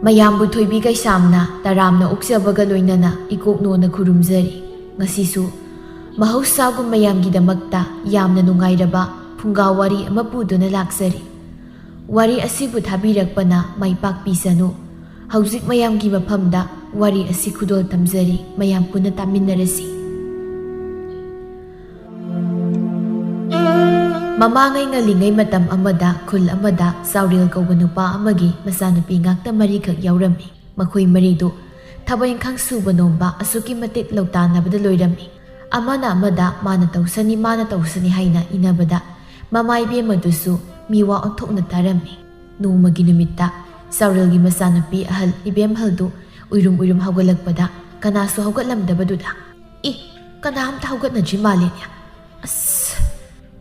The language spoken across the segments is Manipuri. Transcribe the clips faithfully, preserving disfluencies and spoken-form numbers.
ꯃꯌꯥꯝꯕꯨ ꯊꯣꯏꯕꯤ ꯀꯩꯁꯥꯝꯅ ꯇꯔꯥꯝꯅ ꯑꯣꯛꯆꯕꯒ ꯂꯣꯏꯅꯅ ꯏꯀꯣꯛꯅꯣꯅ ꯈꯨꯔꯨꯝꯖꯔꯤ꯫ ꯉꯁꯤꯁꯨ ꯃꯍꯧꯁꯥꯒꯨꯝ ꯃꯌꯥꯝꯒꯤꯗꯃꯛꯇ ꯌꯥꯝꯅ ꯅꯨꯡꯉꯥꯏꯔꯕ ꯐꯨꯡꯒꯥ ꯋꯥꯔꯤ ꯑꯃ ꯄꯨꯗꯨꯅ ꯂꯥꯛꯆꯔꯤ꯫ ꯋꯥꯔꯤ ꯑꯁꯤꯕꯨ ꯊꯥꯕꯤꯔꯛꯄꯅ ꯃꯥꯏ ꯄꯥꯛꯄꯤꯁꯅꯨ꯫ ꯍꯧꯖꯤꯛ ꯃꯌꯥꯝꯒꯤ ꯃꯐꯝꯗ ꯋꯥꯔꯤ ꯑꯁꯤ ꯈꯨꯗꯣꯜ ꯇꯝꯖꯔꯤ, ꯃꯌꯥꯝ ꯄꯨꯟꯅ ꯇꯥꯃꯤꯟꯅꯔꯁꯤ꯫ ꯃꯃꯥꯡꯉꯩ ꯉꯜꯂꯤꯉꯩ ꯃꯇꯝ ꯑꯃꯗ ꯈꯨꯜ ꯑꯃꯗ ꯆꯥꯎꯔꯦꯜ ꯀꯧꯕ ꯅꯨꯄꯥ ꯑꯃꯒꯤ ꯃꯆꯥꯅꯨꯄꯤ ꯉꯥꯛꯇ ꯃꯔꯤꯈꯛ ꯌꯥꯎꯔꯝꯃꯤ꯫ ꯃꯈꯣꯏ ꯃꯔꯤꯗꯨ ꯊꯕꯛ ꯏꯪꯈꯥꯡ ꯁꯨꯕ ꯅꯣꯝꯕ ꯑꯁꯨꯛꯀꯤ ꯃꯇꯤꯛ ꯂꯧꯇꯥꯟꯅꯕꯗ ꯂꯣꯏꯔꯝꯃꯤ꯫ ꯑꯃꯅ ꯑꯃꯗ ꯃꯥꯅ ꯇꯧꯁꯅꯤ, ꯃꯥꯅ ꯇꯧꯁꯅꯤ ꯍꯥꯏꯅ ꯏꯟꯅꯕꯗ ꯃꯃꯥ ꯏꯕꯦꯝꯃꯗꯨꯁꯨ ꯃꯤꯋꯥ ꯑꯣꯟꯊꯣꯛꯅ ꯇꯥꯔꯝꯃꯤ꯫ ꯅꯣꯡꯃꯒꯤ ꯅꯨꯃꯤꯠꯇ ꯆꯥꯎꯔꯦꯜꯒꯤ ꯃꯆꯥꯅꯨꯄꯤ ꯑꯍꯜ ꯏꯕꯦꯝꯍꯜꯗꯨ ꯎꯏꯔꯨꯝ ꯎꯏꯔꯨꯝ ꯍꯧꯒꯠꯂꯛꯄꯗ ꯀꯅꯥꯁꯨ ꯍꯧꯒꯠꯂꯝꯗꯕꯗꯨꯗ, "ꯑꯦ, ꯀꯅꯥ ꯑꯝꯇ ꯍꯧꯒꯠꯅꯗ꯭ꯔꯤ ꯃꯥꯜꯂꯦꯅꯦ꯫ ꯑꯁ,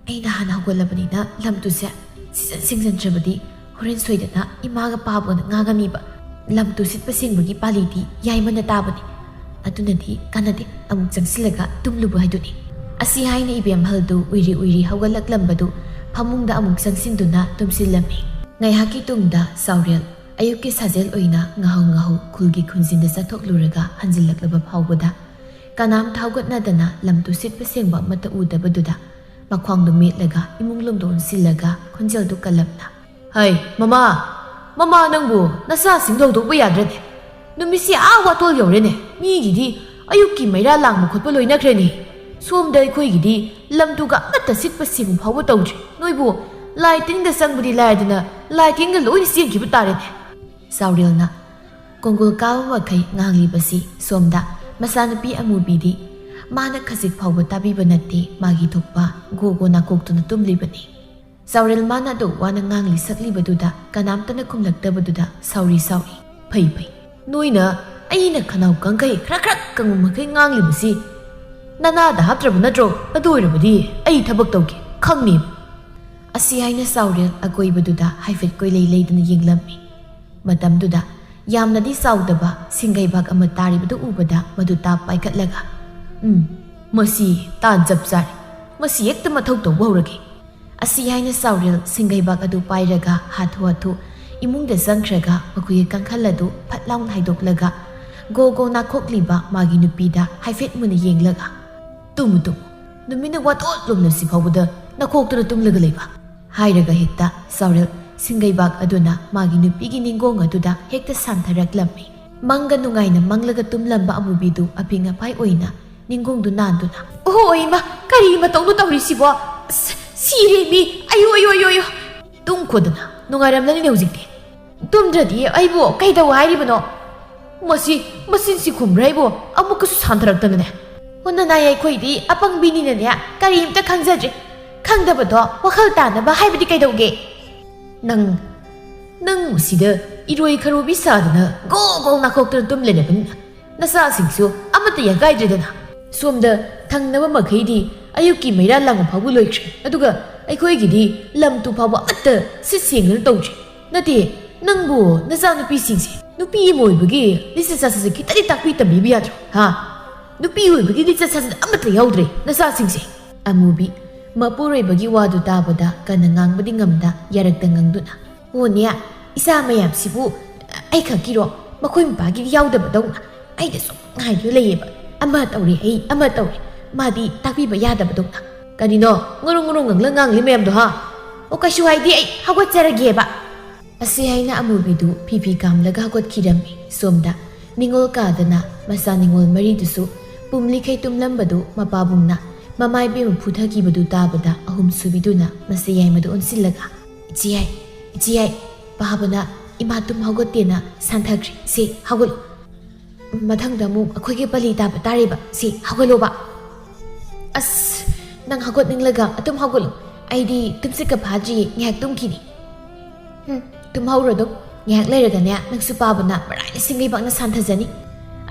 ꯑꯩꯅ ꯍꯥꯟꯅ ꯍꯧꯒꯠꯂꯕꯅꯤꯅ ꯂꯝꯗꯨꯁꯦ ꯁꯤꯖꯟ ꯁꯤꯡꯖꯟꯗ꯭ꯔꯕꯗꯤ ꯍꯣꯔꯦꯟ ꯁꯣꯏꯗꯅ ꯏꯃꯥꯒ ꯄꯥꯕꯒꯅ ꯉꯥꯡꯉꯅꯤꯕ꯫ ꯂꯝꯗꯨ ꯁꯤꯠꯄ ꯁꯦꯡꯕꯒꯤ ꯄꯥꯂꯤꯗꯤ ꯌꯥꯏꯃꯅ ꯇꯥꯕꯅꯤ꯫ ꯑꯗꯨꯅꯗꯤ ꯀꯥꯟꯅꯗꯦ, ꯑꯃꯨꯛ ꯆꯪꯁꯤꯜꯂꯒ ꯇꯨꯝꯂꯨꯕ ꯍꯥꯏꯗꯨꯅꯤ"꯫ ꯑꯁꯤ ꯍꯥꯏꯅ ꯏꯕꯦꯝꯍꯜꯗꯨ ꯎꯏꯔꯤ ꯎꯏꯔꯤ ꯍꯧꯒꯠꯂꯛꯂꯝꯕꯗꯨ ꯐꯃꯨꯡꯗ ꯑꯃꯨꯛ ꯆꯪꯁꯤꯟꯗꯨꯅ ꯇꯨꯝꯁꯤꯜꯂꯝꯃꯤ꯫ ꯉꯥꯏꯍꯥꯛꯀꯤ ꯇꯨꯡꯗ ꯆꯥꯎꯔꯦꯜ ꯑꯌꯨꯛꯀꯤ ꯁꯥꯖꯦꯜ ꯑꯣꯏꯅ ꯉꯥꯍꯧ ꯉꯥꯍꯧ ꯈꯨꯜꯒꯤ ꯈꯨꯟꯖꯤꯟꯗ ꯆꯠꯊꯣꯛꯂꯨꯔꯒ ꯍꯟꯖꯤꯜꯂꯛꯂꯕ ꯐꯥꯎꯕꯗ ꯀꯅꯥꯝꯇ ꯍꯧꯒꯠꯅꯗꯅ ꯂꯝꯗꯨ ꯁꯤꯠꯄ ꯁꯦꯡꯕ ꯑꯃꯠꯇ ꯎꯗꯕꯗꯨꯗ ꯃꯈ꯭ꯋꯥꯡꯗꯨ ꯃꯦꯠꯂꯒ ꯏꯃꯨꯡ ꯂꯣꯝꯗ ꯑꯣꯟꯁꯤꯜꯂꯒ ꯈꯣꯟꯖꯦꯜꯗꯨ ꯀꯜꯂꯞꯅ, "ꯍꯩ, ꯃꯃꯥ! ꯃꯃꯥ, ꯅꯪꯕꯨ ꯅꯆꯥꯁꯤꯡ ꯇꯧꯗꯧꯕ ꯌꯥꯗ꯭ꯔꯅꯦ? ꯅꯨꯃꯤꯠꯁꯤ ꯑꯥ ꯋꯥꯇꯣꯜ ꯌꯧꯔꯦꯅꯦ꯫ ꯃꯤꯒꯤꯗꯤ ꯑꯌꯨꯛꯀꯤ ꯃꯩꯔꯥ ꯂꯥꯡꯕ ꯈꯣꯠꯄ ꯂꯣꯏꯅꯈ꯭ꯔꯦꯅꯦ꯫ ꯁꯣꯝꯗ ꯑꯩꯈꯣꯏꯒꯤꯗꯤ ꯂꯝꯗꯨꯒ ꯑꯃꯠꯇ ꯁꯤꯠꯄ ꯁꯦꯡꯕ ꯐꯥꯎꯕ ꯇꯧꯗ꯭ꯔꯤ꯫ ꯅꯣꯏꯕꯨ ꯂꯥꯏ ꯇꯤꯟꯒ ꯆꯪꯕꯗꯤ ꯂꯥꯏꯔꯗꯅ ꯂꯥꯏ ꯇꯤꯟꯒ ꯂꯣꯏꯅ ꯆꯦꯟꯈꯤꯕ ꯇꯥꯔꯦꯅꯦ"꯫ ꯆꯥꯎꯔꯦꯜꯅ ꯀꯣꯡꯒꯣꯜ ꯀꯥꯕ ꯃꯈꯩ ꯉꯥꯡꯂꯤꯕꯁꯤ ꯁꯣꯝꯗ ꯃꯆꯥꯅꯨꯄꯤ ꯑꯃꯨꯕꯤꯗꯤ ꯃꯥꯅ ꯈꯖꯤꯛ ꯐꯥꯎꯕ ꯇꯥꯕꯤꯕ ꯅꯠꯇꯦ, ꯃꯥꯒꯤ ꯊꯣꯛꯄ ꯒꯣ ꯒꯣ ꯅꯥꯀꯣꯛꯇꯨꯅ ꯇꯨꯝꯂꯤꯕꯅꯤ꯫ ꯆꯥꯎꯔꯦꯜ ꯃꯥꯅ ꯑꯗꯨꯛ ꯋꯥꯅ ꯉꯥꯡꯂꯤ ꯁꯛꯂꯤꯕꯗꯨꯗ ꯀꯅꯥꯝꯇꯅ ꯈꯨꯝꯂꯛꯇꯕꯗꯨꯗ ꯁꯥꯎꯔꯤ ꯁꯥꯎꯔꯤ꯫ "ꯐꯩ ꯐꯩ, ꯅꯣꯏꯅ ꯑꯩꯅ ꯈꯅꯥꯎ ꯀꯪꯈꯩ ꯈꯔ ꯈꯔ ꯀꯪꯕ ꯃꯈꯩ ꯉꯥꯡꯂꯤꯕꯁꯤ ꯅꯅꯥꯗ ꯍꯥꯞꯇ꯭ꯔꯕ ꯅꯠꯇ꯭ꯔꯣ? ꯑꯗꯨ ꯑꯣꯏꯔꯕꯗꯤ ꯑꯩ ꯊꯕꯛ ꯇꯧꯒꯦ, ꯈꯪꯅꯤ"꯫ ꯑꯁꯤ ꯍꯥꯏꯅ ꯆꯥꯎꯔꯦꯜ ꯑꯀꯣꯏꯕꯗꯨꯗ ꯍꯥꯏꯐꯦꯠ ꯀꯣꯏꯂꯩ ꯂꯩꯗꯅ ꯌꯦꯡꯂꯝꯃꯤ꯫ ꯃꯇꯝꯗꯨꯗ ꯌꯥꯝꯅꯗꯤ ꯆꯥꯎꯗꯕ ꯁꯤꯡꯒꯩꯕꯥꯛ ꯑꯃ ꯇꯥꯔꯤꯕꯗꯨ ꯎꯕꯗ ꯃꯗꯨ ꯇꯥꯞ ꯄꯥꯏꯈꯠꯂꯒ, "ꯎꯝ, ꯃꯁꯤ ꯇꯥꯟ ꯆꯞ ꯆꯥꯔꯦ꯫ ꯃꯁꯤ ꯍꯦꯛꯇ ꯃꯊꯧ ꯇꯧꯕ ꯍꯧꯔꯒꯦ"꯫ ꯑꯁꯤ ꯍꯥꯏꯅ ꯆꯥꯎꯔꯦꯜ ꯁꯤꯡꯒꯩꯕꯥꯛ ꯑꯗꯨ ꯄꯥꯏꯔꯒ ꯍꯥꯊꯨ ꯍꯥꯊꯨ ꯏꯃꯨꯡꯗ ꯆꯪꯈ꯭ꯔꯒ ꯃꯈꯣꯏꯒꯤ ꯀꯥꯡꯈꯜ ꯑꯗꯨ ꯐꯠ ꯂꯥꯎꯅ ꯍꯥꯏꯗꯣꯛꯂꯒ ꯒꯣ ꯒꯣ ꯅꯥꯈꯣꯛꯂꯤꯕ ꯃꯥꯒꯤ ꯅꯨꯄꯤꯗ ꯍꯥꯏꯐꯦꯠ ꯃꯨꯟꯅ ꯌꯦꯡꯂꯒ, "ꯇꯨꯝꯃꯨ ꯇꯨꯝꯃꯨ, ꯅꯨꯃꯤꯠꯅ ꯋꯥꯊꯣꯛ ꯂꯨꯝꯂꯁꯤ ꯐꯥꯎꯕꯗ ꯅꯈꯣꯛꯇꯨꯅ ꯇꯨꯝꯂꯒ ꯂꯩꯕ?" ꯍꯥꯏꯔꯒ ꯍꯦꯛꯇ ꯆꯥꯎꯔꯦꯜ ꯁꯤꯡꯒꯩꯕꯥꯛ ꯑꯗꯨꯅ ꯃꯥꯒꯤ ꯅꯨꯄꯤꯒꯤ ꯅꯤꯡꯒꯣꯡ ꯑꯗꯨꯗ ꯍꯦꯛꯇ ꯁꯥꯟꯊꯔꯛꯂꯝꯃꯤ꯫ ꯃꯪꯒ ꯅꯨꯡꯉꯥꯏꯅ ꯃꯪꯂꯒ ꯇꯨꯝꯂꯝꯕ ꯑꯃꯨꯕꯤꯗꯨ ꯑꯄꯤꯡ ꯑꯄꯥꯏ ꯑꯣꯏꯅ ꯅꯤꯡꯒꯣꯡꯗꯨ ꯅꯥꯟꯗꯨꯅ, "ꯑꯣꯍꯣ, ꯏꯃꯥ, ꯀꯔꯤ ꯃꯇꯧꯅꯣ ꯇꯧꯔꯤꯁꯤꯕꯣ? ꯑꯁ, ꯁꯤꯔꯦ ꯃꯤ! ꯑꯌꯣ, ꯑꯌꯣ, ꯑꯌꯣ, ꯑꯌꯣ!" "ꯇꯨꯝꯈꯣꯗꯅ, ꯅꯨꯡꯉꯥꯏꯔꯝꯂꯅꯤꯅꯦ ꯍꯧꯖꯤꯛꯇꯤ꯫" "ꯇꯨꯝꯗ꯭ꯔꯗꯤ ꯑꯩꯕꯨ ꯀꯩꯗꯧ ꯍꯥꯏꯔꯤꯕꯅꯣ? ꯃꯁꯤ, ꯃꯆꯤꯟꯁꯤ ꯈꯨꯝꯕ꯭ꯔꯥ ꯑꯩꯕꯨ? ꯑꯃꯨꯛꯀꯁꯨ ꯁꯥꯟꯊꯔꯛꯇꯅꯅꯦ꯫ ꯍꯣ, ꯅꯅꯥꯏ ꯑꯩꯈꯣꯏꯗꯤ ꯑꯄꯪꯕꯤꯅꯤꯅꯅꯦ, ꯀꯔꯤꯝꯇ ꯈꯪꯖꯗ꯭ꯔꯦ꯫ ꯈꯪꯗꯕꯗꯣ ꯋꯥꯈꯜ ꯇꯥꯅꯕ ꯍꯥꯏꯕꯗꯤ ꯀꯩꯗꯧꯒꯦ? ꯅꯪ, ꯅꯪ ꯃꯁꯤꯗ ꯏꯔꯣꯏ ꯈꯔꯣꯕꯤ ꯁꯥꯗꯅ ꯒꯣ ꯒꯣ ꯅꯥꯈꯣꯛꯇꯨꯅ ꯇꯨꯝ ꯂꯩꯔꯕꯅꯤꯅ, ꯅꯆꯥꯁꯤꯡꯁꯨ ꯑꯃꯠꯇ ꯌꯥꯒꯥꯏꯗ꯭ꯔꯦꯗꯅ꯫ ꯁꯣꯝꯗ ꯊꯪꯅꯕ ꯃꯈꯩꯗꯤ ꯑꯌꯨꯛꯀꯤ ꯃꯩꯔꯥ ꯂꯥꯡꯕ ꯐꯥꯎꯕ ꯂꯣꯏꯈ꯭ꯔꯦ, ꯑꯗꯨꯒ ꯑꯩꯈꯣꯏꯒꯤꯗꯤ ꯂꯝ ꯇꯨ ꯐꯥꯎꯕ ꯑꯃꯠꯇ ꯁꯤꯠ ꯁꯦꯡꯗꯨꯅ ꯇꯧꯗ꯭ꯔꯤ꯫ ꯅꯠꯇꯦ, ꯅꯪꯕꯨ ꯅꯆꯥꯅꯨꯄꯤꯁꯤꯡꯁꯦ ꯅꯨꯄꯤ ꯑꯃ ꯑꯣꯏꯕꯒꯤ ꯂꯤꯆꯠ ꯁꯥꯖꯠꯁꯦ ꯈꯤꯇꯗꯤ ꯇꯥꯛꯄꯤ ꯇꯝꯕꯤꯕ ꯌꯥꯗ꯭ꯔꯣ? ꯍꯥ? ꯅꯨꯄꯤ ꯑꯣꯏꯕꯒꯤ ꯂꯤꯆꯠ ꯁꯥꯖꯠ ꯑꯃꯠꯇ ꯌꯥꯎꯗ꯭ꯔꯦ ꯅꯆꯥꯁꯤꯡꯁꯦ꯫" ꯑꯃꯨꯕꯤ ꯃꯄꯨꯔꯣꯏꯕꯒꯤ ꯋꯥꯗꯨ ꯇꯥꯕꯗ ꯀꯟꯅ ꯉꯥꯡꯕꯗꯤ ꯉꯝꯗ ꯌꯥꯔꯛꯇ ꯉꯥꯡꯗꯨꯅ, "ꯑꯣꯅꯦ, ꯏꯆꯥ ꯃꯌꯥꯝꯁꯤꯕꯨ ꯑꯩ ꯈꯛꯀꯤꯔꯣ? ꯃꯈꯣꯏ ꯃꯄꯥꯒꯤꯗꯤ ꯌꯥꯎꯗꯕꯗꯧꯅ꯫ ꯑꯩꯅ ꯁꯨꯝ ꯉꯥꯏꯗꯨꯅ ꯂꯩꯌꯦꯕ꯫ ꯑꯃ ꯇꯧꯔꯦ ꯑꯩ, ꯑꯃ ꯇꯧꯔꯦ꯫ ꯃꯥꯗꯤ ꯇꯥꯛꯄꯤꯕ ꯌꯥꯗꯕꯗꯧꯅ꯫" "ꯀꯔꯤꯅꯣ ꯉꯨꯔꯨꯡ ꯉꯨꯔꯨꯡ ꯉꯥꯡꯂ ꯉꯥꯡꯂꯤ ꯃꯌꯥꯝꯗꯣ, ꯍꯥ?" "ꯑꯣ, ꯀꯩꯁꯨ ꯍꯥꯏꯗꯦ, ꯑꯩ ꯍꯧꯒꯠꯆꯔꯒꯦꯕ꯫" ꯑꯁꯤ ꯍꯥꯏꯅ ꯑꯃꯨꯕꯤꯗꯨ ꯐꯤ ꯐꯤ ꯀꯥꯝꯂꯒ ꯍꯧꯒꯠꯈꯤꯔꯝꯃꯤ꯫ ꯁꯣꯝꯗ ꯅꯤꯉꯣꯜ ꯀꯥꯗꯅ ꯃꯆꯥ ꯅꯤꯉꯣꯜ ꯃꯔꯤꯗꯨꯁꯨ ꯄꯨꯝꯂꯤꯈꯩ ꯇꯨꯝꯂꯝꯕꯗꯨ ꯃꯄꯥꯕꯨꯡꯅ ꯃꯃꯥ ꯏꯕꯦꯝꯃ ꯐꯨꯊꯈꯤꯕꯗꯨ ꯇꯥꯕꯗ ꯑꯍꯨꯝ ꯁꯨꯕꯤꯗꯨꯅ ꯃꯆꯦ ꯌꯥꯏꯃꯗꯨ ꯑꯣꯟꯁꯤꯜꯂꯒ, "ꯏꯆꯦ ꯌꯥꯏ, ꯏꯆꯦ ꯌꯥꯏ, ꯄꯥꯕꯅ ꯏꯃꯥ ꯇꯨꯝ ꯍꯧꯒꯠꯇꯦꯅ ꯁꯥꯟꯊꯈ꯭ꯔꯦ꯫ ꯁꯦ, ꯍꯧꯒꯠꯂꯨ꯫ ꯃꯊꯪꯗ ꯑꯃꯨꯛ ꯑꯩꯈꯣꯏꯒꯤ ꯄꯂꯤ ꯇꯥꯕ ꯇꯥꯔꯦꯕ꯫ ꯁꯦ, ꯍꯧꯒꯠꯂꯣꯕ꯫" "ꯑꯁ, ꯅꯪ ꯍꯧꯒꯠꯅꯤꯡꯂꯒ ꯑꯗꯨꯝ ꯍꯧꯒꯠꯂꯨ꯫ ꯑꯩꯗꯤ ꯇꯨꯝꯁꯤꯠꯀ ꯐꯥꯗ꯭ꯔꯤꯌꯦ, ꯉꯥꯏꯍꯥꯛ ꯇꯨꯝꯈꯤꯅꯤ꯫" "ꯍꯨꯝ, ꯇꯨꯝꯍꯧꯔꯣ ꯑꯗꯨꯝ꯫ ꯉꯥꯏꯍꯥꯛ ꯂꯩꯔꯒꯅꯦ, ꯅꯪꯁꯨ ꯄꯥꯕꯅ ꯃꯔꯥꯏꯅ ꯁꯤꯡꯒꯩꯕꯥꯛꯅ ꯁꯥꯟꯊꯖꯅꯤ꯫"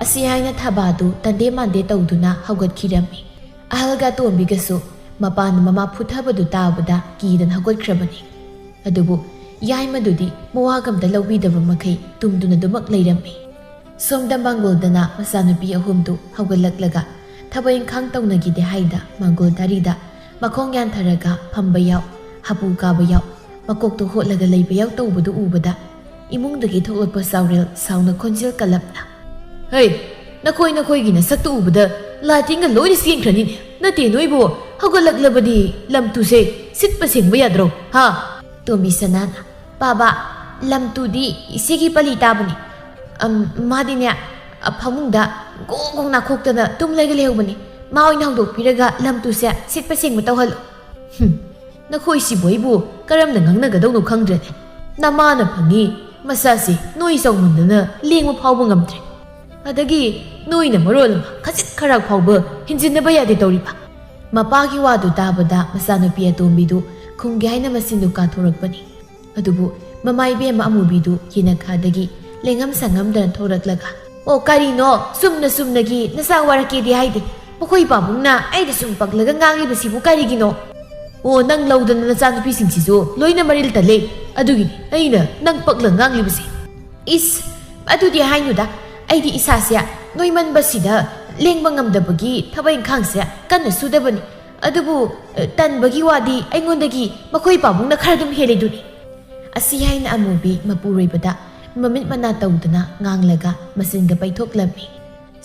ꯑꯁꯤ ꯍꯥꯏꯅ ꯊꯕꯥꯗꯨ ꯇꯟꯗꯦ ꯃꯥꯟꯗꯦ ꯇꯧꯗꯨꯅ ꯍꯧꯒꯠꯈꯤꯔꯝꯃꯤ꯫ ꯑꯍꯜꯒ ꯑꯇꯣꯝꯕꯤꯒꯁꯨ ꯃꯄꯥꯅ ꯃꯃꯥ ꯐꯨꯊꯕꯗꯨ ꯇꯥꯕꯗ ꯀꯤꯗꯅ ꯍꯧꯒꯠꯈ꯭ꯔꯕꯅꯤ꯫ ꯑꯗꯨꯕꯨ ꯌꯥꯏꯃꯗꯨꯗꯤ ꯃꯋꯥꯒ ꯑꯝꯇ ꯂꯧꯕꯤꯗꯕ ꯃꯈꯩ ꯇꯨꯝꯗꯨꯅ ꯑꯗꯨꯃꯛ ꯂꯩꯔꯝꯃꯤ꯫ ꯁꯣꯝꯗ ꯃꯥꯡꯒꯣꯜꯗꯅ ꯃꯆꯥꯅꯨꯄꯤ ꯑꯍꯨꯝꯗꯨ ꯍꯧꯒꯠꯂꯛꯂꯒ ꯊꯕꯛ ꯏꯪꯈꯥꯡ ꯇꯧꯅꯈꯤꯗꯦ ꯍꯥꯏꯗ ꯃꯥꯡꯒꯣꯜ ꯇꯥꯔꯤꯗ ꯃꯈꯣꯡ ꯌꯥꯟꯊꯔꯒ ꯐꯝꯕ ꯌꯥꯎ, ꯍꯥꯄꯨ ꯀꯥꯕ ꯌꯥꯎ, ꯃꯀꯣꯛꯇꯣ ꯍꯣꯠꯂꯒ ꯂꯩꯕ ꯌꯥꯎ ꯇꯧꯕꯗꯨ ꯎꯕꯗ ꯏꯃꯨꯡꯗꯒꯤ ꯊꯣꯛꯂꯛꯄ ꯆꯥꯎꯔꯦꯜ ꯁꯥꯎꯅ ꯈꯣꯟꯖꯦꯜ ꯀꯜꯂꯞꯅ, "ꯍꯩ, ꯅꯈꯣꯏ ꯅꯈꯣꯏꯒꯤ ꯅꯁꯛꯇꯨ ꯎꯕꯗ ꯂꯥ ꯇꯤꯟꯒ ꯂꯣꯏꯅ ꯆꯦꯟꯈ꯭ꯔꯅꯤꯅꯦ꯫ ꯅꯠꯇꯦ, ꯅꯣꯏꯕꯨ ꯍꯧꯒꯠꯂꯛꯂꯕꯗꯤ ꯂꯝ ꯇꯨꯁꯦ ꯁꯤꯠꯄ ꯁꯦꯡꯕ ꯌꯥꯗ꯭ꯔꯣ, ꯍꯥ?" ꯇꯣꯝꯕꯤ ꯁꯅꯥꯅ, "ꯄꯥꯕ, ꯂꯝ ꯇꯨꯗꯤ ꯏꯆꯦꯒꯤ ꯄꯂꯤ ꯇꯥꯕꯅꯤ꯫ ꯑꯝ, ꯃꯥꯗꯤꯅꯦ, ꯑ, ꯐꯃꯨꯡꯗ ꯒꯣꯡ ꯒꯣꯡ ꯅꯥꯈꯣꯛꯇꯅ ꯇꯨꯝꯂꯒ ꯂꯩꯍꯧꯕꯅꯤ꯫ ꯃꯥ ꯑꯣꯏꯅ ꯍꯧꯗꯣꯛꯄꯤꯔꯒ ꯂꯝ ꯇꯨꯁꯦ ꯁꯤꯠꯄ ꯁꯦꯡꯕ ꯇꯧꯍꯜꯂꯨ꯫" "ꯍꯨꯝ, ꯅꯈꯣꯏꯁꯤꯕꯨ ꯑꯩꯕꯨ ꯀꯔꯝꯅ ꯉꯥꯡꯅꯒꯗꯧꯅꯣ ꯈꯪꯗ꯭ꯔꯦꯅꯦ꯫ ꯅꯃꯥꯅ ꯐꯪꯉꯤ, ꯃꯆꯥꯁꯤ ꯅꯣꯏ ꯆꯥꯎꯃꯟꯗꯅ ꯂꯦꯡꯕ ꯐꯥꯎꯕ ꯉꯝꯗ꯭ꯔꯦ꯫ ꯑꯗꯒꯤ ꯅꯣꯏꯅ ꯃꯔꯣꯜ ꯑꯃ ꯈꯖꯤꯛ ꯈꯔꯥꯛ ꯐꯥꯎꯕ ꯍꯤꯟꯖꯤꯟꯅꯕ ꯌꯥꯗꯦ ꯇꯧꯔꯤꯕ?" ꯃꯄꯥꯒꯤ ꯋꯥꯗꯨ ꯇꯥꯕꯗ ꯃꯆꯥꯅꯨꯄꯤ ꯑꯇꯣꯝꯕꯤꯗꯨ ꯈꯨꯝꯒꯦ ꯍꯥꯏꯅ ꯃꯆꯤꯟꯗꯨ ꯀꯥꯊꯣꯔꯛꯄꯅꯤ꯫ ꯑꯗꯨꯕꯨ ꯃꯃꯥ ꯏꯕꯦꯝꯃ ꯑꯃꯨꯕꯤꯗꯨ ꯌꯦꯅꯈꯥꯗꯒꯤ ꯂꯦꯡꯉꯝ ꯁꯥꯡꯉꯝꯗꯅ ꯊꯣꯔꯛꯂꯒ, "ꯑꯣ, ꯀꯔꯤꯅꯣ? ꯆꯨꯝꯅ ꯆꯨꯝꯅꯒꯤ ꯅꯆꯥ ꯋꯥꯔꯛꯀꯦꯗꯤ ꯍꯥꯏꯗꯦ꯫ ꯃꯈꯣꯏ ꯄꯥꯕꯨꯡꯅ ꯑꯩꯗ ꯁꯨꯝ ꯄꯛꯂꯒ ꯉꯥꯡꯂꯤꯕꯁꯤꯕꯨ ꯀꯔꯤꯒꯤꯅꯣ? ꯑꯣ, ꯅꯪ ꯂꯧꯗꯅ ꯅꯆꯥꯅꯨꯄꯤꯁꯤꯡꯁꯤꯁꯨ ꯂꯣꯏꯅ ꯃꯔꯤꯜ ꯇꯜꯂꯦ꯫ ꯑꯗꯨꯒꯤꯅꯤ ꯑꯩꯅ ꯅꯪ ꯄꯛꯂ ꯉꯥꯡꯂꯤꯕꯁꯦ꯫" "ꯏꯁ, ꯑꯗꯨꯗꯤ ꯍꯥꯏꯅꯨꯗ꯫ ꯑꯩꯗꯤ ꯏꯁꯥꯁꯦ ꯅꯣꯏꯃꯟꯕꯁꯤꯗ ꯂꯦꯡꯕ ꯉꯝꯗꯕꯒꯤ ꯊꯕꯛ ꯏꯪꯈꯥꯡꯁꯦ ꯀꯟꯅ ꯁꯨꯗꯕꯅꯤ꯫ ꯑꯗꯨꯕꯨ, ꯑ, ꯇꯟꯕꯒꯤ ꯋꯥꯗꯤ ꯑꯩꯉꯣꯟꯗꯒꯤ ꯃꯈꯣꯏ ꯄꯥꯕꯨꯡꯅ ꯈꯔ ꯑꯗꯨꯝ ꯍꯦꯜꯂꯤꯗꯨꯅꯤ꯫" ꯑꯁꯤ ꯍꯥꯏꯅ ꯑꯃꯨꯕꯤ ꯃꯄꯨꯔꯣꯏꯕꯗ ꯃꯃꯤꯠ ꯃꯅꯥ ꯇꯧꯗꯅ ꯉꯥꯡꯂꯒ ꯃꯆꯤꯟꯒ ꯄꯩꯊꯣꯛꯂꯝꯃꯤ꯫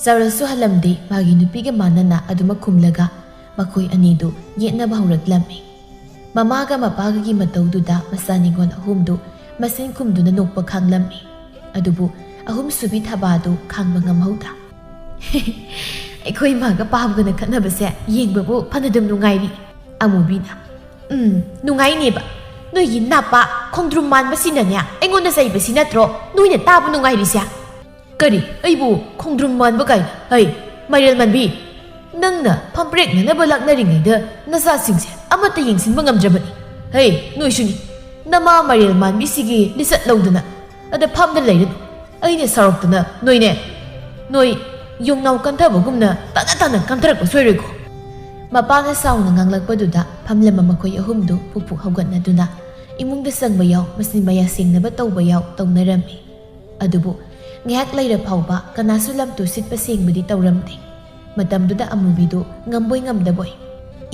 ꯆꯥꯎꯔꯦꯜꯁꯨ ꯍꯜꯂꯝꯗꯦ, ꯃꯥꯒꯤ ꯅꯨꯄꯤꯒ ꯃꯥꯟꯅꯅ ꯑꯗꯨꯃꯛ ꯈꯨꯝꯂꯒ ꯃꯈꯣꯏ ꯑꯅꯤꯗꯨ ꯌꯦꯠꯅꯕ ꯍꯧꯔꯛꯂꯝꯃꯤ꯫ ꯃꯃꯥꯒ ꯃꯄꯥꯒꯒꯤ ꯃꯇꯧꯗꯨꯗ ꯃꯆꯥ ꯅꯤꯉꯣꯜ ꯑꯍꯨꯝꯗꯨ ꯃꯆꯤꯟ ꯈꯨꯝꯗꯨꯅ ꯅꯣꯛꯄ ꯈꯥꯡꯂꯝꯃꯤ꯫ ꯑꯗꯨꯕꯨ ꯑꯍꯨꯝꯁꯨꯕꯤ ꯊꯕꯥꯗꯨ ꯈꯥꯡꯕ ꯉꯝꯍꯧꯗ꯫ "ꯑꯩꯈꯣꯏ ꯏꯃꯥꯒ ꯄꯥꯕꯒꯅ ꯈꯠꯅꯕꯁꯦ ꯌꯦꯡꯕꯕꯨ ꯐꯅꯗꯨꯝ ꯅꯨꯡꯉꯥꯏꯔꯤ꯫" ꯑꯃꯨꯕꯤꯅ, "ꯎꯝ, ꯅꯨꯡꯉꯥꯏꯅꯦꯕ꯫ ꯅꯣꯏꯒꯤ ꯅꯥꯄꯥ ꯈꯣꯡꯗ꯭ꯔꯨꯝ ꯃꯥꯟꯕꯁꯤꯅꯅꯦ ꯑꯩꯉꯣꯟꯗ ꯆꯩꯕꯁꯤ ꯅꯠꯇ꯭ꯔꯣ ꯅꯣꯏꯅ ꯇꯥꯕ ꯅꯨꯡꯉꯥꯏꯔꯤꯁꯦ?" "ꯀꯔꯤ? ꯑꯩꯕꯨ ꯈꯣꯡꯗ꯭ꯔꯨꯝ ꯃꯥꯟꯕ ꯀꯥꯏꯅ? ꯍꯩ, ꯃꯥꯏꯔꯦꯜ ꯃꯥꯟꯕꯤ, ꯅꯪꯅ ꯐꯝꯄ꯭ꯔꯦꯛꯅꯅꯕ ꯂꯥꯛꯅꯔꯤꯉꯩꯗ ꯅꯆꯥꯁꯤꯡꯁꯦ ꯑꯃꯠꯇ ꯌꯦꯡꯁꯤꯟꯕ ꯉꯝꯗ꯭ꯔꯕꯅꯤ꯫ ꯍꯩ, ꯅꯣꯏꯁꯨꯅꯤ, ꯅꯃꯥ ꯃꯥꯏꯔꯦꯜ ꯃꯥꯟꯕꯤꯁꯤꯒꯤ ꯂꯤꯆꯠ ꯂꯧꯗꯅ ꯑꯗ ꯐꯝꯗ ꯂꯩꯔꯅꯨ꯫ ꯑꯩꯅ ꯁꯥꯎꯔꯛꯇꯅ ꯅꯣꯏꯅꯦ, ꯅꯣꯏ ꯌꯣꯡꯅꯥꯎ ꯀꯟꯊꯕꯒꯨꯝꯅ ꯇꯥꯅ ꯇꯥꯅ ꯀꯟꯊꯔꯛꯄ ꯁꯣꯏꯔꯣꯏꯀꯣ꯫" ꯃꯄꯥꯅ ꯁꯥꯎꯅ ꯉꯥꯡꯂꯛꯄꯗꯨꯗ ꯐꯝꯂꯝꯕ ꯃꯈꯣꯏ ꯑꯍꯨꯝꯗꯨ ꯄꯨꯛ ꯄꯨꯛ ꯍꯧꯒꯠꯅꯗꯨꯅ ꯏꯃꯨꯡꯗ ꯆꯪꯕ ꯌꯥꯎ, ꯃꯆꯤꯟ ꯃꯌꯥ ꯁꯦꯡꯅꯕ ꯇꯧꯕ ꯌꯥꯎ ꯇꯧꯅꯔꯝꯃꯤ꯫ ꯑꯗꯨꯕꯨ ꯉꯥꯏꯍꯥꯛ ꯂꯩꯔ ꯐꯥꯎꯕ ꯀꯅꯥꯁꯨ ꯂꯝꯇꯨ ꯁꯤꯠꯄ ꯁꯦꯡꯕꯗꯤ ꯇꯧꯔꯝꯗꯦ꯫ ꯃꯇꯝꯗꯨꯗ ꯑꯃꯨꯕꯤꯗꯨ ꯉꯝꯕꯣꯏ ꯉꯝꯗꯕꯣꯏ,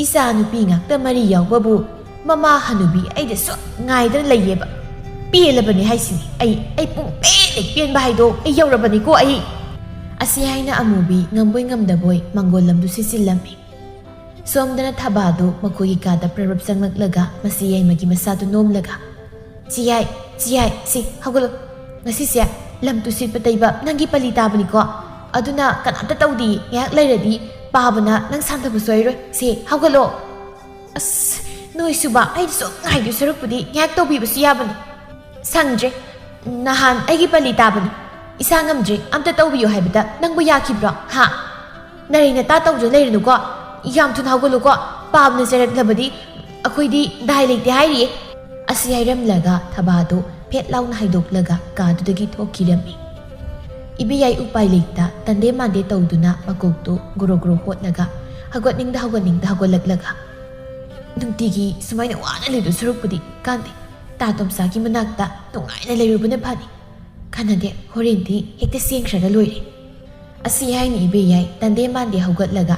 "ꯏꯆꯥ ꯅꯨꯄꯤ ꯉꯥꯛꯇ ꯃꯔꯤ ꯌꯥꯎꯕꯕꯨ ꯃꯃꯥ ꯍꯅꯨꯕꯤ ꯑꯩꯗ ꯁꯨꯝ ꯉꯥꯏꯗꯅ ꯂꯩꯌꯦꯕ꯫ ꯄꯦꯜꯂꯕꯅꯤ ꯍꯥꯏꯁꯤꯅꯤ꯫ ꯑꯩ ꯑꯩ ꯄꯨꯡ ꯄꯦꯟ ꯍꯦꯛ ꯄꯦꯟꯕ ꯍꯥꯏꯗꯣ ꯑꯩ ꯌꯧꯔꯕꯅꯤꯀꯣ ꯑꯩ꯫ ꯑꯁꯤ ꯍꯥꯏꯅ ꯑꯃꯨꯕꯤ ꯉꯝꯕꯣꯏ ꯉꯝꯗꯕꯣꯏ ꯃꯪꯒꯣꯜ ꯂꯝꯗꯨ ꯁꯤꯠꯆꯤꯜꯂꯝꯃꯤ꯫ ꯁꯣꯝꯗꯅ ꯊꯕꯥꯗꯨ ꯃꯈꯣꯏꯒꯤ ꯀꯥꯗ ꯄ꯭ꯔꯞ ꯄ꯭ꯔꯞ ꯆꯪꯂꯛꯂꯒ ꯃꯁꯤ ꯌꯥꯏꯃꯒꯤ ꯃꯁꯥꯗꯨ ꯅꯣꯝꯂꯒ, "ꯆꯤꯌꯥꯏ, ꯆꯤꯌꯥꯏ, ꯁꯤ ꯍꯧꯒꯠꯂꯣ꯫ ꯉꯁꯤꯁꯦ ꯂꯝ ꯇꯨ ꯁꯤꯠꯄ ꯇꯩꯕ ꯅꯪꯒꯤ ꯄꯂꯤ ꯇꯥꯕꯅꯤꯀꯣ꯫ ꯑꯗꯨꯅ ꯀꯅꯥꯝꯇ ꯇꯧꯗꯦ꯫ ꯉꯥꯏꯍꯥꯛ ꯂꯩꯔꯗꯤ ꯄꯥꯕꯅ ꯅꯪ ꯁꯥꯟꯊꯕ ꯁꯣꯏꯔꯣꯏ꯫ ꯁꯦ ꯍꯧꯒꯠꯂꯣ꯫" "ꯑꯁ, ꯅꯣꯏꯁꯨꯕ, ꯑꯩꯅ ꯁꯨꯝ ꯉꯥꯏꯗꯣꯏ ꯁꯔꯨꯛꯄꯨꯗꯤ ꯉꯥꯏꯍꯥꯛ ꯇꯧꯕꯤꯕꯁꯨ ꯌꯥꯕꯅꯤ꯫" "ꯁꯪꯗ꯭ꯔꯦ꯫ ꯅꯍꯥꯟ ꯑꯩꯒꯤ ꯄꯂꯤ ꯇꯥꯕꯅꯤ꯫ ꯏꯁꯥ ꯉꯝꯗ꯭ꯔꯦ꯫ ꯑꯝꯇ ꯇꯧꯕꯤꯌꯨ ꯍꯥꯏꯕꯗ ꯅꯪꯕꯨ ꯌꯥꯈꯤꯕ꯭ꯔꯣ? ꯍꯥ? ꯅꯔꯩ ꯅꯇꯥ ꯇꯧꯗꯨꯅ ꯂꯩꯔꯅꯨꯀꯣ꯫ ꯌꯥꯝ ꯊꯨꯅ ꯍꯧꯒꯠꯂꯨꯀꯣ꯫ ꯄꯥꯕꯅ ꯆꯩꯔꯛꯂꯕꯗꯤ ꯑꯩꯈꯣꯏꯗꯤ ꯗꯥꯏ ꯂꯩꯇꯦ ꯍꯥꯏꯔꯤꯌꯦ꯫" ꯑꯁꯤ ꯍꯥꯏꯔꯝꯂꯒ ꯊꯕꯥꯗꯨ ꯐꯦꯠ ꯂꯥꯎꯅ ꯍꯥꯏꯗꯣꯛꯂꯒ ꯀꯥꯗꯨꯗꯒꯤ ꯊꯣꯛꯈꯤꯔꯝꯃꯤ꯫ ꯏꯕꯦꯌꯥꯏ ꯎꯄꯥꯏ ꯂꯩꯇ ꯇꯟꯗꯦ ꯃꯥꯟꯗꯦ ꯇꯧꯗꯨꯅ ꯃꯀꯣꯛꯇꯨ ꯒ꯭ꯔꯣ ꯒ꯭ꯔꯣ ꯍꯣꯠꯂꯒ ꯍꯧꯒꯠꯅꯤꯡꯗ ꯍꯧꯒꯠꯅꯤꯡꯗ ꯍꯧꯒꯠꯂꯛꯂꯒ, "ꯅꯨꯡꯇꯤꯒꯤ ꯁꯨꯃꯥꯏꯅ ꯋꯥꯅ ꯂꯩꯗꯨ ꯁꯔꯨꯛꯄꯨꯗꯤ ꯀꯥꯟꯗꯦ꯫ ꯇꯥ ꯇꯣꯝꯆꯥꯒꯤ ꯃꯅꯥꯛꯇ ꯅꯨꯡꯉꯥꯏꯅ ꯂꯩꯔꯨꯕꯅ ꯐꯅꯤ꯫ ꯀꯥꯟꯅꯗꯦ, ꯍꯣꯔꯦꯟꯗꯤ ꯍꯦꯛꯇ ꯆꯦꯟꯈ꯭ꯔꯒ ꯂꯣꯏꯔꯦ꯫" ꯑꯁꯤ ꯍꯥꯏꯅ ꯏꯕꯦꯌꯥꯏ ꯇꯟꯗꯦ ꯃꯥꯟꯗꯦ ꯍꯧꯒꯠꯂꯒ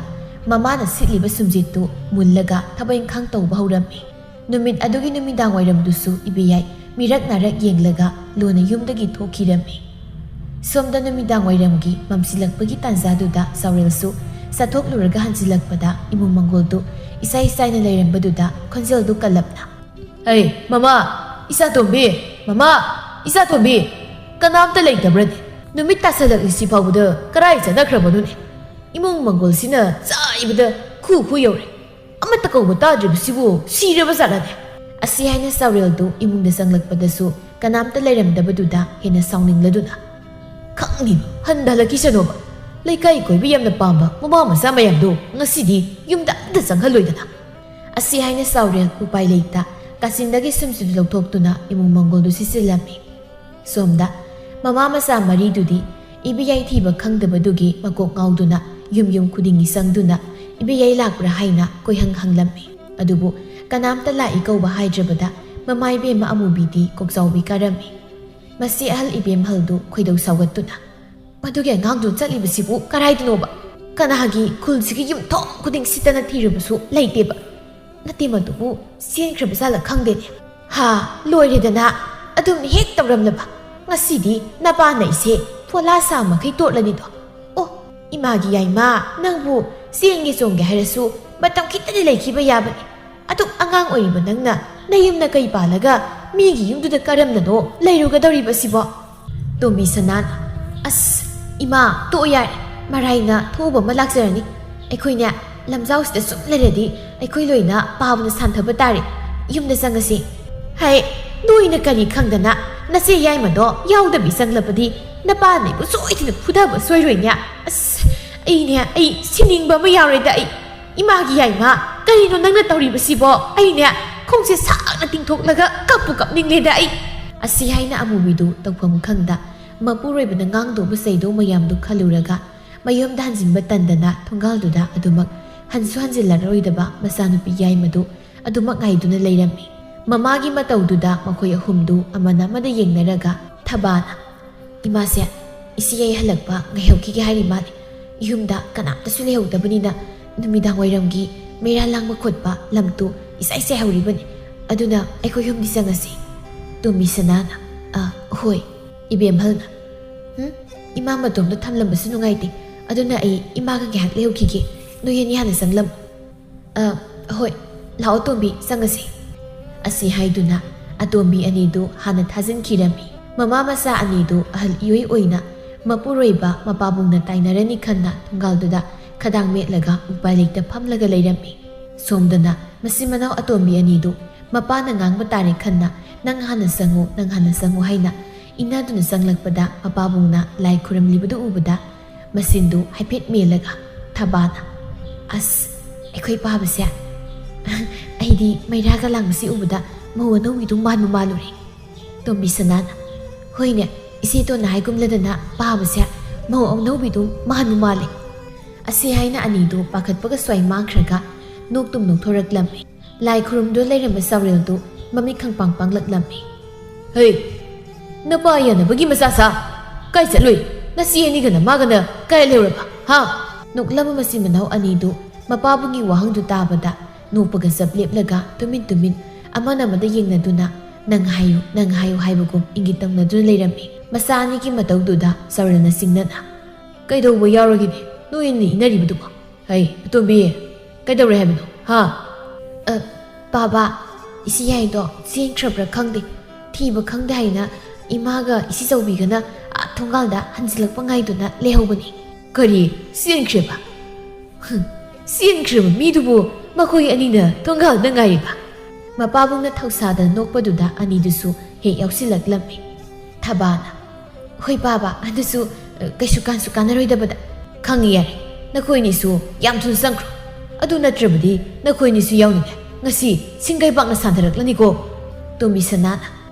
ꯃꯃꯥꯅ ꯁꯤꯠꯂꯤꯕ ꯁꯨꯝꯖꯤꯠꯇꯨ ꯃꯨꯜꯂꯒ ꯊꯕꯛ ꯏꯪꯈꯥꯡ ꯇꯧꯕ ꯍꯧꯔꯝꯃꯤ꯫ ꯅꯨꯃꯤꯠ ꯑꯗꯨꯒꯤ ꯅꯨꯃꯤꯗꯥꯡ ꯋꯥꯏꯔꯝꯗꯨꯁꯨ ꯏꯕꯦꯌꯥꯏ ꯃꯤꯔꯛ ꯅꯥꯔꯛ ꯌꯦꯡꯂꯒ ꯂꯣꯟꯅ ꯌꯨꯝꯗꯒꯤ ꯊꯣꯛꯈꯤꯔꯝꯃꯤ꯫ ꯁꯣꯝꯗ ꯅꯨꯃꯤꯗꯥꯡ ꯋꯥꯏꯔꯝꯒꯤ ꯃꯝꯁꯤꯜꯂꯛꯄꯒꯤ ꯇꯥꯟꯖꯥꯗꯨꯗ ꯆꯥꯎꯔꯦꯜꯁꯨ ꯆꯠꯊꯣꯛꯂꯨꯔꯒ ꯍꯟꯖꯤꯜꯂꯛꯄꯗ ꯏꯃꯨꯡ ꯃꯪꯒꯣꯜꯗꯨ ꯏꯁꯥꯏ ꯆꯥꯏꯅ ꯂꯩꯔꯝꯕꯗꯨꯗ ꯈꯣꯟꯖꯦꯜꯗꯨ ꯀꯜꯂꯞꯅ, "ꯍꯩ, ꯃꯃꯥ, ꯏꯆꯥꯇꯣꯝꯕꯤ, ꯃꯃꯥ, ꯏꯆꯥꯇꯣꯝꯕꯤ, ꯀꯅꯥꯝꯇ ꯂꯩꯇꯕ꯭ꯔꯅꯦ? ꯅꯨꯃꯤꯠ ꯇꯥꯁꯜꯂꯛꯂꯤꯁꯤ ꯐꯥꯎꯕꯗ ꯀꯔꯥꯏ ꯆꯠꯅꯈ꯭ꯔꯕꯅꯣꯅꯦ? ꯏꯃꯨꯡ ꯃꯪꯒꯣꯜꯁꯤꯅ ꯆꯥꯏꯕꯗ ꯈꯨ ꯈꯨ ꯌꯧꯔꯦ꯫ ꯑꯃꯠꯇ ꯀꯧꯕ ꯇꯥꯗ꯭ꯔꯤꯕꯁꯤꯕꯨ ꯁꯤꯔꯕ ꯖꯥꯠꯂꯅꯦ?" ꯑꯁꯤ ꯍꯥꯏꯅ ꯆꯥꯎꯔꯦꯜꯗꯨ ꯏꯃꯨꯡꯗ ꯆꯪꯂꯛꯄꯗꯁꯨ ꯀꯅꯥꯝꯇ ꯂꯩꯔꯝꯗꯕꯗꯨꯗ ꯍꯦꯟꯅ ꯁꯥꯎꯅꯤꯡꯂꯗꯨꯅ, "ꯈꯪꯅꯤꯕ, ꯍꯟꯗ ꯍꯜꯂꯛꯈꯤꯁꯅꯣꯕ꯫ ꯂꯩꯀꯥꯏ ꯀꯣꯏꯕ ꯌꯥꯝꯅ ꯄꯥꯝꯕ ꯃꯃꯥ ꯃꯆꯥ ꯃꯌꯥꯝꯗꯣ ꯉꯁꯤꯗꯤ ꯌꯨꯝꯗ ꯑꯝꯇ ꯆꯪꯍꯜꯂꯣꯏꯗꯅ꯫" ꯑꯁꯤ ꯍꯥꯏꯅ ꯆꯥꯎꯔꯦꯜ ꯎꯄꯥꯏ ꯂꯩꯇ ꯀꯥꯆꯤꯟꯗꯒꯤ ꯁꯨꯝꯁꯤꯗꯨ ꯂꯧꯊꯣꯛꯇꯨꯅ ꯏꯃꯨꯡ ꯃꯪꯒꯣꯜꯗꯨ ꯁꯤꯠꯆꯤꯜꯂꯝꯃꯤ꯫ ꯁꯣꯝꯗ ꯃꯃꯥ ꯃꯆꯥ ꯃꯔꯤꯗꯨꯗꯤ ꯏꯕꯦꯌꯥꯏ ꯊꯤꯕ ꯈꯪꯗꯕꯗꯨꯒꯤ ꯃꯀꯣꯛ ꯉꯥꯎꯗꯨꯅ ꯌꯨꯝ ꯌꯨꯝ ꯈꯨꯗꯤꯡꯒꯤ ꯆꯪꯗꯨꯅ ꯏꯕꯦꯌꯥꯏ ꯂꯥꯛꯄ꯭ꯔꯥ ꯍꯥꯏꯅ ꯀꯣꯏꯍꯪ ꯍꯪꯂꯝꯃꯤ꯫ ꯑꯗꯨꯕꯨ ꯀꯅꯥꯝꯇ ꯂꯥꯛꯏ ꯀꯧꯕ ꯍꯥꯏꯗ꯭ꯔꯕꯗ ꯃꯃꯥ ꯏꯕꯦꯝꯃ ꯑꯃꯨꯕꯤꯗꯤ ꯀꯣꯛꯆꯥꯎꯕꯤ ꯀꯥꯔꯝꯃꯤ꯫ ꯃꯁꯤ ꯑꯍꯜ ꯏꯕꯦꯝꯍꯜꯗꯨ ꯈꯣꯏꯗꯧ ꯁꯥꯎꯒꯠꯇꯨꯅ, "ꯃꯗꯨꯒꯤ ꯑꯉꯥꯡꯗꯨ ꯆꯠꯂꯤꯕꯁꯤꯕꯨ ꯀꯔꯥꯏꯗꯅꯣꯕ? ꯀꯅꯥꯒꯤ ꯈꯨꯜꯁꯤꯒꯤ ꯌꯨꯝꯊꯣꯡ ꯈꯨꯗꯤꯡ ꯁꯤꯠꯇꯅ ꯊꯤꯔꯕꯁꯨ ꯂꯩꯇꯦꯕ꯫ ꯅꯠꯇꯦ, ꯃꯗꯨꯕꯨ ꯆꯦꯟꯈ꯭ꯔꯕ ꯖꯥꯠꯂ ꯈꯪꯗꯦꯅꯦ꯫ ꯍꯥ, ꯂꯣꯏꯔꯦꯗꯅ꯫ ꯑꯗꯨꯝ ꯍꯦꯛ ꯇꯧꯔꯝꯂꯕ꯫ ꯉꯁꯤꯗꯤ ꯅꯄꯥꯅ ꯑꯩꯁꯦ ꯐꯣꯂꯥ ꯁꯥ ꯃꯈꯩ ꯇꯣꯠꯂꯅꯤꯗꯣ꯫ ꯑꯣ, ꯏꯃꯥꯒꯤ ꯌꯥꯏꯃ, ꯅꯪꯕꯨ ꯆꯦꯟꯒꯦ ꯆꯣꯡꯒꯦ ꯍꯥꯏꯔꯁꯨ ꯃꯇꯝ ꯈꯤꯇꯗꯤ ꯂꯩꯈꯤꯕ ꯌꯥꯕꯅꯤ꯫ ꯑꯗꯨꯛ ꯑꯉꯥꯡ ꯑꯣꯏꯔꯤꯕ ꯅꯪꯅ ꯅꯌꯨꯝꯅ ꯀꯩ ꯄꯥꯜꯂꯒ ꯃꯤꯒꯤ ꯌꯨꯝꯗꯨꯗ ꯀꯔꯝꯅꯅꯣ ꯂꯩꯔꯨꯒꯗꯧꯔꯤꯕꯁꯤꯕꯣ? ꯇꯣꯝꯕꯤ ꯁꯅꯥꯅ, "ꯑꯁ, ꯏꯃꯥ, ꯇꯣꯛꯑꯣ ꯌꯥꯔꯦ꯫ ꯃꯔꯥꯏꯅ ꯊꯣꯛꯎꯕ ꯑꯃ ꯂꯥꯛꯆꯔꯅꯤ꯫ ꯑꯩꯈꯣꯏꯅꯦ, ꯂꯝꯖꯥꯎꯁꯤꯗ ꯁꯨꯝ ꯂꯩꯔꯗꯤ ꯑꯩꯈꯣꯏ ꯂꯣꯏꯅ ꯄꯥꯕꯅ ꯁꯥꯟꯊꯕ ꯇꯥꯔꯦ꯫ ꯌꯨꯝꯗ ꯆꯪꯉꯁꯤ꯫" "ꯍꯥꯏ, ꯅꯣꯏꯅ ꯀꯔꯤ ꯈꯪꯗꯅ ꯅꯆꯦ ꯌꯥꯏꯃꯗꯣ ꯌꯥꯎꯗꯕꯤ ꯆꯪꯂꯕꯗꯤ ꯅꯄꯥꯅ ꯑꯩꯕꯨ ꯁꯣꯏꯗꯅ ꯐꯨꯊꯕ ꯁꯣꯏꯔꯣꯏꯅꯦ꯫ ꯑꯁ, ꯑꯩꯅꯦ, ꯑꯩ ꯁꯤꯅꯤꯡꯕ ꯑꯃ ꯌꯥꯎꯔꯦꯗ ꯑꯩ꯫ ꯏꯃꯥꯒꯤ ꯌꯥꯏꯃ, ꯀꯔꯤꯅꯣ ꯅꯪꯅ ꯇꯧꯔꯤꯕꯁꯤꯕꯣ? ꯑꯩꯅꯦ, ꯈꯣꯡꯁꯦ ꯁꯥꯡꯅ ꯇꯤꯡꯊꯣꯛꯂꯒ ꯀꯞꯄꯨ ꯀꯞꯅꯤꯡꯂꯦꯗ ꯑꯩ꯫" ꯑꯁꯤ ꯍꯥꯏꯅ ꯑꯃꯨꯕꯤꯗꯨ ꯇꯧꯐꯝ ꯈꯪꯗ, ꯃꯄꯨꯔꯣꯏꯕꯅ ꯉꯥꯡꯗꯧꯕ ꯆꯩꯗꯧ ꯃꯌꯥꯝꯗꯨ ꯈꯜꯂꯨꯔꯒ, ꯃꯌꯨꯝꯗ ꯍꯟꯖꯤꯟꯕ ꯇꯟꯗꯅ ꯊꯣꯡꯒꯥꯜꯗꯨꯗ ꯑꯗꯨꯃꯛ ꯍꯟꯁꯨ ꯍꯟꯖꯤꯜꯂꯔꯣꯏꯗꯕ ꯃꯆꯥꯅꯨꯄꯤ ꯌꯥꯏꯃꯗꯨ ꯑꯗꯨꯃꯛ ꯉꯥꯏꯗꯨꯅ ꯂꯩꯔꯝꯃꯤ꯫ ꯃꯃꯥꯒꯤ ꯃꯇꯧꯗꯨꯗ ꯃꯈꯣꯏ ꯑꯍꯨꯝꯗꯨ ꯑꯃꯅ ꯑꯃꯗ ꯌꯦꯡꯅꯔꯒ, ꯊꯕꯥꯅ, "ꯏꯃꯥꯁꯦ, ꯏꯆꯦ ꯌꯥꯏ ꯍꯜꯂꯛꯄ ꯉꯥꯏꯍꯧꯈꯤꯒꯦ ꯍꯥꯏꯔꯤ ꯃꯥꯜꯂꯦ꯫ ꯌꯨꯝꯗ ꯀꯅꯥꯝꯇꯁꯨ ꯂꯩꯍꯧꯗꯕꯅꯤꯅ ꯅꯨꯃꯤꯗꯥꯡ ꯋꯥꯏꯔꯝꯒꯤ ꯃꯩꯔꯥ ꯂꯥꯡꯕ ꯈꯣꯠꯄ ꯂꯝꯇꯨ ꯏꯆꯥꯏ ꯆꯥꯏꯍꯧꯔꯤꯕꯅꯤ꯫ ꯑꯗꯨꯅ ꯑꯩꯈꯣꯏ ꯌꯨꯝꯗꯤ ꯆꯪꯉꯁꯤ꯫" ꯇꯣꯝꯕꯤ ꯁꯅꯥꯅ, "ꯑ, ꯍꯣꯏ꯫" ꯏꯕꯦꯝꯍꯜꯅ, "ꯎꯝ, ꯏꯃꯥ ꯃꯇꯣꯝꯇ ꯊꯝꯂꯝꯕꯁꯨ ꯅꯨꯡꯉꯥꯏꯇꯦ꯫ ꯑꯗꯨꯅ ꯑꯩ ꯏꯃꯥꯒ ꯉꯥꯏꯍꯥꯛ ꯂꯩꯍꯧꯈꯤꯒꯦ꯫ ꯅꯣꯏ ꯑꯅꯤ ꯍꯥꯟꯅ ꯆꯪꯂꯝꯃꯨ꯫" "ꯑ, ꯍꯣꯏ, ꯂꯥꯛꯑꯣ ꯇꯣꯝꯕꯤ, ꯆꯪꯉꯁꯤ꯫" ꯑꯁꯤ ꯍꯥꯏꯗꯨꯅ ꯑꯇꯣꯝꯕꯤ ꯑꯅꯤꯗꯨ ꯍꯥꯟꯅ ꯊꯥꯖꯤꯟꯈꯤꯔꯝꯃꯤ꯫ ꯃꯃꯥ ꯃꯆꯥ ꯑꯅꯤꯗꯨ ꯑꯍꯜ ꯏꯑꯣꯏ ꯑꯣꯏꯅ ꯃꯄꯨꯔꯣꯏꯕ ꯃꯄꯥꯕꯨꯡꯅ ꯇꯥꯏꯅꯔꯅꯤ ꯈꯟꯅ ꯊꯣꯡꯒꯥꯜꯗꯨꯗ ꯈꯗꯥꯡ ꯃꯦꯠꯂꯒ ꯎꯄꯥꯏ ꯂꯩꯇ ꯐꯝꯂꯒ ꯂꯩꯔꯝꯃꯤ꯫ ꯁꯣꯝꯗꯅ ꯃꯆꯤꯟ ꯃꯅꯥꯎ ꯑꯇꯣꯝꯕꯤ ꯑꯅꯤꯗꯨ ꯃꯄꯥꯅ ꯉꯥꯡꯕ ꯇꯥꯔꯦ ꯈꯟꯅ, "ꯅꯪ ꯍꯥꯟꯅ ꯆꯪꯉꯨ, ꯅꯪ ꯍꯥꯟꯅ ꯆꯪꯉꯨ" ꯍꯥꯏꯅ ꯏꯟꯅꯗꯨꯅ ꯆꯪꯂꯛꯄꯗ, ꯃꯄꯥꯕꯨꯡꯅ ꯂꯥꯏ ꯈꯨꯔꯝꯂꯤꯕꯗꯨ ꯎꯕꯗ ꯃꯆꯤꯟꯗꯨ ꯍꯥꯏꯐꯦꯠ ꯃꯦꯜꯂꯒ ꯊꯕꯥꯅ, "ꯑꯁ, ꯑꯩꯈꯣꯏ ꯄꯥꯕꯁꯦ, ꯑꯩꯗꯤ ꯃꯩꯔꯥꯒ ꯂꯥꯡꯕꯁꯤ ꯎꯕꯗ ꯃꯧ ꯑꯅꯧꯕꯤꯗꯨ ꯃꯥꯟꯕꯨ ꯃꯥꯜꯂꯨꯔꯦ꯫" ꯇꯣꯝꯕꯤ ꯁꯅꯥꯅ, "ꯍꯣꯏꯅꯦ, ꯏꯆꯦꯇꯣꯟꯅ ꯍꯥꯏꯒꯨꯝꯂꯗꯅ ꯄꯥꯕꯁꯦ ꯃꯧ ꯑꯅꯧꯕꯤꯗꯨ ꯃꯥꯟꯕꯨ ꯃꯥꯜꯂꯦ꯫" ꯑꯁꯤ ꯍꯥꯏꯅ ꯑꯅꯤꯗꯨ ꯄꯥꯈꯠꯄꯒ ꯁ꯭ꯋꯥꯏ ꯃꯥꯡꯈ꯭ꯔꯒ ꯅꯣꯛꯇꯨꯝ ꯅꯣꯛꯊꯣꯔꯛꯂꯝꯃꯤ꯫ ꯂꯥꯏ ꯈꯨꯔꯨꯝꯗꯨꯅ ꯂꯩꯔꯝꯕ ꯆꯥꯎꯔꯦꯜꯗꯨ ꯃꯃꯤꯠ ꯈꯪꯄꯥꯡ ꯄꯥꯡꯂꯛꯂꯝꯃꯤ꯫ "ꯍꯩ, ꯅꯄꯥ ꯌꯥꯅꯕꯒꯤ ꯃꯆꯥ ꯁꯥ! ꯀꯥꯏ ꯆꯠꯂꯨꯏ? ꯅꯆꯦ ꯑꯅꯤꯒꯅ ꯃꯥꯒꯅ ꯀꯥꯏ ꯂꯩꯔꯕ, ꯍꯥ?" ꯅꯣꯛꯂꯝꯕ ꯃꯆꯤꯟ ꯃꯅꯥꯎ ꯑꯅꯤꯗꯨ ꯃꯄꯥꯕꯨꯡꯒꯤ ꯋꯥꯍꯪꯗꯨ ꯇꯥꯕꯗ ꯅꯣꯛꯄꯒ ꯆꯞ ꯂꯦꯞꯂꯒ ꯇꯨꯃꯤꯟ ꯇꯨꯃꯤꯟ ꯑꯃꯅ ꯑꯃꯗ ꯌꯦꯡꯅꯗꯨꯅ "ꯅꯪ ꯍꯥꯏꯌꯨ, ꯅꯪ ꯍꯥꯏꯌꯨ" ꯍꯥꯏꯕꯒꯨꯝ ꯏꯪꯒꯤꯠ ꯇꯝꯅꯗꯨꯅ ꯂꯩꯔꯝꯃꯤ꯫ ꯃꯆꯥ ꯑꯅꯤꯒꯤ ꯃꯇꯧꯗꯨꯗ ꯆꯥꯎꯔꯦꯜꯅ ꯆꯤꯡꯅꯅ, "ꯀꯩꯗꯧꯕ ꯌꯥꯎꯔꯒꯦꯅꯦ ꯅꯣꯏ ꯑꯅꯤ ꯏꯅꯔꯤꯕꯗꯨꯕꯣ? ꯍꯩ, ꯑꯇꯣꯝꯕꯤ, ꯀꯩꯗꯧꯔꯦ ꯍꯥꯏꯕꯅꯣ, ꯍꯥ?" "ꯑ, ꯕꯥꯕꯥ, ꯏꯆꯦ ꯌꯥꯏꯗꯣ ꯆꯦꯟꯈ꯭ꯔꯕ꯭ꯔꯥ ꯈꯪꯗꯦ, ꯊꯤꯕ ꯈꯪꯗꯦ" ꯍꯥꯏꯅ ꯏꯃꯥꯒ ꯏꯆꯦ ꯆꯧꯕꯤꯒꯅ ꯑꯥ ꯊꯣꯡꯒꯥꯜꯗ ꯍꯟꯖꯤꯜꯂꯛꯄ ꯉꯥꯏꯗꯨꯅ ꯂꯩꯍꯧꯕꯅꯤ꯫ "ꯀꯔꯤ? ꯆꯦꯟꯈ꯭ꯔꯦꯕ? ꯍꯨꯝ, ꯆꯦꯟꯈ꯭ꯔꯕ ꯃꯤꯗꯨꯕꯨ ꯃꯈꯣꯏ ꯑꯅꯤꯅ ꯊꯣꯡꯒꯥꯜꯗ ꯉꯥꯏꯔꯤꯕ?" ꯃꯄꯥꯕꯨꯡꯅ ꯊꯧꯁꯥꯗꯅ ꯅꯣꯛꯄꯗꯨꯗ ꯑꯅꯤꯗꯨꯁꯨ ꯍꯦꯛ ꯌꯥꯎꯁꯤꯜꯂꯛꯂꯝꯃꯤ꯫ ꯊꯕꯥꯅ, "ꯍꯣꯏ ꯕꯥꯕꯥ, ꯑꯗꯨꯁꯨ, ꯑ, ꯀꯩꯁꯨ ꯀꯥꯟꯁꯨ ꯀꯥꯟꯅꯔꯣꯏꯗꯕꯗ꯫ ꯈꯪꯉꯤ ꯌꯥꯔꯦ, ꯅꯈꯣꯏꯅꯤꯁꯨ ꯌꯥꯝ ꯊꯨꯅ ꯆꯪꯈ꯭ꯔꯣ꯫ ꯑꯗꯨ ꯅꯠꯇ꯭ꯔꯕꯗꯤ ꯅꯈꯣꯏꯅꯤꯁꯨ ꯌꯥꯎꯅꯤꯡꯉꯥꯏ ꯉꯁꯤ ꯁꯤꯡꯒꯩꯕꯥꯛꯅ ꯁꯥꯟꯊꯔꯛꯂꯅꯤꯀꯣ꯫" ꯇꯣꯝꯕꯤ ꯁꯅꯥꯅ,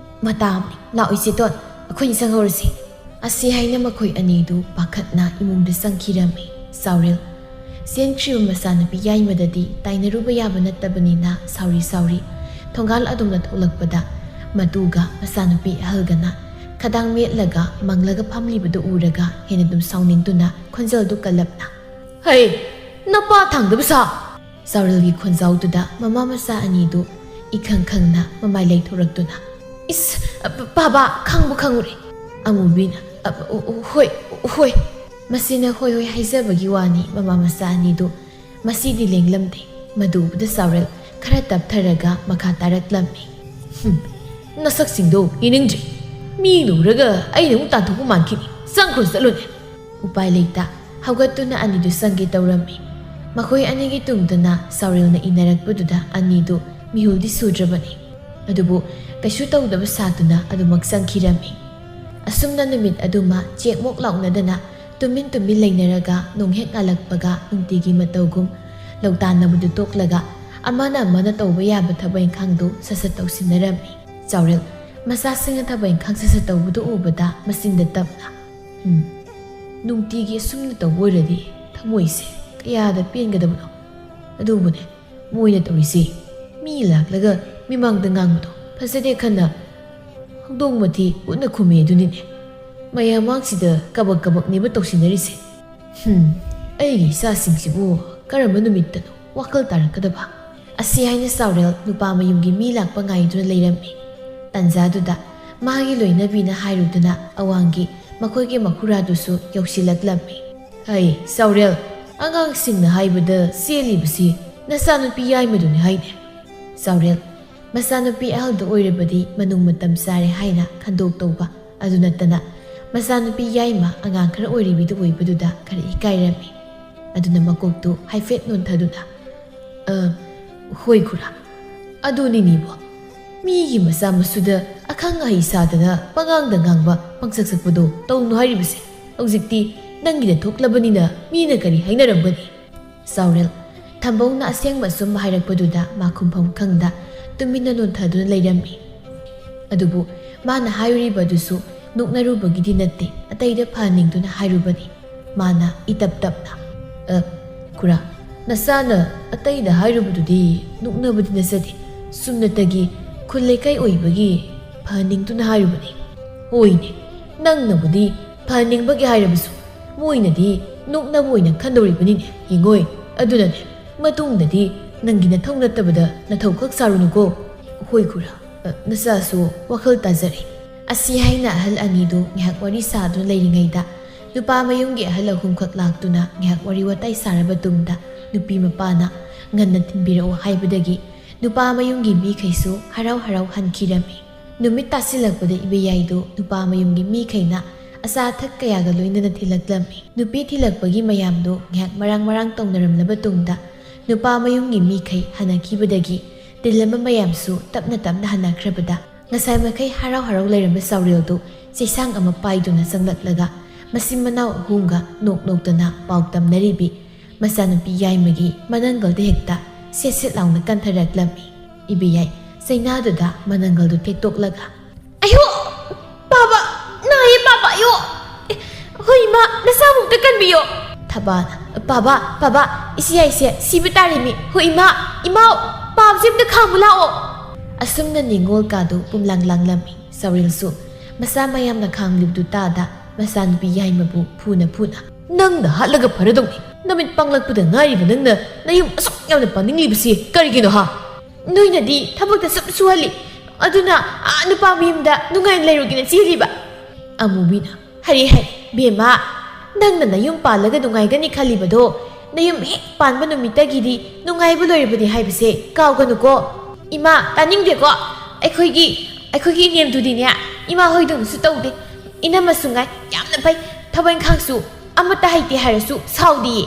"ꯃꯇꯥ ꯑꯃꯅꯤ, ꯂꯥꯛꯑꯣ ꯏꯆꯦꯇꯣꯟ, ꯑꯩꯈꯣꯏꯅꯤ ꯆꯪꯍꯧꯔꯁꯤ꯫" ꯑꯁꯤ ꯍꯥꯏꯅ ꯃꯈꯣꯏ ꯑꯅꯤꯗꯨ ꯄꯥꯈꯠꯅ ꯏꯃꯨꯡꯗ ꯆꯪꯈꯤꯔꯝꯃꯤ꯫ ꯆꯥꯎꯔꯦꯜ, ꯆꯦꯟꯈ꯭ꯔꯤꯕ ꯃꯆꯥꯅꯨꯄꯤ ꯌꯥꯏꯃꯗꯗꯤ ꯇꯥꯏꯅꯔꯨꯕ ꯌꯥꯕ ꯅꯠꯇꯕꯅꯤꯅ ꯁꯥꯎꯔꯤ ꯁꯥꯎꯔꯤ ꯊꯣꯡꯒꯥꯜ ꯑꯗꯣꯝꯗ ꯊꯣꯛꯂꯛꯄꯗ ꯃꯇꯨꯒ ꯃꯆꯥꯅꯨꯄꯤ ꯑꯍꯜꯒꯅ ꯈꯗꯥꯡ ꯃꯦꯠꯂꯒ ꯃꯪꯂꯒ ꯐꯝꯂꯤꯕꯗꯨ ꯎꯔꯒ ꯍꯦꯟꯅ ꯑꯗꯨꯝ ꯁꯥꯎꯅꯤꯡꯗꯨꯅ ꯈꯣꯟꯖꯦꯜꯗꯨ ꯀꯜꯂꯞꯅ, "ꯍꯩ, ꯅꯄꯥ ꯊꯥꯡꯗꯕ ꯁꯥ!" ꯆꯥꯎꯔꯦꯜꯒꯤ ꯈꯣꯟꯖꯥꯎꯗꯨꯗ ꯃꯃꯥ ꯃꯆꯥ ꯑꯅꯤꯗꯨ ꯏꯈꯪ ꯈꯪꯅ ꯃꯃꯥꯏ ꯂꯩꯊꯣꯔꯛꯇꯨꯅ, "ꯏꯁ, ꯑ, ꯕꯥꯕꯥ, ꯈꯪꯕꯨ ꯈꯪꯉꯨꯔꯦ꯫" ꯑꯃꯨꯕꯤꯅ, "ꯑ, ꯑ, ꯑ, ꯍꯣꯏ, ꯍꯣꯏ꯫" ꯃꯁꯤꯅ ꯍꯣꯏ ꯍꯣꯏ ꯍꯥꯏꯖꯕꯒꯤ ꯋꯥꯅꯤ, ꯃꯃꯥ ꯃꯆꯥ ꯑꯅꯤꯗꯨ ꯃꯁꯤꯗꯤ ꯂꯦꯡꯂꯝꯗꯦ꯫ ꯃꯗꯨ ꯎꯕꯗ ꯆꯥꯎꯔꯦꯜ ꯈꯔ ꯇꯞꯊꯔꯒ ꯃꯈꯥ ꯇꯥꯔꯛꯂꯝꯃꯤ꯫ "ꯍꯨꯝ, ꯅꯁꯛꯁꯤꯡꯗꯣ ꯌꯦꯡꯅꯤꯡꯗ꯭ꯔꯦ꯫ ꯃꯤ ꯂꯨꯔꯒ ꯑꯩꯅ ꯑꯃꯨꯛ ꯇꯥꯟꯊꯣꯛꯄ ꯃꯥꯟꯈꯤꯅꯤ꯫ ꯆꯪꯈ꯭ꯔꯣ, ꯆꯠꯂꯣꯅꯦ꯫" ꯎꯄꯥꯏ ꯂꯩꯇ ꯍꯧꯒꯠꯇꯨꯅ ꯑꯅꯤꯗꯨ ꯆꯪꯒꯦ ꯇꯧꯔꯝꯃꯤ꯫ ꯃꯈꯣꯏ ꯑꯅꯤꯒꯤ ꯇꯨꯡꯗꯨꯅ ꯆꯥꯎꯔꯦꯜꯅ ꯏꯟꯅꯔꯛꯄꯗꯨꯗ ꯑꯅꯤꯗꯨ ꯃꯤꯍꯨꯜꯗꯤ ꯁꯨꯗ꯭ꯔꯕꯅꯤ꯫ ꯑꯗꯨꯕꯨ ꯀꯩꯁꯨ ꯇꯧꯗꯕ ꯁꯥꯗꯨꯅ ꯑꯗꯨꯃꯛ ꯆꯪꯈꯤꯔꯝꯃꯤ꯫ ꯑꯁꯨꯝꯅ ꯅꯨꯃꯤꯠ ꯑꯗꯨꯃ ꯆꯦꯛꯃꯣꯛ ꯂꯥꯎꯅꯗꯅ ꯇꯨꯃꯤꯟ ꯇꯨꯃꯤꯟ ꯂꯩꯅꯔꯒ ꯅꯣꯡ ꯍꯦꯛ ꯉꯥꯜꯂꯛꯄꯒ ꯅꯨꯡꯇꯤꯒꯤ ꯃꯇꯧꯒꯨꯝ ꯂꯧꯇꯥꯟꯅꯕꯗꯨ ꯇꯣꯛꯂꯒ ꯑꯃꯅ ꯑꯃꯅ ꯇꯧꯕ ꯌꯥꯕ ꯊꯕꯛ ꯏꯪꯈꯥꯡꯗꯨ ꯁꯠ ꯁꯠ ꯇꯧꯁꯤꯟꯅꯔꯝꯃꯤ꯫ ꯆꯥꯎꯔꯦꯜ ꯃꯆꯥꯁꯤꯡꯅ ꯊꯕꯛ ꯏꯪꯈꯥꯡ ꯁꯠ ꯁꯠ ꯇꯧꯕꯗꯨ ꯎꯕꯗ ꯃꯆꯤꯟꯗ ꯇꯞꯅ, "ꯎꯝ, ꯅꯨꯡꯇꯤꯒꯤ ꯑꯁꯨꯝꯅ ꯇꯧꯕ ꯑꯣꯏꯔꯗꯤ ꯊꯃꯣꯏꯁꯦ ꯀꯌꯥꯗ ꯄꯦꯟꯒꯗꯕꯅꯣ꯫ ꯑꯗꯨꯕꯨꯅꯦ, ꯃꯣꯏꯅ ꯇꯧꯔꯤꯁꯦ ꯃꯤ ꯂꯥꯛꯂꯒ ꯃꯤꯃꯥꯡꯗ ꯉꯥꯡꯕꯗꯣ ꯐꯖꯗꯦ ꯈꯟꯅ ꯍꯧꯗꯣꯡ ꯃꯊꯤ ꯎꯠꯅ ꯈꯨꯝꯃꯦ ꯑꯗꯨꯅꯤꯅꯦ꯫ ꯃꯌꯥꯝ ꯃꯥꯡꯁꯤꯗ ꯀꯕꯛ ꯀꯕꯛꯅꯦꯕ ꯇꯧꯁꯤꯟꯅꯔꯤꯁꯦ꯫ ꯍꯨꯝ, ꯑꯩꯒꯤ ꯏꯆꯥꯁꯤꯡꯁꯤꯕꯨ ꯀꯔꯝꯕ ꯅꯨꯃꯤꯠꯇꯅꯣ ꯋꯥꯈꯜ ꯇꯥꯔꯛꯀꯗꯕ?" ꯑꯁꯤ ꯍꯥꯏꯅ ꯆꯥꯎꯔꯦꯜ ꯅꯨꯄꯥ ꯃꯌꯨꯝꯒꯤ ꯃꯤ ꯂꯥꯛꯄ ꯉꯥꯏꯗꯨꯅ ꯂꯩꯔꯝꯃꯤ꯫ ꯇꯟꯖꯥꯗꯨꯗ ꯃꯥꯒꯤ ꯂꯣꯏꯅꯕꯤꯅ ꯍꯥꯏꯔꯨꯗꯨꯅ ꯑꯋꯥꯡꯒꯤ ꯃꯈꯣꯏꯒꯤ ꯃꯈꯨꯔꯥꯗꯨꯁꯨ ꯌꯧꯁꯤꯜꯂꯛꯂꯝꯃꯤ꯫ "ꯍꯩ ꯆꯥꯎꯔꯦꯜ, ꯑꯉꯥꯡꯁꯤꯡꯅ ꯍꯥꯏꯕꯗ ꯆꯦꯜꯂꯤꯕꯁꯤ ꯅꯆꯥꯅꯨꯄꯤ ꯌꯥꯏꯃꯗꯨꯅꯤ ꯍꯥꯏꯅꯦ?" ꯆꯥꯎꯔꯦꯜ ꯃꯆꯥꯅꯨꯄꯤ ꯑꯍꯜꯗꯨ ꯑꯣꯏꯔꯕꯗꯤ ꯃꯅꯨꯡ ꯃꯇꯝ ꯆꯥꯔꯦ ꯍꯥꯏꯅ ꯈꯟꯗꯣꯛ ꯇꯧꯕ꯫ ꯑꯗꯨ ꯅꯠꯇꯅ ꯃꯆꯥꯅꯨꯄꯤ ꯌꯥꯏꯃ ꯑꯉꯥꯡ ꯈꯔ ꯑꯣꯏꯔꯤꯕꯤꯗꯨ ꯑꯣꯏꯕꯗꯨꯗ ꯈꯔ ꯏꯀꯥꯏꯔꯝꯃꯤ꯫ ꯑꯗꯨꯅ ꯃꯀꯣꯛꯇꯨ ꯍꯥꯏꯐꯦꯠ ꯅꯣꯟꯊꯗꯨꯅ, "ꯑ, ꯍꯣꯏ ꯈꯨꯔꯥ, ꯑꯗꯨꯅꯤꯅꯦꯕꯣ꯫ ꯃꯤꯒꯤ ꯃꯆꯥ ꯃꯁꯨꯗ ꯑꯈꯪ ꯑꯍꯩ ꯁꯥꯗꯅ ꯄꯉꯥꯡꯗ ꯉꯥꯡꯕ ꯄꯪꯁꯛ ꯁꯛꯄꯗꯣ ꯇꯧꯅꯨ ꯍꯥꯏꯔꯤꯕꯁꯦ꯫ ꯍꯧꯖꯤꯛꯇꯤ ꯅꯪꯒꯤꯗ ꯊꯣꯛꯂꯕꯅꯤꯅ ꯃꯤꯅ ꯀꯔꯤ ꯍꯥꯏꯅꯔꯝꯒꯅꯤ?" ꯆꯥꯎꯔꯦꯜ ꯊꯝꯕꯧꯅ ꯑꯁꯦꯡꯕ ꯑꯆꯨꯝꯕ ꯍꯥꯏꯔꯛꯄꯗꯨꯗ ꯃꯥ ꯈꯨꯝꯐꯝ ꯈꯪꯗ ꯇꯨꯃꯤꯟꯅ ꯅꯣꯟꯊꯗꯨꯅ ꯂꯩꯔꯝꯃꯤ꯫ ꯑꯗꯨꯕꯨ ꯃꯥꯅ ꯍꯥꯏꯔꯤꯕꯗꯨꯁꯨ ꯅꯣꯛꯅꯔꯨꯕꯒꯤꯗꯤ ꯅꯠꯇꯦ, ꯑꯇꯩꯗ ꯐꯍꯟꯅꯤꯡꯗꯨꯅ ꯍꯥꯏꯔꯨꯕꯅꯤ꯫ ꯃꯥꯅ ꯏꯇꯞ ꯇꯞꯅ, "ꯑ, ꯈꯨꯔꯥ, ꯅꯆꯥꯅ ꯑꯇꯩꯗ ꯍꯥꯏꯔꯨꯕꯗꯨꯗꯤ ꯅꯣꯛꯅꯕꯗꯤ ꯅꯠꯆꯗꯦ, ꯆꯨꯝꯅꯇꯒꯤ ꯈꯨꯜ ꯂꯩꯀꯥꯏ ꯑꯣꯏꯕꯒꯤ ꯐꯍꯟꯅꯤꯡꯗꯨꯅ ꯍꯥꯏꯔꯨꯕꯅꯤ꯫ ꯍꯣꯏꯅꯦ, ꯅꯪꯅꯕꯨꯗꯤ ꯐꯍꯟꯅꯤꯡꯕꯒꯤ ꯍꯥꯏꯔꯕꯁꯨ ꯃꯣꯏꯅꯗꯤ ꯅꯣꯛꯅꯕ ꯑꯣꯏꯅ ꯈꯟꯗꯧꯔꯤꯕꯅꯤꯅꯦ꯫ ꯌꯦꯡꯉꯣꯏ, ꯑꯗꯨꯅꯅꯦ, ꯃꯇꯨꯡꯗꯗꯤ ꯅꯪꯒꯤ ꯅꯊꯧ ꯅꯠꯇꯕꯗ ꯅꯊꯧ ꯈꯛ ꯁꯥꯔꯨꯅꯨꯀꯣ꯫ ꯍꯣꯏ ꯈꯨꯔꯥ, ꯑ, ꯅꯆꯥꯁꯨ ꯋꯥꯈꯜ ꯇꯥꯖꯔꯦ꯫" ꯑꯁꯤ ꯍꯥꯏꯅ ꯑꯍꯜ ꯑꯅꯤꯗꯨ ꯉꯥꯏꯍꯥꯛ ꯋꯥꯔꯤ ꯁꯥꯗꯨꯅ ꯂꯩꯔꯤꯉꯩꯗ ꯅꯨꯄꯥ ꯃꯌꯨꯝꯒꯤ ꯑꯍꯜ ꯑꯍꯨꯝꯈꯛ ꯂꯥꯛꯇꯨꯅ ꯉꯥꯏꯍꯥꯛ ꯋꯥꯔꯤ ꯋꯥꯇꯥꯏ ꯁꯥꯔꯕ ꯇꯨꯡꯗ ꯅꯨꯄꯤ ꯃꯄꯥꯅ ꯉꯟꯅ ꯊꯤꯟꯕꯤꯔꯛꯎ ꯍꯥꯏꯕꯗꯒꯤ ꯅꯨꯄꯥ ꯃꯌꯨꯝꯒꯤ ꯃꯤꯈꯩꯁꯨ ꯍꯔꯥꯎ ꯍꯔꯥꯎ ꯍꯟꯈꯤꯔꯝꯃꯤ꯫ ꯅꯨꯃꯤꯠ ꯇꯥꯁꯤꯜꯂꯛꯄꯗ ꯏꯕꯦꯌꯥꯏꯗꯨ ꯅꯨꯄꯥ ꯃꯌꯨꯝꯒꯤ ꯃꯤꯈꯩꯅ ꯑꯆꯥ ꯑꯊꯛ ꯀꯌꯥꯒ ꯂꯣꯏꯅꯅ ꯊꯤꯜꯂꯛꯂꯝꯃꯤ꯫ ꯅꯨꯄꯤ ꯊꯤꯜꯂꯛꯄꯒꯤ ꯃꯌꯥꯝꯗꯨ ꯉꯥꯏꯍꯥꯛ ꯃꯔꯥꯡ ꯃꯔꯥꯡ ꯇꯧꯅꯔꯝꯂꯕ ꯇꯨꯡꯗ ꯅꯨꯄꯥ ꯃꯌꯨꯝꯒꯤ ꯃꯤꯈꯩ ꯍꯟꯅꯈꯤꯕꯗꯒꯤ ꯇꯤꯜꯂꯝꯕ ꯃꯌꯥꯝꯁꯨ ꯇꯞꯅ ꯇꯞꯅ ꯍꯟꯅꯈ꯭ꯔꯕꯗ ꯉꯁꯥꯏ ꯃꯈꯩ ꯍꯔꯥꯎ ꯍꯔꯥꯎ ꯂꯩꯔꯝꯕ ꯆꯥꯎꯔꯦꯜꯗꯨ ꯆꯩꯁꯥꯡ ꯑꯃ ꯄꯥꯏꯗꯨꯅ ꯆꯪꯂꯛꯂꯒ ꯃꯆꯤꯟ ꯃꯅꯥꯎ ꯑꯍꯨꯝꯒ ꯅꯣꯛ ꯅꯣꯛꯇꯅ ꯄꯥꯎ ꯇꯝꯅꯔꯤꯕꯤ ꯃꯆꯥꯅꯨꯄꯤ ꯌꯥꯏꯃꯒꯤ ꯃꯅꯪꯒꯜꯗ ꯍꯦꯛꯇ ꯁꯦꯠ ꯁꯦꯠ ꯂꯥꯎꯅ ꯀꯟꯊꯔꯛꯂꯝꯃꯤ꯫ ꯏꯕꯦꯌꯥꯏ ꯆꯩꯅꯥꯗꯨꯗ ꯃꯅꯪꯒꯜꯗꯨ ꯊꯦꯛꯇꯣꯛꯂꯒ, "ꯑꯌꯣ! ꯄꯥꯕ! ꯅꯥꯏꯌꯦ ꯄꯥꯕ! ꯑꯌꯣ! ꯑꯦ, ꯍꯣꯏ ꯏꯃꯥ, ꯅꯁꯥꯕꯨ ꯑꯝꯇ ꯀꯟꯕꯤꯌꯣ!" ꯊꯕꯥꯅ, "ꯄꯥꯕ! ꯄꯥꯕ! ꯏꯆꯦ ꯌꯥꯏꯁꯦ ꯁꯤꯕ ꯇꯥꯔꯦꯃꯤ! ꯍꯣꯏ ꯏꯃꯥ! ꯏꯃꯥꯎ! ꯄꯥꯕꯁꯦ ꯑꯝꯇ ꯈꯥꯝꯃꯨ ꯂꯥꯛꯑꯣ!" ꯑꯁꯨꯝꯅ ꯅꯤꯡꯉꯣꯜ ꯀꯥꯗꯨ ꯄꯨꯝꯂꯥꯡ ꯂꯥꯡꯂꯝꯃꯤ꯫ ꯆꯥꯎꯔꯦꯜꯁꯨ ꯃꯆꯥ ꯃꯌꯥꯝꯅ ꯈꯥꯝꯂꯤꯕꯗꯨ ꯇꯥꯗ ꯃꯆꯥꯅꯨꯄꯤ ꯌꯥꯏꯃꯕꯨ ꯐꯨꯅ ꯐꯨꯅ, "ꯅꯪꯅ ꯍꯥꯠꯂꯒ ꯐꯔꯗꯧꯅꯤ, ꯅꯃꯤꯠ ꯄꯥꯡꯂꯛꯄꯗ ꯉꯥꯏꯔꯤꯕ ꯅꯪꯅ ꯅꯌꯨꯝ ꯑꯁꯨꯛ ꯌꯥꯝꯅ ꯄꯥꯅꯤꯡꯂꯤꯕꯁꯤ ꯀꯔꯤꯒꯤꯅꯣ ꯍꯥ? ꯅꯣꯏꯅꯗꯤ ꯊꯕꯛꯇ ꯁꯨꯝ ꯁꯨꯍꯜꯂꯤ, ꯑꯗꯨꯅ ꯑꯥ ꯅꯨꯄꯥ ꯃꯌꯨꯝꯗ ꯅꯨꯡꯉꯥꯏꯅ ꯂꯩꯔꯨꯒꯦꯅ ꯆꯦꯜꯂꯤꯕ꯫ ꯑꯃꯨꯕꯤꯅ, "ꯍꯔꯦ ꯍꯔꯦ, ꯕꯦꯝꯃ, ꯅꯪꯅ ꯅꯌꯨꯝ ꯄꯥꯜꯂꯒ ꯅꯨꯡꯉꯥꯏꯒꯅꯤ ꯈꯜꯂꯤꯕꯗꯣ, ꯅꯌꯨꯝ ꯍꯦꯛ ꯄꯥꯟꯕ ꯅꯨꯃꯤꯠꯇꯒꯤꯗꯤ ꯅꯨꯡꯉꯥꯏꯕ ꯂꯣꯏꯔꯕꯅꯤ ꯍꯥꯏꯕꯁꯦ ꯀꯥꯎꯒꯅꯨꯀꯣ꯫ ꯏꯃꯥ, ꯇꯥꯅꯤꯡꯗꯦꯀꯣ꯫ ꯑꯩꯈꯣꯏꯒꯤ, ꯑꯩꯈꯣꯏꯒꯤ ꯏꯅꯦꯝꯗꯨꯗꯤꯅꯦ, ꯏꯃꯥ ꯍꯣꯏꯗꯧꯅꯁꯨ ꯇꯧꯗꯦ꯫ ꯏꯅꯝꯃꯁꯨ ꯉꯥꯏ, ꯌꯥꯝꯅ ꯐꯩ꯫ ꯊꯕꯛ ꯏꯪꯈꯥꯡꯁꯨ ꯑꯃꯠꯇ ꯍꯩꯇꯦ ꯍꯥꯏꯔꯁꯨ ꯁꯥꯎꯗꯤꯌꯦ꯫"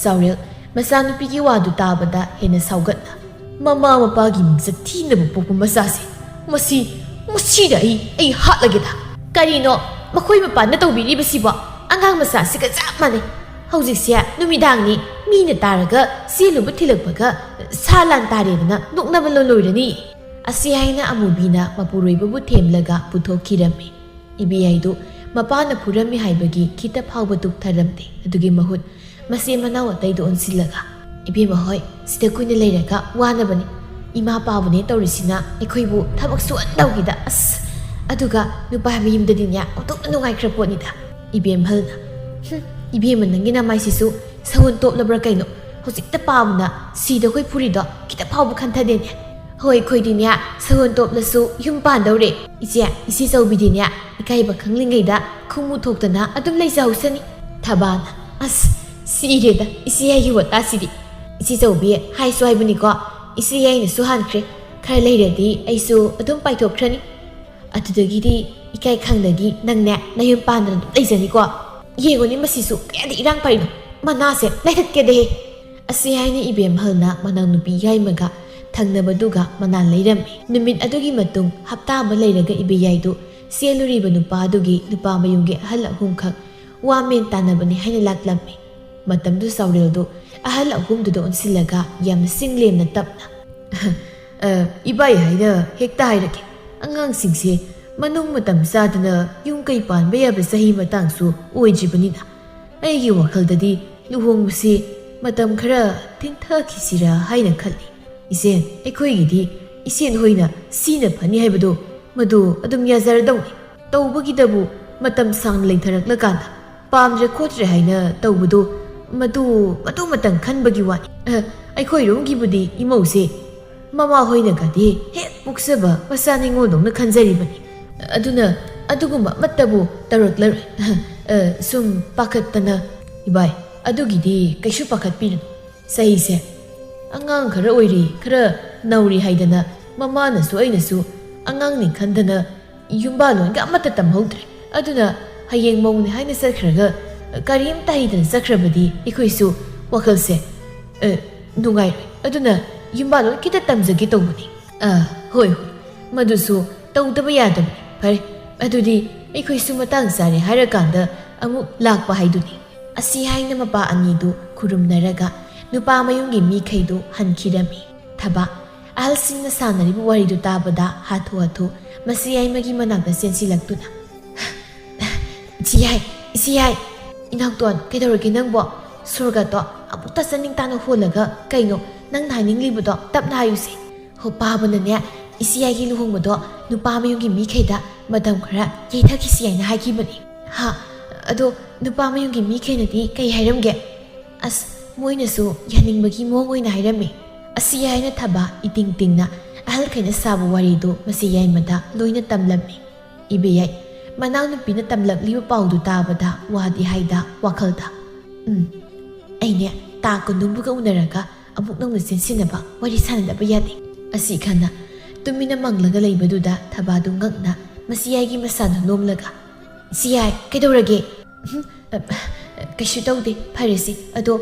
ꯆꯥꯎꯔꯦꯜ ꯃꯆꯥꯅꯨꯄꯤꯒꯤ ꯋꯥꯗꯨ ꯇꯥꯕꯗ ꯍꯦꯟꯅ ꯁꯥꯎꯒꯠꯅ, "ꯃꯃꯥ ꯃꯄꯥꯒꯤ ꯃꯤꯡꯆꯠ ꯊꯤꯅꯕ ꯄꯣꯛꯄ ꯃꯆꯥꯁꯦ, ꯃꯁꯤ, ꯃꯁꯤꯗ ꯑꯩ, ꯑꯩ ꯍꯥꯠꯂꯒꯦꯗ!" "ꯀꯔꯤꯅꯣ ꯃꯈꯣꯏ ꯃꯄꯥꯟꯗ ꯇꯧꯕꯤꯔꯤꯕꯁꯤꯕꯣ? ꯑꯉꯥꯡ ꯃꯆꯥꯁꯤꯒ ꯆꯞ ꯃꯥꯟꯅꯩ꯫ ꯍꯧꯖꯤꯛꯁꯦ ꯅꯨꯃꯤꯗꯥꯡꯅꯤ, ꯃꯤꯅ ꯇꯥꯔꯒ ꯆꯦꯜꯂꯨꯕ ꯊꯤꯜꯂꯛꯄꯒ ꯁꯥ ꯂꯥꯟ ꯇꯥꯔꯦꯗꯅ ꯅꯣꯛꯅꯕꯅ ꯂꯣꯏꯔꯅꯤ꯫" ꯑꯁꯤ ꯍꯥꯏꯅ ꯑꯃꯨꯕꯤꯅ ꯃꯄꯨꯔꯣꯏꯕꯕꯨ ꯊꯦꯝꯂꯒ ꯄꯨꯊꯣꯛꯈꯤꯔꯝꯃꯤ꯫ ꯏꯕꯦꯌꯥꯏꯗꯨ ꯃꯄꯥꯅ ꯐꯨꯔꯝꯃꯤ ꯍꯥꯏꯕꯒꯤ ꯈꯤꯇ ꯐꯥꯎꯕ ꯇꯨꯞꯊꯔꯝꯗꯦ꯫ ꯑꯗꯨꯒꯤ ꯃꯍꯨꯠ ꯃꯆꯤꯟ ꯃꯅꯥꯎ ꯑꯇꯩꯗ ꯑꯣꯟꯁꯤꯜꯂꯒ, "ꯏꯕꯦꯝꯃ ꯍꯣꯏ, ꯁꯤꯗ ꯀꯨꯏꯅ ꯂꯩꯔꯒ ꯋꯥꯅꯕꯅꯤ꯫ ꯏꯃꯥ ꯄꯥꯕꯅꯦ ꯇꯧꯔꯤꯁꯤꯅ ꯑꯩꯈꯣꯏꯕꯨ ꯊꯕꯛ ꯁꯨꯍꯟꯗꯧꯒꯤꯗ, ꯑꯁ! ꯑꯗꯨꯒ ꯅꯨꯄꯥ ꯃꯌꯨꯝꯗꯗꯤꯅꯦ ꯑꯣꯟꯊꯣꯛꯅ ꯅꯨꯡꯉꯥꯏꯈ꯭ꯔ ꯄꯣꯠꯅꯤꯗ꯫" ꯏꯕꯦꯝꯍꯜꯅ, "ꯍꯨꯝ, ꯏꯕꯦꯝꯃ ꯅꯪꯒꯤ ꯅꯃꯥꯏꯁꯤꯁꯨ ꯁꯒꯣꯜ ꯇꯣꯞꯂꯕ꯭ꯔꯥ ꯀꯩꯅꯣ? ꯍꯧꯖꯤꯛꯇ ꯄꯥꯕꯅ ꯁꯤꯗ ꯑꯩꯈꯣꯏ ꯐꯨꯔꯤꯗꯣ ꯈꯤꯇ ꯐꯥꯎꯕ ꯈꯟꯊꯗꯦꯅꯦ꯫ ꯍꯣꯏ, ꯑꯩꯈꯣꯏꯗꯤꯅꯦ ꯁꯒꯣꯜ ꯇꯣꯞꯂꯁꯨ ꯌꯨꯝ ꯄꯥꯟꯗꯧꯔꯦ꯫ ꯏꯆꯦ, ꯏꯆꯦ ꯆꯧꯕꯤꯗꯤꯅꯦ ꯏꯀꯥꯏꯕ ꯈꯪꯂꯤꯉꯩꯗ ꯈꯨꯝꯃꯨ ꯊꯣꯛꯇꯅ ꯑꯗꯨꯝ ꯂꯩꯖꯍꯧꯁꯅꯤ꯫" ꯊꯕꯥꯅ, "ꯑꯁ, ꯁꯤꯔꯦꯗ ꯏꯆꯦ ꯑꯩꯒꯤ ꯋꯥꯇꯥꯁꯤꯗꯤ꯫ ꯏꯆꯦ ꯆꯧꯕꯤ, ꯍꯥꯏꯁꯨ ꯍꯥꯏꯕꯅꯤꯀꯣ, ꯏꯆꯦ ꯑꯩꯅꯁꯨ ꯍꯥꯟꯈ꯭ꯔꯦ꯫ ꯈꯔ ꯂꯩꯔꯗꯤ ꯑꯩꯁꯨ ꯑꯗꯨꯝ ꯄꯥꯏꯊꯣꯛꯈ꯭ꯔꯅꯤ꯫ ꯑꯗꯨꯗꯒꯤꯗꯤ ꯏꯀꯥꯏ ꯈꯪꯗꯒꯤ ꯅꯪꯅꯦ ꯅꯌꯨꯝ ꯄꯥꯟꯗꯅ ꯑꯗꯨꯝ ꯂꯩꯖꯅꯤꯀꯣ꯫ ꯌꯦꯡꯉꯨꯅꯦ ꯃꯁꯤꯁꯨ ꯀꯌꯥꯗꯤ ꯏꯔꯥꯡ ꯄꯥꯏꯅꯣ, ꯃꯅꯥꯁꯦ ꯂꯩꯊꯠꯀꯦꯗꯦꯍꯦ꯫" ꯑꯁꯤ ꯍꯥꯏꯅ ꯏꯕꯦꯝꯍꯜꯅ ꯃꯅꯥꯎꯅꯨꯄꯤ ꯌꯥꯏꯃꯒ ꯊꯪꯅꯕꯗꯨꯒ ꯃꯅꯥ ꯂꯩꯔꯝꯃꯤ꯫ ꯅꯨꯃꯤꯠ ꯑꯗꯨꯒꯤ ꯃꯇꯨꯡ ꯍꯞꯇꯥ ꯑꯃ ꯂꯩꯔꯒ ꯏꯕꯦꯌꯥꯏꯗꯨ ꯆꯦꯜꯂꯨꯔꯤꯕ ꯅꯨꯄꯥꯗꯨꯒꯤ ꯅꯨꯄꯥ ꯃꯌꯨꯝꯒꯤ ꯑꯍꯜ ꯑꯍꯨꯝꯈꯛ ꯋꯥ ꯃꯦꯟ ꯇꯥꯟꯅꯕꯅꯤ ꯍꯥꯏꯅ ꯂꯥꯛꯂꯝꯃꯤ꯫ ꯃꯇꯝꯗꯨ ꯆꯥꯎꯔꯦꯜꯗꯨ ꯑꯍꯜ ꯑꯍꯨꯝꯗꯨꯗ ꯑꯣꯟꯁꯤꯜꯂꯒ ꯌꯥꯝꯅ ꯆꯤꯡ ꯂꯦꯝꯅ ꯇꯞꯅ, "ꯑ, ꯏꯕꯥꯏ ꯍꯥꯏꯅ ꯍꯦꯛꯇ ꯍꯥꯏꯔꯒꯦ, ꯑꯉꯥꯡꯁꯤꯡꯁꯦ ꯃꯅꯨꯡ ꯃꯇꯝ ꯆꯥꯗꯅ ꯌꯨꯝ ꯀꯩ ꯄꯥꯟꯕ ꯌꯥꯕ ꯆꯍꯤ ꯃꯇꯥꯡꯁꯨ ꯑꯣꯏꯗ꯭ꯔꯤꯕꯅꯤꯅ, ꯑꯩꯒꯤ ꯋꯥꯈꯜꯗꯗꯤ ꯂꯨꯍꯣꯡꯕꯁꯤ ꯃꯇꯝ ꯈꯔ ꯊꯦꯡꯊꯈꯤꯁꯤꯔꯥ ꯍꯥꯏꯅ ꯈꯜꯂꯤ꯫ ꯏꯆꯦ, ꯑꯩꯈꯣꯏꯒꯤꯗꯤ ꯏꯆꯦ ꯍꯣꯏꯅ ꯁꯤꯅ ꯐꯅꯤ ꯍꯥꯏꯕꯗꯣ ꯃꯗꯨ ꯑꯗꯨꯝ ꯌꯥꯖꯔꯗꯧꯅꯤ꯫ ꯇꯧꯕꯒꯤꯗꯕꯨ ꯃꯇꯝ ꯁꯥꯡꯅ ꯂꯩꯊꯔꯛꯂꯀꯥꯟꯗ ꯄꯥꯝꯗ꯭ꯔꯦ ꯈꯣꯠꯇ꯭ꯔꯦ ꯍꯥꯏꯅ ꯇꯧꯕꯗꯣ ꯃꯗꯨ, ꯃꯗꯨ ꯃꯇꯪ ꯈꯟꯕꯒꯤ ꯋꯥꯅꯤ꯫ ꯑ, ꯑꯩꯈꯣꯏꯔꯣꯝꯒꯤꯕꯨꯗꯤ ꯏꯃꯧꯁꯦ ꯃꯃꯥ ꯍꯣꯏꯅꯒꯗꯤ ꯍꯦꯛ ꯄꯣꯛꯆꯕ ꯃꯆꯥ ꯅꯤꯉꯣꯜꯗꯧꯅ ꯈꯟꯖꯔꯤꯕꯅꯤ꯫ ꯑꯗꯨꯅ ꯑꯗꯨꯒꯨꯝꯕ ꯑꯃꯠꯇꯕꯨ ꯇꯧꯔꯛꯂꯔꯣꯏ꯫ ꯑ, ꯁꯨꯝ ꯄꯥꯈꯠꯇꯅ꯫ ꯏꯕꯥꯏ, ꯑꯗꯨꯒꯤꯗꯤ ꯀꯩꯁꯨ ꯄꯥꯈꯠꯄꯤꯔꯨꯅꯨ꯫ ꯆꯍꯤꯁꯦ ꯑꯉꯥꯡ ꯈꯔ ꯑꯣꯏꯔꯤ, ꯈꯔ ꯅꯧꯔꯤ ꯍꯥꯏꯗꯅ ꯃꯃꯥꯅꯁꯨ ꯑꯩꯅꯁꯨ ꯑꯉꯥꯡꯅꯤ ꯈꯟꯗꯅ ꯌꯨꯝꯕꯥꯜꯂꯣꯟꯒ ꯑꯃꯠꯇ ꯇꯝꯍꯧꯗ꯭ꯔꯦ꯫ ꯑꯗꯨꯅ ꯍꯌꯦꯡ ꯃꯧꯅꯤ ꯍꯥꯏꯅ ꯆꯠꯈ꯭ꯔꯒ ꯀꯔꯤꯝꯇ ꯍꯩꯇꯅ ꯆꯠꯈ꯭ꯔꯕꯗꯤ ꯑꯩꯈꯣꯏꯁꯨ ꯋꯥꯈꯜꯁꯦ, ꯑ, ꯅꯨꯡꯉꯥꯏꯔꯣꯏ꯫ ꯑꯗꯨꯅ ꯌꯨꯝꯕꯥꯜꯂꯣꯟ ꯈꯤꯇ ꯇꯝꯖꯒꯦ ꯇꯧꯕꯅꯤ꯫ ꯑ, ꯍꯣꯏ, ꯍꯣꯏ, ꯃꯗꯨꯁꯨ ꯇꯧꯗꯕ ꯌꯥꯗꯕꯅꯤ꯫ ꯐꯔꯦ, ꯑꯗꯨꯗꯤ ꯑꯩꯈꯣꯏꯁꯨ ꯃꯇꯥꯡ ꯆꯥꯔꯦ ꯍꯥꯏꯔꯀꯥꯟꯗ ꯑꯃꯨꯛ ꯂꯥꯛꯄ ꯍꯥꯏꯗꯨꯅꯤ꯫ ꯑꯁꯤ ꯍꯥꯏꯅ ꯃꯄꯥ ꯑꯅꯤꯗꯨ ꯈꯨꯔꯨꯝꯅꯔꯒ ꯅꯨꯄꯥ ꯃꯌꯨꯝꯒꯤ ꯃꯤꯈꯩꯗꯨ ꯍꯟꯈꯤꯔꯝꯃꯤ꯫ ꯊꯕꯥ, ꯑꯍꯜꯁꯤꯡꯅ ꯁꯥꯟꯅꯔꯤꯕ ꯋꯥꯔꯤꯗꯨ ꯇꯥꯕꯗ ꯍꯥꯊꯨ ꯍꯥꯊꯨ ꯃꯁꯤ ꯌꯥꯏꯃꯒꯤ ꯃꯅꯥꯛꯇ ꯆꯦꯟꯁꯤꯜꯂꯛꯇꯨꯅ, "ꯏꯆꯦ ꯌꯥꯏ, ꯏꯆꯦ ꯌꯥꯏ!" "ꯏꯅꯥꯎꯇꯣꯟ, ꯀꯩꯗꯧꯔꯒꯦ ꯅꯪꯕꯣ? ꯁꯣꯔꯒꯠꯇꯣ ꯑꯃꯨꯛꯇ ꯆꯅꯤꯡ ꯇꯥꯅ ꯍꯣꯜꯂꯒ ꯀꯩꯅꯣ ꯅꯪꯅ ꯍꯥꯏꯅꯤꯡꯂꯤꯕꯗꯣ ꯇꯞꯅ ꯍꯥꯏꯌꯨꯁꯦ꯫ ꯍꯣ, ꯄꯥꯕꯅꯅꯦ, ꯏꯆꯦ ꯌꯥꯏꯒꯤ ꯂꯨꯍꯣꯡꯕꯗꯣ ꯅꯨꯄꯥ ꯃꯌꯨꯝꯒꯤ ꯃꯤꯈꯩꯗ ꯃꯇꯝ ꯈꯔ ꯌꯩꯊꯈꯤꯁꯤ ꯍꯥꯏꯅ ꯍꯥꯏꯈꯤꯕꯅꯤ꯫" "ꯍꯥ? ꯑꯗꯣ ꯅꯨꯄꯥ ꯃꯌꯨꯝꯒꯤ ꯃꯤꯈꯩꯅꯗꯤ ꯀꯩ ꯍꯥꯏꯔꯝꯒꯦ?" "ꯑꯁ, ꯃꯣꯏꯅꯁꯨ ꯌꯥꯅꯤꯡꯕꯒꯤ ꯃꯑꯣꯡ ꯑꯣꯏꯅ ꯍꯥꯏꯔꯝꯃꯤ꯫" ꯑꯁꯤ ꯍꯥꯏꯅ ꯊꯕꯥ ꯏꯇꯤꯡ ꯇꯤꯡꯅ ꯑꯍꯜꯈꯩꯅ ꯁꯥꯕ ꯋꯥꯔꯤꯗꯨ ꯃꯁꯤ ꯌꯥꯏꯃꯗ ꯂꯣꯏꯅ ꯇꯝꯂꯝꯃꯤ꯫ ꯏꯕꯦꯌꯥꯏ, ꯃꯅꯥꯎꯅꯨꯄꯤꯅ ꯇꯝꯂꯛꯂꯤꯕ ꯄꯥꯎꯗꯨ ꯇꯥꯕꯗ ꯋꯥꯗꯤ ꯍꯥꯏꯗ ꯋꯥꯈꯜꯗ, "ꯎꯝ, ꯑꯩꯅꯦ ꯇꯥ ꯀꯨꯟꯗꯨꯝꯕꯨꯒ ꯎꯅꯔꯒ ꯑꯃꯨꯛ ꯅꯧꯅ ꯆꯦꯟꯁꯤꯟꯅꯕ ꯋꯥꯔꯤ ꯁꯥꯟꯅꯗꯕ ꯌꯥꯗꯦ꯫" ꯑꯁꯤ ꯈꯟꯅ ꯇꯨꯃꯤꯟꯅ ꯃꯪꯂꯒ ꯂꯩꯕꯗꯨꯗ ꯊꯕꯥꯗꯨ ꯉꯛꯅ ꯃꯁꯤ ꯌꯥꯏꯒꯤ ꯃꯁꯥꯗꯨ ꯅꯣꯝꯂꯒ, "ꯏꯆꯦ ꯌꯥꯏ, ꯀꯩꯗꯧꯔꯒꯦ?" "ꯎꯝ, ꯑ, ꯀꯩꯁꯨ ꯇꯧꯗꯦ, ꯐꯔꯦꯁꯦ꯫ ꯑꯗꯣ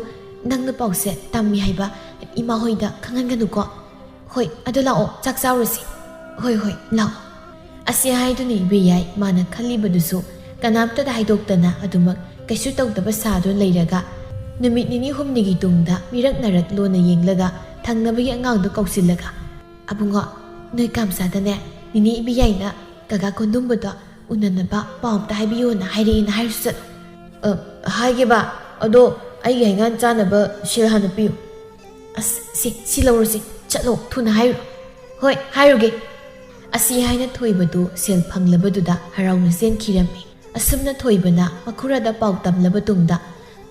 ꯅꯪꯅ ꯄꯥꯎꯁꯦ ꯇꯝꯃꯤ ꯍꯥꯏꯕ ꯏꯃꯥ ꯍꯣꯏꯗ ꯈꯪꯍꯟꯒꯅꯨꯀꯣ꯫" "ꯍꯣꯏ, ꯑꯗꯣ ꯂꯥꯛꯑꯣ, ꯆꯥꯛ ꯆꯥꯎꯔꯁꯤ꯫" "ꯍꯣꯏ, ꯍꯣꯏ, ꯂꯥꯛꯑꯣ꯫" ꯑꯁꯤ ꯍꯥꯏꯗꯨꯅ ꯏꯕꯦꯌꯥꯏ ꯃꯥꯅ ꯈꯜꯂꯤꯕꯗꯨꯁꯨ ꯀꯅꯥꯝꯇꯗ ꯍꯥꯏꯗꯣꯛꯇꯅ ꯑꯗꯨꯃꯛ ꯀꯩꯁꯨ ꯇꯧꯗꯕ ꯁꯥꯗꯨꯅ ꯂꯩꯔꯒ ꯅꯨꯃꯤꯠ ꯅꯤꯅꯤ ꯍꯨꯝꯅꯤꯒꯤ ꯇꯨꯡꯗ ꯃꯤꯔꯛ ꯅꯥꯔꯛ ꯂꯣꯟꯅ ꯌꯦꯡꯂꯒ ꯊꯪꯅꯕꯒꯤ ꯑꯉꯥꯡꯗꯨ ꯀꯧꯁꯤꯜꯂꯒ, "ꯑꯕꯨꯡꯉꯣ, ꯅꯣꯏ ꯀꯥꯝꯆꯥꯗꯅꯦ ꯅꯤꯅꯦ ꯏꯕꯦꯌꯥꯏꯅ ꯀꯀꯥ ꯀꯣꯟꯗꯨꯝꯕꯗꯣ ꯎꯅꯅꯕ ꯄꯥꯎ ꯑꯝꯇ ꯍꯥꯏꯕꯤꯌꯣꯅ ꯍꯥꯏꯔꯛꯑꯦꯅ ꯍꯥꯏꯔꯨꯁꯨ ꯆꯠꯂꯣ꯫" "ꯑ, ꯍꯥꯏꯒꯦꯕ, ꯑꯗꯣ ꯑꯩꯒꯤ ꯍꯩꯉꯥꯟ ꯆꯥꯅꯕ ꯁꯦꯜ ꯍꯥꯟꯅ ꯄꯤꯌꯨ꯫" "ꯑꯁ, ꯁꯤ, ꯁꯤ ꯂꯧꯔꯁꯤ, ꯆꯠꯂꯣ, ꯊꯨꯅ ꯍꯥꯏꯔꯨ꯫" "ꯍꯣꯏ, ꯍꯥꯏꯔꯨꯒꯦ꯫" ꯑꯁꯤ ꯍꯥꯏꯅ ꯊꯣꯏꯕꯗꯨ ꯁꯦꯜ ꯐꯪꯂꯕꯗꯨꯗ ꯍꯔꯥꯎꯅ ꯆꯦꯟꯈꯤꯔꯝꯃꯤ꯫ ꯑꯁꯨꯝꯅ ꯊꯣꯏꯕꯅ ꯃꯈꯨꯔꯥꯗ ꯄꯥꯎ ꯇꯝꯂꯕ ꯇꯨꯡꯗ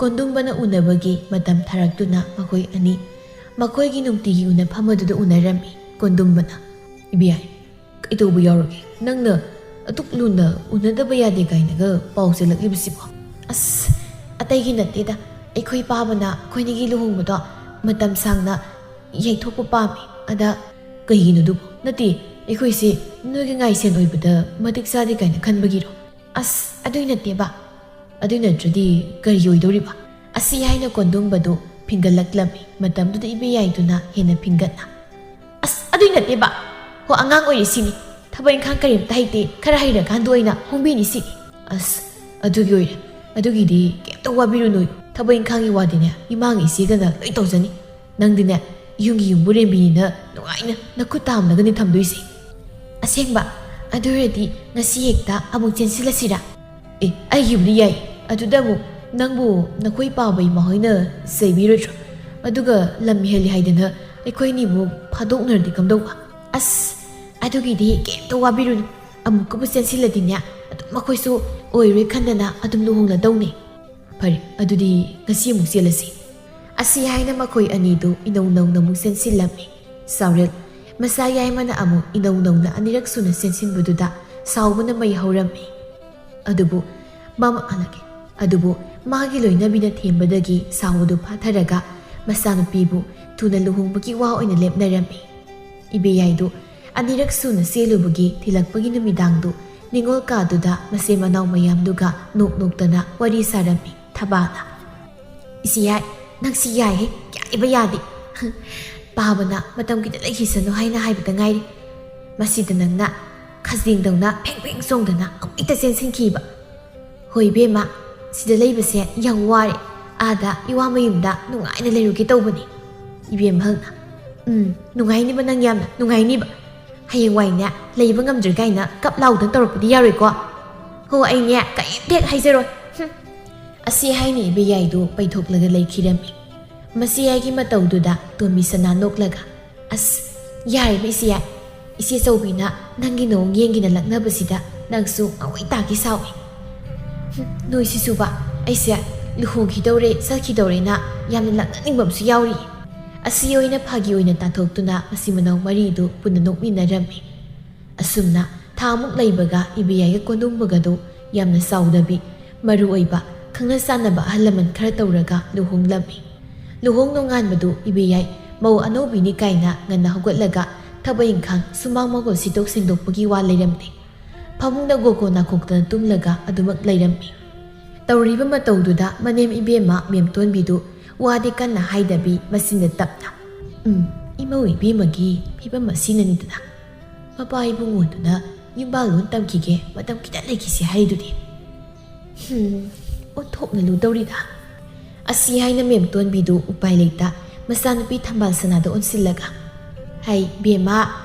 ꯀꯣꯟꯗꯨꯝꯕꯅ ꯎꯅꯕꯒꯤ ꯃꯇꯝ ꯊꯥꯔꯛꯇꯨꯅ ꯃꯈꯣꯏ ꯑꯅꯤ ꯃꯈꯣꯏꯒꯤ ꯅꯨꯡꯇꯤꯒꯤ ꯎꯅꯐꯝ ꯑꯗꯨꯗ ꯎꯅꯔꯝꯃꯤ꯫ ꯀꯣꯟꯗꯨꯝꯕꯅ, "ꯏꯕꯦꯌꯥꯏ, ꯀꯩꯗꯧꯕ ꯌꯥꯎꯔꯒꯦ? ꯅꯪꯅ ꯑꯗꯨꯛ ꯂꯨꯅ ꯎꯅꯗꯕ ꯌꯥꯗꯦ ꯀꯥꯏꯅꯒ ꯄꯥꯎ ꯆꯦꯜꯂꯛꯂꯤꯕꯁꯤꯕꯣ?" "ꯑꯁ, ꯑꯇꯩꯒꯤ ꯅꯠꯇꯦꯗ, ꯑꯩꯈꯣꯏ ꯄꯥꯕꯅ ꯑꯩꯈꯣꯏꯅꯤꯒꯤ ꯂꯨꯍꯣꯡꯕꯗꯣ ꯃꯇꯝ ꯁꯥꯡꯅ ꯌꯩꯊꯣꯛꯄ ꯄꯥꯝꯃꯤ꯫ ꯑꯗ ꯀꯩꯒꯤꯅꯣ ꯑꯗꯨꯕꯨ? ꯅꯠꯇꯦ, ꯑꯩꯈꯣꯏꯁꯦ ꯅꯣꯏꯒꯤ ꯉꯥꯏꯁꯦꯟ ꯑꯣꯏꯕꯗ ꯃꯇꯤꯛ ꯆꯥꯗꯦ ꯀꯥꯏꯅ ꯈꯟꯕꯒꯤꯔꯣ?" "ꯑꯁ, ꯑꯗꯨꯏ ꯅꯠꯇꯦꯕ꯫ ꯑꯗꯨꯏ ꯅꯠꯇ꯭ꯔꯗꯤ ꯀꯔꯤ ꯑꯣꯏꯗꯧꯔꯤꯕ?" ꯑꯁꯤ ꯍꯥꯏꯅ ꯀꯣꯟꯗꯨꯝꯕꯗꯨ ꯐꯤꯡꯒꯠꯂꯛꯂꯝꯃꯤ꯫ ꯃꯇꯝꯗꯨꯗ ꯏꯕꯦꯌꯥꯏꯗꯨꯅ ꯍꯦꯟꯅ ꯐꯤꯡꯒꯠꯅ, "ꯑꯁ, ꯑꯗꯨꯏ ꯅꯠꯇꯦꯕ꯫ ꯍꯣ, ꯑꯉꯥꯡ ꯑꯣꯏꯔꯤꯁꯤꯅꯤ꯫ ꯊꯕꯛ ꯏꯪꯈꯥꯡ ꯀꯔꯤꯝꯇ ꯍꯩꯇꯦ꯫ ꯈꯔ ꯍꯩꯔꯀꯥꯟꯗ ꯑꯣꯏꯅ ꯍꯣꯡꯕꯤꯅꯤ ꯁꯤꯅꯤ꯫" "ꯑꯁ, ꯑꯗꯨꯒꯤ ꯑꯣꯏꯔꯦ꯫ ꯑꯗꯨꯒꯤꯗꯤ ꯀꯩꯝꯇ ꯋꯥꯕꯤꯔꯨꯅꯨ꯫ ꯊꯕꯛ ꯏꯪꯈꯥꯡꯒꯤ ꯋꯥꯗꯤꯅꯦ, ꯏꯃꯥꯒ ꯏꯆꯦꯒꯅ ꯂꯣꯏ ꯇꯧꯖꯅꯤ꯫ ꯅꯪꯗꯤꯅꯦ, ꯌꯨꯝꯒꯤ ꯌꯨꯝꯕꯨꯔꯦꯝꯕꯤꯅꯤꯅ ꯅꯨꯡꯉꯥꯏꯅ ꯅꯈꯨꯠ ꯇꯥꯝꯂꯒꯅꯤ ꯊꯝꯗꯣꯏꯁꯦ꯫" "ꯑꯁꯦꯡꯕ? ꯑꯗꯨ ꯑꯣꯏꯔꯗꯤ ꯉꯁꯤ ꯍꯦꯛꯇ ꯑꯃꯨꯛ ꯆꯦꯟꯁꯤꯜꯂꯁꯤꯔꯥ?" "ꯑꯦ, ꯑꯩꯒꯤꯕꯨꯗꯤ ꯌꯥꯏ꯫ ꯑꯗꯨꯗ ꯑꯃꯨꯛ ꯅꯪꯕꯨ ꯅꯈꯣꯏ ꯄꯥꯕ ꯏꯃꯥ ꯍꯣꯏꯅ ꯆꯩꯕꯤꯔꯣꯏꯗ꯭ꯔꯣ? ꯑꯗꯨꯒ ꯂꯝ ꯍꯦꯜꯂꯤ ꯍꯥꯏꯗꯅ ꯑꯩꯈꯣꯏꯅꯤꯕꯨ ꯐꯥꯗꯣꯛꯅꯔꯗꯤ ꯀꯝꯗꯧꯕ?" "ꯑꯁ, ꯑꯗꯨꯒꯤꯗꯤ ꯀꯩꯝꯇ ꯋꯥꯕꯤꯔꯨꯅꯨ꯫ ꯑꯃꯨꯛꯀꯕꯨ ꯆꯦꯟꯁꯤꯜꯂꯗꯤꯅꯦ, ꯑꯗꯨꯝ ꯃꯈꯣꯏꯁꯨ ꯑꯣꯏꯔꯣꯏ ꯈꯟꯗꯅ ꯑꯗꯨꯝ ꯂꯨꯍꯣꯡꯂꯗꯧꯅꯦ꯫" "ꯐꯔꯦ, ꯑꯗꯨꯗꯤ ꯉꯁꯤ ꯑꯃꯨꯛ ꯆꯦꯜꯂꯁꯤ꯫" ꯑꯁꯤ ꯍꯥꯏꯅ ꯃꯈꯣꯏ ꯑꯅꯤꯗꯨ ꯏꯅꯧ ꯅꯧꯅ ꯑꯃꯨꯛ ꯆꯦꯟꯁꯤꯜꯂꯝꯃꯤ꯫ ꯆꯥꯎꯔꯦꯜ ꯃꯆꯥ ꯌꯥꯏꯃꯅ ꯑꯃꯨꯛ ꯏꯅꯧ ꯅꯧꯅ ꯑꯅꯤꯔꯛ ꯁꯨꯅ ꯆꯦꯟꯁꯤꯟꯕꯗꯨꯗ ꯁꯥꯎꯕꯅ ꯃꯩ ꯍꯧꯔꯝꯃꯤ꯫ ꯑꯗꯨꯕꯨ ꯃꯃ-, ꯑꯗꯨꯕꯨ ꯃꯥꯒꯤ ꯂꯣꯏꯅꯕꯤꯅ ꯊꯦꯝꯕꯗꯒꯤ ꯁꯥꯎꯕꯗꯨ ꯐꯥꯊꯔꯒ ꯃꯆꯥꯅꯨꯄꯤꯕꯨ ꯊꯨꯅ ꯂꯨꯍꯣꯡꯕꯒꯤ ꯋꯥ ꯑꯣꯏꯅ ꯂꯦꯞꯅꯔꯝꯃꯤ꯫ ꯏꯕꯦꯌꯥꯏꯗꯨ ꯑꯅꯤꯔꯛ ꯁꯨꯅ ꯆꯦꯜꯂꯨꯕꯒꯤ ꯊꯤꯜꯂꯛꯄꯒꯤ ꯅꯨꯃꯤꯗꯥꯡꯗꯨ ꯅꯤꯉꯣꯜ ꯀꯥꯗꯨꯗ ꯃꯆꯤꯟ ꯃꯅꯥꯎ ꯃꯌꯥꯝꯗꯨꯒ ꯅꯣꯛ ꯅꯣꯛꯇꯅ ꯋꯥꯔꯤ ꯁꯥꯔꯝꯃꯤ ꯊꯕꯥꯅ꯫ "ꯏꯆꯦ ꯌꯥꯏ, ꯅꯪꯁꯤ ꯌꯥꯏꯍꯦ, ꯌꯥꯏꯕ ꯌꯥꯗꯦ꯫ ꯄꯥꯕꯅ ꯃꯇꯝ ꯈꯤꯇ ꯂꯩꯈꯤꯁꯅꯨ ꯍꯥꯏꯅ ꯍꯥꯏꯕꯇ ꯉꯥꯏꯔꯤ꯫ ꯃꯁꯤꯗ ꯅꯪꯅ ꯈꯖꯤꯡꯗꯧꯅ ꯐꯦꯡ ꯐꯦꯡ ꯆꯣꯡꯗꯅ ꯑꯃꯨꯛ ꯍꯦꯛꯇ ꯆꯦꯟꯁꯤꯟꯈꯤꯕ꯫ ꯍꯣꯏ ꯏꯕꯦꯝꯃ, ꯁꯤꯗ ꯂꯩꯕꯁꯦ ꯌꯥꯝ ꯋꯥꯔꯦ꯫ ꯑꯥꯗ ꯏꯋꯥ ꯃꯌꯨꯝꯗ ꯅꯨꯡꯉꯥꯏꯅ ꯂꯩꯔꯨꯒꯦ ꯇꯧꯕꯅꯤ꯫" ꯏꯕꯦꯝꯍꯜꯅ, "ꯎꯝ, ꯅꯨꯡꯉꯥꯏꯅꯤꯕ, ꯅꯪ ꯌꯥꯝꯅ ꯅꯨꯡꯉꯥꯏꯅꯤꯕ꯫ ꯍꯌꯦꯡꯋꯥꯏꯅꯦ, ꯂꯩꯕ ꯉꯝꯗ꯭ꯔꯦ ꯀꯥꯏꯅ ꯀꯞ ꯂꯥꯎꯗꯅ ꯇꯧꯔꯛꯄꯗꯤ ꯌꯥꯔꯣꯏꯀꯣ꯫ ꯍꯣ, ꯑꯩꯅꯦ ꯀꯔꯤꯝꯇ ꯍꯦꯛ ꯍꯥꯏꯖꯔꯣꯏ꯫ ꯍꯨꯝ꯫" ꯑꯁꯤ ꯍꯥꯏꯅ ꯏꯕꯦꯌꯥꯏꯗꯨ ꯄꯩꯊꯣꯛꯂꯒ ꯂꯩꯈꯤꯔꯝꯃꯤ꯫ ꯃꯆꯦ ꯌꯥꯏꯒꯤ ꯃꯇꯧꯗꯨꯗ ꯇꯣꯝꯕꯤ ꯁꯅꯥ ꯅꯣꯛꯂꯒ, "ꯑꯁ, ꯌꯥꯔꯦꯕ ꯏꯆꯦ ꯌꯥꯏ꯫ ꯏꯆꯦ ꯆꯧꯕꯤꯅ ꯅꯪꯒꯤ ꯅꯑꯣꯡ ꯌꯦꯡꯒꯤꯅ ꯂꯛꯅꯕꯁꯤꯗ ꯅꯪꯁꯨ ꯉꯥꯎꯋꯩ ꯇꯥꯒꯤ ꯁꯥꯎꯏ꯫ ꯍꯨꯝ, ꯅꯣꯏꯁꯤꯁꯨꯕ, ꯑꯩꯁꯦ ꯂꯨꯍꯣꯡꯈꯤꯗꯧꯔꯦ, ꯆꯠꯈꯤꯗꯧꯔꯦꯅ ꯌꯥꯝꯅ ꯂꯥꯛꯅꯅꯤꯡꯕ ꯑꯃꯁꯨ ꯌꯥꯎꯔꯤ꯫ ꯑꯁꯤ ꯑꯣꯏꯅ ꯐꯥꯒꯤ ꯑꯣꯏꯅ ꯇꯥꯊꯣꯛꯇꯨꯅ ꯃꯆꯤꯟ ꯃꯅꯥꯎ ꯃꯔꯤꯗꯨ ꯄꯨꯟꯅ ꯅꯣꯛꯃꯤꯟꯅꯔꯝꯃꯤ꯫ ꯑꯁꯨꯝꯅ ꯊꯥꯃꯨꯛ ꯂꯩꯕꯒ ꯏꯕꯦꯌꯥꯏꯒ ꯀꯣꯟꯗꯣꯡꯕꯒꯗꯨ ꯌꯥꯝꯅ ꯆꯥꯎꯗꯕꯤ, ꯃꯔꯨ ꯑꯣꯏꯕ ꯈꯪꯅ ꯆꯥꯟꯅꯕ ꯑꯍꯜ ꯂꯃꯟ ꯈꯔ ꯇꯧꯔꯒ ꯂꯨꯍꯣꯡꯂꯝꯃꯤ꯫ ꯂꯨꯍꯣꯡ ꯅꯣꯡꯉꯥꯟꯕꯗꯨ ꯏꯕꯦꯌꯥꯏ ꯃꯧ ꯑꯅꯧꯕꯤꯅꯤ ꯀꯥꯏꯅ ꯉꯟꯅ ꯍꯧꯒꯠꯂꯒ ꯊꯕꯛ ꯏꯪꯈꯥꯡ ꯁꯨꯃꯥꯡ ꯃꯥꯡꯒꯣꯜ ꯁꯤꯠꯇꯣꯛ ꯁꯦꯡꯗꯣꯛꯄꯒꯤ ꯋꯥ ꯂꯩꯔꯝꯗꯦ꯫ ꯐꯃꯨꯡꯗ ꯒꯣꯀꯣ ꯅꯥꯀꯣꯛꯇꯅ ꯇꯨꯝꯂꯒ ꯑꯗꯨꯃꯛ ꯂꯩꯔꯝꯃꯤ꯫ ꯇꯧꯔꯤꯕ ꯃꯇꯧꯗꯨꯗ ꯃꯅꯦꯝ ꯏꯕꯦꯝꯃ ꯃꯦꯝꯇꯣꯟꯕꯤꯗꯨ ꯋꯥꯗꯤ ꯀꯟꯅ ꯍꯥꯏꯗꯕꯤ ꯃꯆꯤꯟꯗ ꯇꯞꯅ, "ꯎꯝ, ꯏꯃꯧ ꯏꯕꯦꯝꯃꯒꯤ ꯐꯤꯕꯝ ꯑꯁꯤꯅꯅꯤꯗꯅ ꯃꯄꯥ ꯏꯕꯨꯡꯉꯣꯗꯨꯅ ꯌꯨꯝꯕꯥꯜꯂꯣꯟ ꯇꯝꯈꯤꯒꯦ, ꯃꯇꯝ ꯈꯤꯇꯪ ꯂꯩꯈꯤꯁꯦ ꯍꯥꯏꯗꯨꯗꯤ꯫ ꯍꯝ, ꯑꯣꯟꯊꯣꯛꯅ ꯂꯨꯗꯧꯔꯤꯗ"꯫ ꯑꯁꯤ ꯍꯥꯏꯅ ꯃꯦꯝꯇꯣꯟꯕꯤꯗꯨ ꯎꯄꯥꯏ ꯂꯩꯇ ꯃꯆꯥꯅꯨꯄꯤ ꯊꯝꯕꯥꯜ ꯁꯅꯥꯗ ꯑꯣꯟꯁꯤꯜꯂꯒ, "ꯍꯩ ꯕꯦꯝꯃ,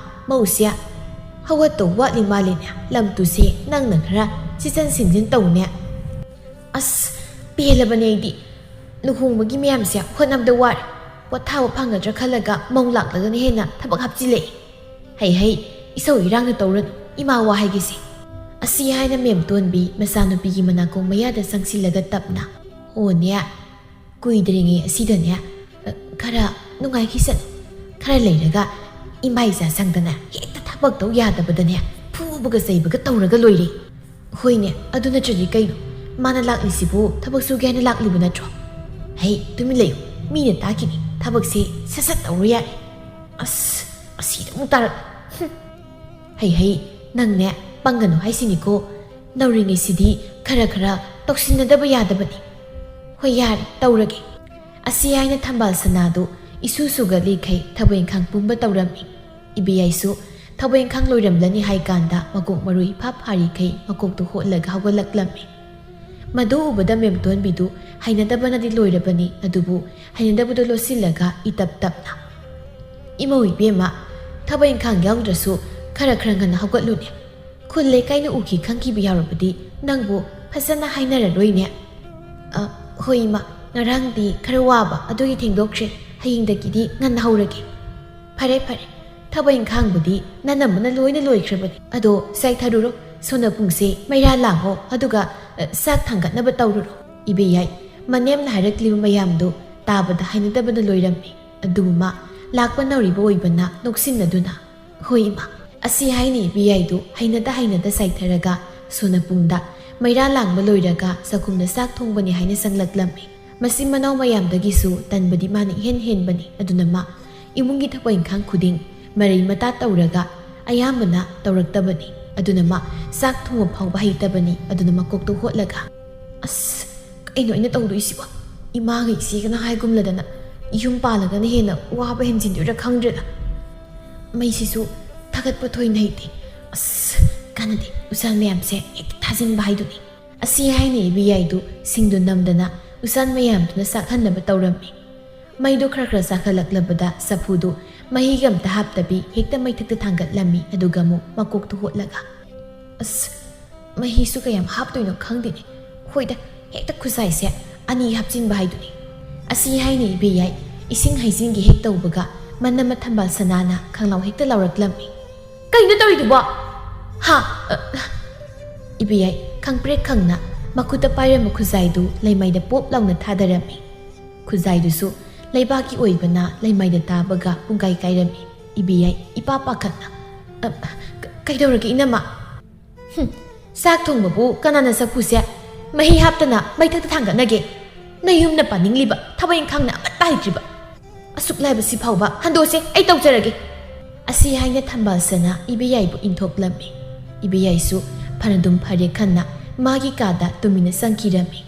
ꯃꯧꯁꯦ ꯍꯧꯒꯠꯇꯧ ꯋꯥꯠꯂꯤ ꯃꯥꯜꯂꯤꯅꯦ, ꯂꯝ ꯇꯨꯁꯦ ꯅꯪꯅ ꯈꯔ ꯁꯤꯆꯟ ꯁꯤꯡꯖꯤꯟ ꯇꯧꯅꯦ"꯫ "ꯑꯁ, ꯄꯦꯜꯂꯕꯅꯦ ꯑꯩꯗꯤ꯫ ꯂꯨꯍꯣꯡꯕꯒꯤ ꯃꯌꯥꯝꯁꯦ ꯍꯣꯠꯅꯕꯗ ꯋꯥꯔꯦ꯫ ꯄꯣꯊꯥꯕ ꯐꯪꯒꯗ꯭ꯔꯥ ꯈꯜꯂꯒ ꯃꯧ ꯂꯥꯛꯂꯒꯅ ꯍꯦꯟꯅ ꯊꯕꯛ ꯍꯥꯞꯆꯤꯜꯂꯛꯑꯦ꯫ ꯍꯩ ꯍꯩ, ꯏꯁꯧ ꯏꯔꯥꯡꯅ ꯇꯧꯔꯅꯨ, ꯏꯃꯥ ꯋꯥ ꯍꯥꯏꯒꯦꯁꯦ"꯫ ꯑꯁꯤ ꯍꯥꯏꯅ ꯃꯦꯝꯇꯣꯟꯕꯤ ꯃꯆꯥꯅꯨꯄꯤꯒꯤ ꯃꯅꯥꯀꯣꯡ ꯃꯌꯥꯗ ꯆꯪꯁꯤꯜꯂꯒ ꯇꯞꯅ, "ꯑꯣꯅꯦ, ꯀꯨꯏꯗ꯭ꯔꯤꯉꯩ ꯑꯁꯤꯗꯅꯦ, ꯑ, ꯈꯔ ꯅꯨꯡꯉꯥꯏꯈꯤꯁꯅꯨ꯫ ꯈꯔ ꯂꯩꯔꯒ ꯏꯃꯥ ꯏꯆꯥ ꯁꯪꯗꯅ ꯍꯦꯛꯇ ꯊꯕꯛ ꯇꯧ ꯌꯥꯗꯕꯗꯅꯦ ꯐꯨꯕꯒ ꯆꯩꯕꯒ ꯇꯧꯔꯒ ꯂꯣꯏꯔꯦ"꯫ "ꯍꯣꯏꯅꯦ, ꯑꯗꯨ ꯅꯠꯇ꯭ꯔꯗꯤ ꯀꯩꯅꯣ? ꯃꯥꯅ ꯂꯥꯛꯂꯤꯁꯤꯕꯨ ꯊꯕꯛ ꯁꯨꯒꯦ ꯍꯥꯏꯅ ꯂꯥꯛꯂꯤꯕ ꯅꯠꯇ꯭ꯔꯣ? ꯍꯩ, ꯇꯨꯃꯤꯟ ꯂꯩꯌꯨ, ꯃꯤꯅ ꯇꯥꯈꯤꯅꯤ꯫ ꯊꯕꯛꯁꯦ ꯁꯠ ꯁꯠ ꯇꯧꯔꯨ ꯌꯥꯔꯦ"꯫ "ꯑꯁ, ꯑꯁꯤꯗ ꯑꯃꯨꯛ ꯇꯥꯔꯛ꯫ ꯍꯨꯝ꯫ ꯍꯩ ꯍꯩ, ꯅꯪꯅꯦ, ꯄꯪꯒꯅꯨ ꯍꯥꯏꯁꯤꯅꯤꯀꯣ꯫ ꯅꯧꯔꯤꯉꯩꯁꯤꯗꯤ ꯈꯔ ꯈꯔ ꯇꯧꯁꯤꯟꯅꯗꯕ ꯌꯥꯗꯕꯅꯤ꯫ ꯍꯣꯏ, ꯌꯥꯔꯦ, ꯇꯧꯔꯒꯦ"꯫ ꯑꯁꯤ ꯍꯥꯏꯅ ꯊꯝꯕꯥꯜ ꯁꯅꯥꯗꯨ ꯏꯁꯨ ꯁꯨꯒꯠꯂꯤꯈꯩ ꯊꯕꯛ ꯏꯪꯈꯥꯡ ꯄꯨꯝꯕ ꯇꯧꯔꯝꯃꯤ꯫ ꯏꯕꯦꯌꯥꯏꯁꯨ ꯊꯕꯛ ꯏꯪꯈꯥꯡ ꯂꯣꯏꯔꯝꯂꯅꯤ ꯍꯥꯏ ꯀꯥꯟꯗ ꯃꯀꯣꯛ ꯃꯔꯨ ꯏꯐꯥ ꯐꯥꯔꯤꯈꯩ ꯃꯀꯣꯛꯇꯨ ꯍꯣꯠꯂꯒ ꯍꯧꯒꯠꯂꯛꯂꯝꯃꯤ꯫ ꯃꯗꯨ ꯎꯕꯗ ꯃꯦꯝꯇꯣꯟꯕꯤꯗꯨ ꯍꯩꯅꯗꯕꯅꯗꯤ ꯂꯣꯏꯔꯕꯅꯤ, ꯑꯗꯨꯕꯨ ꯍꯩꯅꯗꯕꯗꯨ ꯂꯣꯠꯁꯤꯜꯂꯒ ꯏꯇꯞ ꯇꯞꯅ, "ꯏꯃꯧ ꯏꯕꯦꯝꯃ, ꯊꯕꯛ ꯏꯪꯈꯥꯡ ꯌꯥꯎꯗ꯭ꯔꯁꯨ ꯈꯔ ꯈꯔ ꯉꯟꯅ ꯍꯧꯒꯠꯂꯨꯅꯦ꯫ ꯈꯨꯜ ꯂꯩꯀꯥꯏꯅ ꯎꯈꯤ ꯈꯪꯈꯤꯕ ꯌꯥꯎꯔꯕꯗꯤ ꯅꯪꯕꯨ ꯐꯖꯅ ꯍꯥꯏꯅꯔꯔꯣꯏꯅꯦ"꯫ "ꯑ, ꯍꯣꯏ ꯏꯃꯥ, ꯉꯔꯥꯡꯗꯤ ꯈꯔ ꯋꯥꯕ ꯑꯗꯨꯒꯤ ꯊꯦꯡꯗꯣꯛꯈ꯭ꯔꯦ, ꯍꯌꯦꯡꯗꯒꯤꯗꯤ ꯉꯟꯅ ꯍꯧꯔꯒꯦ"꯫ "ꯐꯔꯦ ꯐꯔꯦ, ꯊꯕꯛ ꯏꯪꯈꯥꯡꯕꯨꯗꯤ ꯅꯅꯝꯃꯅ ꯂꯣꯏꯅ ꯂꯣꯏꯈ꯭ꯔꯕꯅꯤ꯫ ꯑꯗꯣ ꯆꯥꯏꯊꯔꯨꯔꯣ, ꯁꯣꯅ ꯄꯨꯡꯁꯦ ꯃꯩꯔꯥ ꯂꯥꯡꯉꯣ, ꯑꯗꯨꯒ, ꯑ, ꯆꯥꯛ ꯊꯥꯡꯒꯠꯅꯕ ꯇꯧꯔꯨꯔꯣ"꯫ ꯏꯕꯦꯌꯥꯏ ꯃꯅꯦꯝꯅ ꯍꯥꯏꯔꯛꯂꯤꯕ ꯃꯌꯥꯝꯗꯨ ꯇꯥꯕꯗ ꯍꯩꯅꯗꯕꯅ ꯂꯣꯏꯔꯝꯃꯤ꯫ ꯑꯗꯨꯕꯨ ꯃꯥ ꯂꯥꯛꯄ ꯅꯧꯔꯤꯕ ꯑꯣꯏꯕꯅ ꯅꯣꯛꯁꯤꯟꯅꯗꯨꯅ, "ꯍꯣꯏ ꯏꯃꯥ, ꯑꯁꯤ ꯍꯥꯏꯅ ꯏꯕꯦꯌꯥꯏꯗꯨ ꯍꯩꯅꯗ ꯍꯩꯅꯗ ꯆꯥꯏꯊꯔꯒ ꯁꯣꯅꯄꯨꯡꯗ ꯃꯩꯔꯥ ꯂꯥꯡꯕ ꯂꯣꯏꯔꯒ ꯆꯥꯛꯈꯨꯝꯗ ꯆꯥꯛ ꯊꯣꯡꯕꯅꯤ ꯍꯥꯏꯅ ꯆꯪꯂꯛꯂꯝꯃꯤ꯫ ꯃꯆꯤꯟ ꯃꯅꯥꯎ ꯃꯌꯥꯝꯗꯒꯤꯁꯨ ꯇꯟꯕꯗꯤ ꯃꯥꯅ ꯏꯍꯦꯟ ꯍꯦꯟꯕꯅꯤ꯫ ꯑꯗꯨꯅ ꯃꯥ ꯏꯃꯨꯡꯒꯤ ꯊꯕꯛ ꯏꯪꯈꯥꯡ ꯈꯨꯗꯤꯡ ꯃꯔꯩ ꯃꯇꯥ ꯇꯧꯔꯒ ꯑꯌꯥꯝꯕꯅ ꯇꯧꯔꯛꯇꯕꯅꯤ꯫ ꯑꯗꯨꯅ ꯃꯥ ꯆꯥꯛ ꯊꯣꯡꯕ ꯐꯥꯎꯕ ꯍꯩꯇꯕꯅꯤ꯫ ꯑꯗꯨꯅ ꯃꯀꯣꯛꯇꯣ ꯍꯣꯠꯂꯒ, "ꯑꯁ, ꯀꯩꯅꯣ ꯑꯩꯅ ꯇꯧꯗꯣꯏꯁꯤꯕꯣ? ꯏꯃꯥꯒ ꯏꯆꯦꯒꯅ ꯍꯥꯏꯒꯨꯝꯂꯗꯅ ꯌꯨꯝ ꯄꯥꯜꯂꯒꯅ ꯍꯦꯟꯅ ꯋꯥꯕ ꯍꯦꯟꯖꯤꯟꯗꯣꯏꯔꯥ ꯈꯪꯗ꯭ꯔꯦꯗ꯫ ꯃꯩꯁꯤꯁꯨ ꯊꯥꯒꯠꯄ ꯊꯣꯏꯅ ꯍꯩꯇꯦ꯫ ꯑꯁ, ꯀꯥꯟꯅꯗꯦ, ꯎꯆꯥꯟ ꯃꯌꯥꯝꯁꯦ ꯍꯦꯛꯇ ꯊꯥꯖꯤꯟꯕ ꯍꯥꯏꯗꯨꯅꯤ"꯫ ꯑꯁꯤ ꯍꯥꯏꯅ ꯏꯕꯦꯌꯥꯏꯗꯨ ꯁꯤꯡꯗꯨ ꯅꯝꯗꯅ ꯎꯆꯥꯟ ꯃꯌꯥꯝꯗꯨꯅ ꯆꯥꯛꯍꯟꯅꯕ ꯇꯧꯔꯝꯃꯤ꯫ ꯃꯩꯗꯨ ꯈꯔ ꯈꯔ ꯆꯥꯛꯈꯠꯂꯛꯂꯕꯗ ꯆꯐꯨꯗꯨ ꯃꯍꯤꯒ ꯑꯝꯇ ꯍꯥꯞꯇꯕꯤ ꯍꯦꯛꯇ ꯃꯩꯊꯛꯇ ꯊꯥꯡꯒꯠꯂꯝꯃꯤ꯫ ꯑꯗꯨꯒ ꯑꯃꯨꯛ ꯃꯀꯣꯛꯇꯨ ꯍꯣꯠꯂꯒ, "ꯑꯁ, ꯃꯍꯤꯁꯨ ꯀꯌꯥꯝ ꯍꯥꯞꯇꯣꯏꯅꯣ ꯈꯪꯗꯦꯅꯦ꯫ ꯍꯣꯏꯗ, ꯍꯦꯛꯇ ꯈꯨꯖꯥꯏꯁꯦ ꯑꯅꯤ ꯍꯥꯞꯆꯤꯟꯕ ꯍꯥꯏꯗꯨꯅꯤ"꯫ ꯑꯁꯤ ꯍꯥꯏꯅ ꯏꯕꯦꯌꯥꯏ ꯏꯁꯤꯡ ꯍꯩꯖꯤꯟꯒꯦ ꯍꯦꯛ ꯇꯧꯕꯒ ꯃꯅꯝꯃ ꯊꯝꯕꯥꯜ ꯁꯅꯥꯅ ꯈꯪꯂꯥꯎ ꯍꯦꯛꯇ ꯂꯥꯎꯔꯛꯂꯝꯃꯤ꯫ "ꯀꯩꯅꯣ ꯇꯧꯔꯤꯗꯨꯕꯣ? ꯍꯥ?" ꯑ, ꯏꯕꯦꯌꯥꯏ ꯈꯪꯄ꯭ꯔꯦꯛ ꯈꯪꯅ ꯃꯈꯨꯠꯇ ꯄꯥꯏꯔꯝꯕ ꯈꯨꯖꯥꯏꯗꯨ ꯂꯩꯃꯥꯏꯗ ꯄꯣꯞ ꯂꯥꯎꯅ ꯊꯥꯗꯔꯝꯃꯤ꯫ ꯈꯨꯖꯥꯏꯗꯨꯁꯨ ꯂꯩꯕꯥꯛꯀꯤ ꯑꯣꯏꯕꯅ ꯂꯩꯃꯥꯏꯗ ꯇꯥꯕꯒ ꯄꯨꯡꯀꯥꯏ ꯀꯥꯏꯔꯝꯃꯤ꯫ ꯏꯕꯦꯌꯥꯏ ꯏꯄꯥ ꯄꯥꯈꯠꯅ, "ꯑ, ꯀ-, ꯀꯩꯗꯧꯔꯒꯦ ꯏꯅꯝꯃ?" "ꯍꯨꯝ, ꯆꯥꯛ ꯊꯣꯡꯕꯕꯨ ꯀꯅꯥꯅ ꯆꯐꯨꯁꯦ ꯃꯍꯤ ꯍꯥꯞꯇꯅ ꯃꯩꯊꯛꯇ ꯊꯥꯡꯒꯠꯅꯒꯦ? ꯅꯌꯨꯝꯅ ꯄꯥꯅꯤꯡꯂꯤꯕ ꯊꯕꯛ ꯏꯪꯈꯥꯡꯅ ꯑꯃꯠꯇ ꯍꯩꯇ꯭ꯔꯤꯕ꯫ ꯑꯁꯨꯛ ꯂꯥꯏꯕ ꯁꯤ ꯐꯥꯎꯕ ꯍꯟꯗꯣꯛꯁꯦ, ꯑꯩ ꯇꯧꯖꯔꯒꯦ"꯫ ꯑꯁꯤ ꯍꯥꯏꯅ ꯊꯝꯕꯥꯜꯁꯅ ꯏꯕꯦꯌꯥꯏꯕꯨ ꯏꯟꯊꯣꯛꯂꯝꯃꯤ꯫ ꯏꯕꯦꯌꯥꯏꯁꯨ ꯐꯅꯗꯨꯝ ꯐꯔꯦ ꯈꯟꯅ ꯃꯥꯒꯤ ꯀꯥꯗ ꯇꯨꯃꯤꯟꯅ ꯆꯪꯈꯤꯔꯝꯃꯤ꯫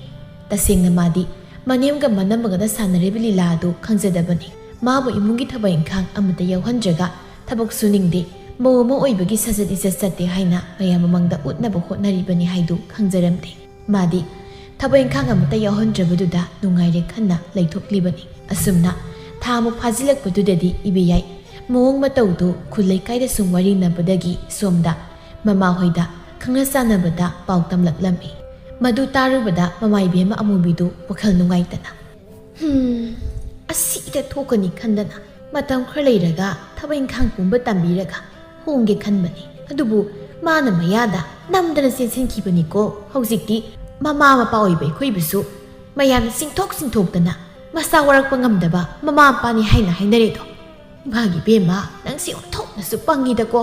ꯇꯁꯦꯡꯅ ꯃꯥꯗꯤ ꯃꯅꯦꯝꯒ ꯃꯅꯝꯃꯒꯅ ꯁꯥꯟꯅꯔꯤꯕ ꯂꯤꯂꯥ ꯑꯗꯨ ꯈꯪꯖꯗꯕꯅꯤ꯫ ꯃꯥꯕꯨ ꯏꯃꯨꯡꯒꯤ ꯊꯕꯛ ꯏꯪꯈꯥꯡ ꯑꯃꯠꯇ ꯌꯥꯎꯍꯟꯗ꯭ꯔꯒ ꯊꯕꯛ ꯁꯨꯅꯤꯡꯗꯦ, ꯃꯧ ꯑꯃ ꯑꯣꯏꯕꯒꯤ ꯁꯥꯖꯠ ꯏꯖꯠ ꯆꯠꯇꯦ ꯍꯥꯏꯅ ꯃꯌꯥꯝ ꯃꯃꯥꯡꯗ ꯎꯠꯅꯕ ꯍꯣꯠꯅꯔꯤꯕꯅꯤ ꯍꯥꯏꯗꯨ ꯈꯪꯖꯔꯝꯗꯦ꯫ ꯃꯥꯗꯤ ꯊꯕꯛ ꯏꯪꯈꯥꯡ ꯑꯃꯠꯇ ꯌꯥꯎꯍꯟꯗ꯭ꯔꯕꯗꯨꯗ ꯅꯨꯡꯉꯥꯏꯔꯦ ꯈꯟꯅ ꯂꯩꯊꯣꯛꯂꯤꯕꯅꯤ꯫ ꯑꯁꯨꯝꯅ ꯊꯥ ꯑꯃꯨꯛ ꯐꯥꯖꯤꯜꯂꯛꯄꯗꯨꯗꯗꯤ ꯏꯕꯦꯌꯥꯏ ꯃꯑꯣꯡ ꯃꯇꯧꯗꯨ ꯈꯨꯜ ꯂꯩꯀꯥꯏꯗ ꯁꯨꯝ ꯋꯥꯔꯤꯅꯕꯗꯒꯤ ꯁꯣꯝꯗ ꯃꯃꯥꯍꯣꯏꯗ ꯈꯪꯅ ꯆꯥꯟꯅꯕꯗ ꯄꯥꯎ ꯇꯝꯂꯛꯂꯝꯃꯤ꯫ ꯃꯗꯨ ꯇꯥꯔꯨꯕꯗ ꯃꯃꯥ ꯏꯕꯦꯝꯃ ꯑꯃꯨꯕꯤꯗꯨ ꯋꯥꯈꯜ ꯅꯨꯡꯉꯥꯏꯇꯅ, "ꯍꯨꯝ, ꯑꯁꯤꯗ ꯊꯣꯛꯀꯅꯤ ꯈꯟꯗꯅ ꯃꯇꯝ ꯈꯔ ꯂꯩꯔꯒ ꯊꯕꯛ ꯏꯪꯈꯥꯡ ꯄꯨꯝꯕ ꯇꯝꯕꯤꯔꯒ ꯍꯣꯡꯒꯦ ꯈꯟꯕꯅꯤ꯫ ꯑꯗꯨꯕꯨ ꯃꯥꯅ ꯃꯌꯥꯗ ꯅꯝꯗꯅ ꯆꯦꯟꯁꯤꯟꯈꯤꯕꯅꯤꯀꯣ꯫ ꯍꯧꯖꯤꯛꯇꯤ ꯃꯃꯥ ꯃꯄꯥ ꯑꯣꯏꯕ ꯑꯩꯈꯣꯏꯕꯨꯁꯨ ꯃꯌꯥꯝꯅ ꯆꯤꯡꯊꯣꯛ ꯆꯤꯡꯊꯣꯛꯇꯅ ꯃꯆꯥ ꯋꯥꯔꯛꯄ ꯉꯝꯗꯕ ꯃꯃꯥ ꯃꯄꯥꯅꯤ ꯍꯥꯏꯅ ꯍꯥꯏꯅꯔꯦꯗꯣ꯫ ꯏꯃꯥꯒꯤ ꯏꯕꯦꯝꯃ, ꯅꯪꯁꯤ ꯑꯣꯟꯊꯣꯛꯅꯁꯨ ꯄꯪꯉꯤꯗꯀꯣ꯫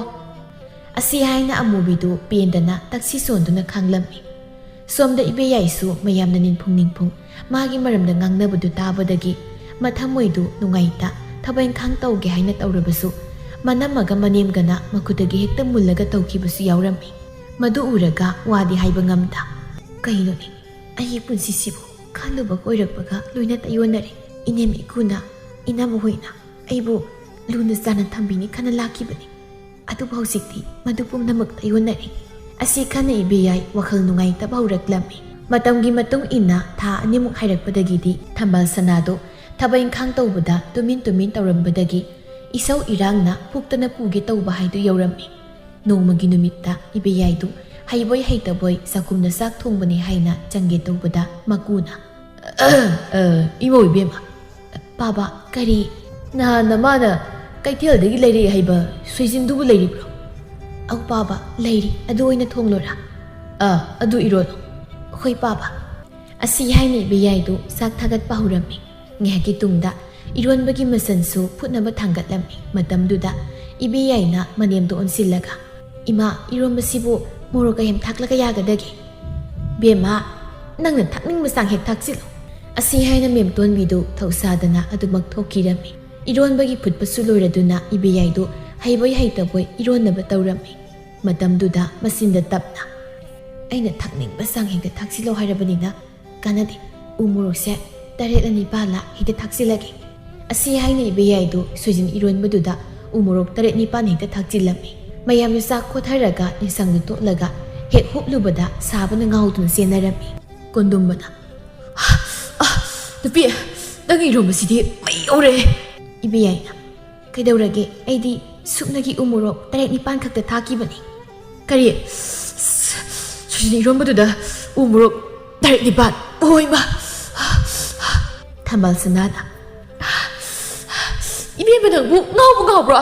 ꯑꯁꯤ ꯍꯥꯏꯅ ꯑꯃꯨꯕꯤꯗꯨ ꯄꯦꯟꯗꯅ ꯇꯛꯁꯤ ꯁꯣꯟꯗꯨꯅ ꯈꯥꯡꯂꯝꯃꯤ꯫ ꯁꯣꯝꯗ ꯏꯕꯦꯌꯥꯏꯁꯨ ꯃꯌꯥꯝꯅ ꯅꯤꯡꯐꯨꯡ ꯅꯤꯡꯐꯨꯡ ꯃꯥꯒꯤ ꯃꯔꯝꯗ ꯉꯥꯡꯅꯕꯗꯨ ꯇꯥꯕꯗꯒꯤ ꯃꯊꯃꯣꯏꯗꯨ ꯅꯨꯡꯉꯥꯏꯇ ꯊꯕꯛ ꯏꯪꯈꯥꯡ ꯇꯧꯒꯦ ꯍꯥꯏꯅ ꯇꯧꯔꯕꯁꯨ ꯃꯅꯝꯃꯒ ꯃꯅꯦꯝꯒꯅ ꯃꯈꯨꯠꯇꯒꯤ ꯍꯦꯛꯇ ꯃꯨꯜꯂꯒ ꯇꯧꯈꯤꯕꯁꯨ ꯌꯥꯎꯔꯝꯃꯤ꯫ ꯃꯗꯨ ꯎꯔꯒ ꯋꯥꯗꯤ ꯍꯥꯏꯕ ꯉꯝꯗ, "ꯀꯩꯅꯣꯅꯦ, ꯑꯩꯒꯤ ꯄꯨꯟꯁꯤꯁꯤꯕꯨ ꯈꯜꯂꯨꯕꯒ ꯑꯣꯏꯔꯛꯄꯒ ꯂꯣꯏꯅ ꯇꯩꯌꯣꯟꯅꯔꯦ꯫ ꯏꯅꯦꯝ ꯏꯀꯨꯅ, ꯏꯅꯝ ꯍꯣꯏꯅ ꯑꯩꯕꯨ ꯂꯨꯅ ꯆꯥꯟꯅ ꯊꯝꯕꯤꯅꯤ ꯈꯟꯅ ꯂꯥꯛꯈꯤꯕꯅꯤ꯫ ꯑꯗꯨꯕꯨ ꯍꯧꯖꯤꯛꯇꯤ ꯃꯗꯨ ꯄꯨꯝꯅꯃꯛ ꯇꯩꯌꯣꯟꯅꯔꯦ꯫" ꯑꯁꯤ ꯈꯟꯅ ꯏꯕꯦꯌꯥꯏ ꯋꯥꯈꯜ ꯅꯨꯡꯉꯥꯏꯇꯕ ꯍꯧꯔꯛꯂꯝꯃꯤ꯫ ꯃꯇꯝꯒꯤ ꯃꯇꯨꯡ ꯏꯟꯅ ꯊꯥ ꯑꯅꯤꯃꯨꯛ ꯍꯥꯏꯔꯛꯄꯗꯒꯤꯗꯤ ꯊꯝꯕꯥꯜ ꯁꯅꯥꯗꯣ ꯊꯕꯛ ꯏꯪꯈꯥꯡ ꯇꯧꯕꯗ ꯇꯨꯃꯤꯟ ꯇꯨꯃꯤꯟ ꯇꯧꯔꯝꯕꯗꯒꯤ ꯏꯁꯧ ꯏꯔꯥꯡꯅ ꯐꯨꯛꯇꯅ ꯄꯨꯒꯦ ꯇꯧꯕ ꯍꯥꯏꯗꯨ ꯌꯧꯔꯝꯃꯤ꯫ ꯅꯣꯡꯃꯒꯤ ꯅꯨꯃꯤꯠꯇ ꯏꯕꯦꯌꯥꯏꯗꯨ ꯍꯩꯕꯣꯏ ꯍꯩꯇꯕꯣꯏ ꯆꯥꯛꯈꯨꯝꯗ ꯆꯥꯛ ꯊꯣꯡꯕꯅꯤ ꯍꯥꯏꯅ ꯆꯪꯒꯦ ꯇꯧꯕꯗ ꯃꯀꯨꯅ, "ꯑ, ꯏꯃꯧ ꯏꯕꯦꯝꯃ, ꯄꯥꯕ, ꯀꯔꯤ? ꯅꯍꯥꯟ ꯅꯃꯥꯅ ꯀꯩꯊꯦꯜꯗꯒꯤ ꯂꯩꯔꯛꯑꯦ ꯍꯥꯏꯕ ꯁꯣꯏꯖꯤꯟꯗꯨꯕꯨ ꯂꯩꯔꯤꯕ꯭ꯔꯣ?" "ꯑꯧ ꯄꯥꯕ, ꯂꯩꯔꯤ꯫ ꯑꯗꯨ ꯑꯣꯏꯅ ꯊꯣꯡꯂꯣꯔꯥ?" "ꯑ, ꯑꯗꯨ ꯏꯔꯣꯜꯂꯣ꯫" "ꯍꯣꯏ ꯄꯥꯕ꯫" ꯑꯁꯤ ꯍꯥꯏꯅ ꯏꯕꯦꯌꯥꯏꯗꯨ ꯆꯥꯛ ꯊꯥꯒꯠꯄ ꯍꯧꯔꯝꯃꯤ꯫ ꯉꯥꯏꯍꯥꯛꯀꯤ ꯇꯨꯡꯗ ꯏꯔꯣꯟꯕꯒꯤ ꯃꯆꯜꯁꯨ ꯐꯨꯠꯅꯕ ꯊꯥꯡꯒꯠꯂꯝꯃꯤ꯫ ꯃꯇꯝꯗꯨꯗ ꯏꯕꯦꯌꯥꯏꯅ ꯃꯅꯦꯝꯗꯣ ꯑꯣꯟꯁꯤꯜꯂꯒ, "ꯏꯃꯥ, ꯏꯔꯣꯟꯕꯁꯤꯕꯨ ꯃꯣꯔꯣꯛ ꯀꯌꯥꯝ ꯊꯥꯛꯂꯒ ꯌꯥꯒꯗꯒꯦ?" "ꯕꯦꯝꯃ, ꯅꯪꯅ ꯊꯥꯛꯅꯤꯡꯕ ꯆꯥꯡ ꯍꯦꯛ ꯊꯥꯛꯆꯤꯜꯂꯨ꯫" ꯑꯁꯤ ꯍꯥꯏꯅ ꯃꯦꯝꯇꯣꯟꯕꯤꯗꯨ ꯊꯧꯁꯥꯗꯅ ꯑꯗꯨꯃꯛ ꯊꯣꯛꯈꯤꯔꯝꯃꯤ꯫ ꯏꯔꯣꯟꯕꯒꯤ ꯐꯨꯠꯄꯁꯨ ꯂꯣꯏꯔꯗꯨꯅ ꯏꯕꯦꯌꯥꯏꯗꯨ ꯍꯩꯕꯣꯏ ꯍꯩꯇꯕꯣꯏ ꯏꯔꯣꯟꯅꯕ ꯇꯧꯔꯝꯃꯤ꯫ ꯃꯇꯝꯗꯨꯗ ꯃꯆꯤꯟꯗ ꯇꯞꯅ, "ꯑꯩꯅ ꯊꯥꯛꯅꯤꯡꯕ ꯆꯥꯡ ꯍꯦꯛꯇ ꯊꯥꯛꯆꯤꯜꯂꯣ ꯍꯥꯏꯔꯕꯅꯤꯅ ꯀꯥꯟꯅꯗꯦ꯫ ꯎ ꯃꯣꯔꯣꯛꯁꯦ ꯇꯔꯦꯠꯂ ꯅꯤꯄꯥꯜꯂ ꯍꯦꯛꯇ ꯊꯥꯛꯆꯤꯜꯂꯒꯦ꯫" ꯑꯁꯤ ꯍꯥꯏꯅ ꯏꯕꯦꯌꯥꯏꯗꯨ ꯁꯣꯏꯖꯤꯟ ꯏꯔꯣꯟꯕꯗꯨꯗ ꯎ ꯃꯣꯔꯣꯛ ꯇꯔꯦꯠ ꯅꯤꯄꯥꯜ ꯍꯦꯛꯇ ꯊꯥꯛꯆꯤꯜꯂꯝꯃꯤ꯫ ꯃꯌꯥꯝꯅ ꯆꯥꯛ ꯈꯣꯊꯔꯒ ꯏꯟꯁꯥꯡꯗꯨ ꯇꯣꯠꯂꯒ ꯍꯦꯛ ꯍꯨꯞꯂꯨꯕꯗ ꯁꯥꯕꯅ ꯉꯥꯎꯗꯨꯅ ꯆꯦꯟꯅꯔꯝꯃꯤ꯫ ꯀꯣꯟꯗꯨꯝꯕꯅ, "ꯑ, ꯅꯨꯄꯤ, ꯅꯪꯒꯤ ꯏꯔꯣꯟꯕꯁꯤꯗꯤ ꯃꯩ ꯌꯧꯔꯦ!" ꯏꯕꯦꯌꯥꯏꯅ, "ꯀꯩꯗꯧꯔꯒꯦ? ꯑꯩꯗꯤ ꯁꯨꯞꯅꯒꯤ ꯎ ꯃꯣꯔꯣꯛ ꯇꯔꯦꯠ ꯅꯤꯄꯥꯜ ꯈꯛꯇ ꯊꯥꯛꯈꯤꯕꯅꯤ꯫" "ꯀꯔꯤ? ꯁꯣꯏꯖꯤꯟ ꯏꯔꯣꯟꯕꯗꯨꯗ ꯎ ꯃꯣꯔꯣꯛ ꯇꯔꯦꯠ ꯅꯤꯄꯥꯜ? ꯑꯣ ꯏꯃꯥ!" ꯊꯝꯕꯥꯜ ꯁꯅꯥꯅ, "ꯏꯕꯦꯝꯃ, ꯅꯪꯕꯨ ꯉꯥꯎꯕ ꯉꯥꯎꯕ꯭ꯔꯣ?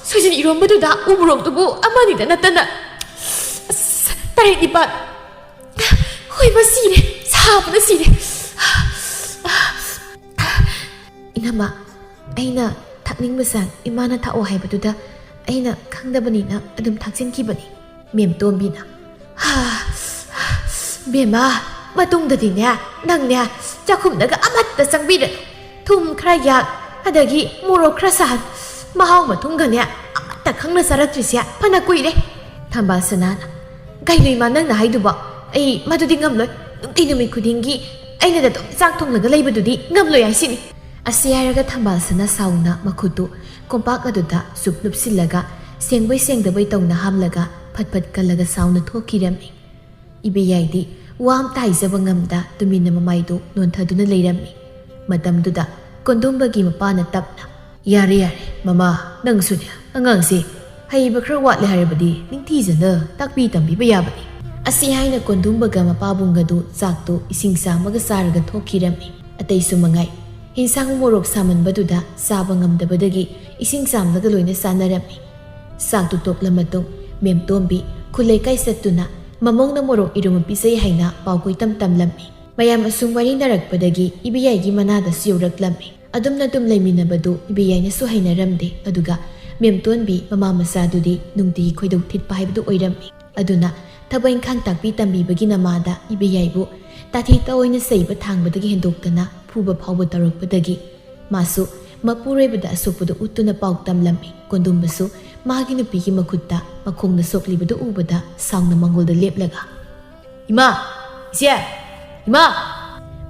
ꯁꯣꯏꯖꯤꯟ ꯏꯔꯣꯟꯕꯗꯨꯗ ꯎ ꯃꯣꯔꯣꯛꯇꯨꯕꯨ ꯑꯃꯅꯤꯗ ꯅꯠꯇꯅ, ꯑꯁ, ꯇꯔꯦꯠ ꯅꯤꯄꯥꯜ! ꯍꯣꯏ, ꯃꯁꯤꯔꯦ, ꯁꯥꯕꯅ ꯁꯤꯔꯦ!" "ꯏꯅꯝꯃ, ꯑꯩꯅ ꯊꯛꯅꯤꯡꯕ ꯆꯥꯡ ꯏꯃꯥꯅ ꯊꯛꯑꯣ ꯍꯥꯏꯕꯗꯨꯗ ꯑꯩꯅ ꯈꯪꯗꯕꯅꯤꯅ ꯑꯗꯨꯝ ꯊꯛꯆꯤꯟꯈꯤꯕꯅꯤ", ꯃꯦꯝꯇꯣꯝꯕꯤꯅ꯫ "ꯍꯥ, ꯕꯦꯝꯃ, ꯃꯇꯨꯡꯗꯗꯤꯅꯦ, ꯅꯪꯅꯦ, ꯆꯥꯛꯈꯨꯝꯗꯒ ꯑꯃꯠꯇ ꯆꯪꯕꯤꯔꯅꯨ꯫ ꯊꯨꯝ ꯈꯔ ꯌꯥꯛ, ꯑꯗꯒꯤ ꯃꯣꯔꯣꯛ ꯈꯔ ꯁꯥꯍꯟ, ꯃꯍꯥꯎ ꯃꯊꯨꯝꯒꯅꯦ ꯑꯃꯠꯇ ꯈꯪꯅ ꯆꯥꯔꯛꯇ꯭ꯔꯤꯁꯦ ꯐꯅ ꯀꯨꯏꯔꯦ"꯫ ꯊꯝꯕꯥꯜ ꯁꯅꯥꯅ, "ꯀꯩꯅꯣ ꯏꯃꯥ ꯅꯪꯅ ꯍꯥꯏꯗꯨꯕꯣ? ꯑꯩ ꯃꯗꯨꯗꯤ ꯉꯝꯂꯣꯏ꯫ ꯅꯨꯡꯇꯤ ꯅꯨꯃꯤꯠ ꯈꯨꯗꯤꯡꯒꯤ ꯑꯩꯅ ꯑꯗꯨꯝ ꯆꯥꯛ ꯊꯣꯡꯂꯒ ꯂꯩꯕꯗꯨꯗꯤ ꯉꯝꯂꯣꯏ ꯍꯥꯏꯁꯤꯅꯤ"꯫ ꯑꯁꯤ ꯍꯥꯏꯔꯒ ꯊꯝꯕꯥꯜ ꯁꯅꯥ ꯁꯥꯎꯅ ꯃꯈꯨꯠꯇꯨ ꯀꯣꯝꯄꯥꯛ ꯑꯗꯨꯗ ꯆꯨꯞ ꯂꯨꯞꯁꯤꯜꯂꯒ ꯁꯦꯡꯕꯣꯏ ꯁꯦꯡꯗꯕꯣꯏ ꯇꯧꯅ ꯍꯥꯝꯂꯒ ꯐꯠ ꯐꯠ ꯀꯜꯂꯒ ꯁꯥꯎꯅ ꯊꯣꯛꯈꯤꯔꯝꯃꯤ꯫ ꯏꯕꯦꯌꯥꯏꯗꯤ ꯋꯥ ꯑꯝꯇ ꯍꯥꯏꯖꯕ ꯉꯝꯗ ꯇꯨꯃꯤꯟꯅ ꯃꯃꯥꯏꯗꯨ ꯅꯣꯟꯊꯗꯨꯅ ꯂꯩꯔꯝꯃꯤ꯫ ꯃꯇꯝꯗꯨꯗ ꯀꯣꯟꯗꯨꯝꯕꯒꯤ ꯃꯄꯥꯅ ꯇꯞꯅ, "ꯌꯥꯔꯦ, ꯌꯥꯔꯦ, ꯃꯃꯥ, ꯅꯪꯁꯨꯅꯦ, ꯑꯉꯥꯡꯁꯦ ꯍꯩꯕ ꯈꯔ ꯋꯥꯠꯂꯦ ꯍꯥꯏꯔꯕꯗꯤ ꯅꯤꯡꯊꯤꯖꯅ ꯇꯥꯛꯄꯤ ꯇꯝꯕꯤꯕ ꯌꯥꯕꯅꯤ"꯫ ꯑꯁꯤ ꯍꯥꯏꯅ ꯀꯣꯟꯗꯨꯝꯕꯒ ꯃꯄꯥꯕꯨꯡꯒꯗꯨ ꯆꯥꯛꯇꯨ ꯏꯁꯤꯡ ꯆꯥꯝꯃꯒ ꯆꯥꯔꯒ ꯊꯣꯛꯈꯤꯔꯝꯃꯤ꯫ ꯑꯇꯩꯁꯨ ꯃꯉꯥꯏ, ꯏꯟꯁꯥꯡ ꯃꯣꯔꯣꯛ ꯁꯥꯃꯟꯕꯗꯨꯗ ꯆꯥꯕ ꯉꯝꯗꯕꯗꯒꯤ ꯏꯁꯤꯡ ꯆꯥꯝꯂꯒ ꯂꯣꯏꯅ ꯆꯥꯅꯔꯝꯃꯤ꯫ ꯆꯥꯛꯇꯨ ꯇꯣꯛꯂ ꯃꯇꯨꯡ ꯃꯦꯝꯇꯣꯝꯕꯤ ꯈꯨꯜ ꯂꯩꯀꯥꯏ ꯆꯠꯇꯨꯅ ꯃꯃꯧꯅ ꯃꯣꯔꯣꯛ ꯏꯔꯣꯝꯕ ꯄꯤꯖꯩ ꯍꯥꯏꯅ ꯄꯥꯎ ꯀꯣꯏꯇꯝ ꯇꯝꯂꯝꯃꯤ꯫ ꯃꯌꯥꯝ ꯑꯁꯨꯝ ꯋꯥꯔꯤꯅꯔꯛꯄꯗꯒꯤ ꯏꯕꯦꯌꯥꯏꯒꯤ ꯃꯅꯥꯗꯁꯨ ꯌꯧꯔꯛꯂꯝꯃꯤ꯫ ꯑꯗꯨꯝꯅ ꯑꯗꯨꯝ ꯂꯩꯃꯤꯟꯅꯕꯗꯨ ꯏꯕꯦꯌꯥꯏꯅꯁꯨ ꯍꯩꯅꯔꯝꯗꯦ꯫ ꯑꯗꯨꯒ ꯃꯦꯝꯇꯣꯟꯕꯤ ꯃꯃꯥ ꯃꯆꯥꯗꯨꯗꯤ ꯅꯨꯡꯇꯤꯒꯤ ꯈꯣꯏꯗꯧ ꯊꯤꯠꯄ ꯍꯥꯏꯕꯗꯨ ꯑꯣꯏꯔꯝꯃꯤ꯫ ꯑꯗꯨꯅ ꯊꯕꯛ ꯏꯪꯈꯥꯡ ꯇꯥꯛꯄꯤ ꯇꯝꯕꯤꯕꯒꯤ ꯅꯃꯥꯗ ꯏꯕꯦꯌꯥꯏꯕꯨ ꯇꯥꯊꯤ ꯇꯥꯑꯣꯏꯅ ꯆꯩꯕ ꯊꯥꯡꯕꯗꯒꯤ ꯍꯦꯟꯗꯣꯛꯇꯅ ꯐꯨꯕ ꯐꯥꯎꯕ ꯇꯧꯔꯛꯄꯗꯒꯤ ꯃꯥꯁꯨ ꯃꯄꯨꯔꯣꯏꯕꯗ ꯑꯁꯣꯛꯄꯗꯨ ꯎꯠꯇꯨꯅ ꯄꯥꯎ ꯇꯝꯂꯝꯃꯤ꯫ ꯀꯣꯟꯗꯨꯝꯕꯁꯨ ꯃꯥꯒꯤ ꯅꯨꯄꯤꯒꯤ ꯃꯈꯨꯠꯇ ꯃꯈꯣꯡꯗ ꯁꯣꯛꯂꯤꯕꯗꯨ ꯎꯕꯗ ꯁꯥꯎꯅ ꯃꯪꯒꯣꯜꯗ ꯂꯦꯞꯂꯒ, "ꯏꯃꯥ! ꯏꯆꯦ! ꯏꯃꯥ!"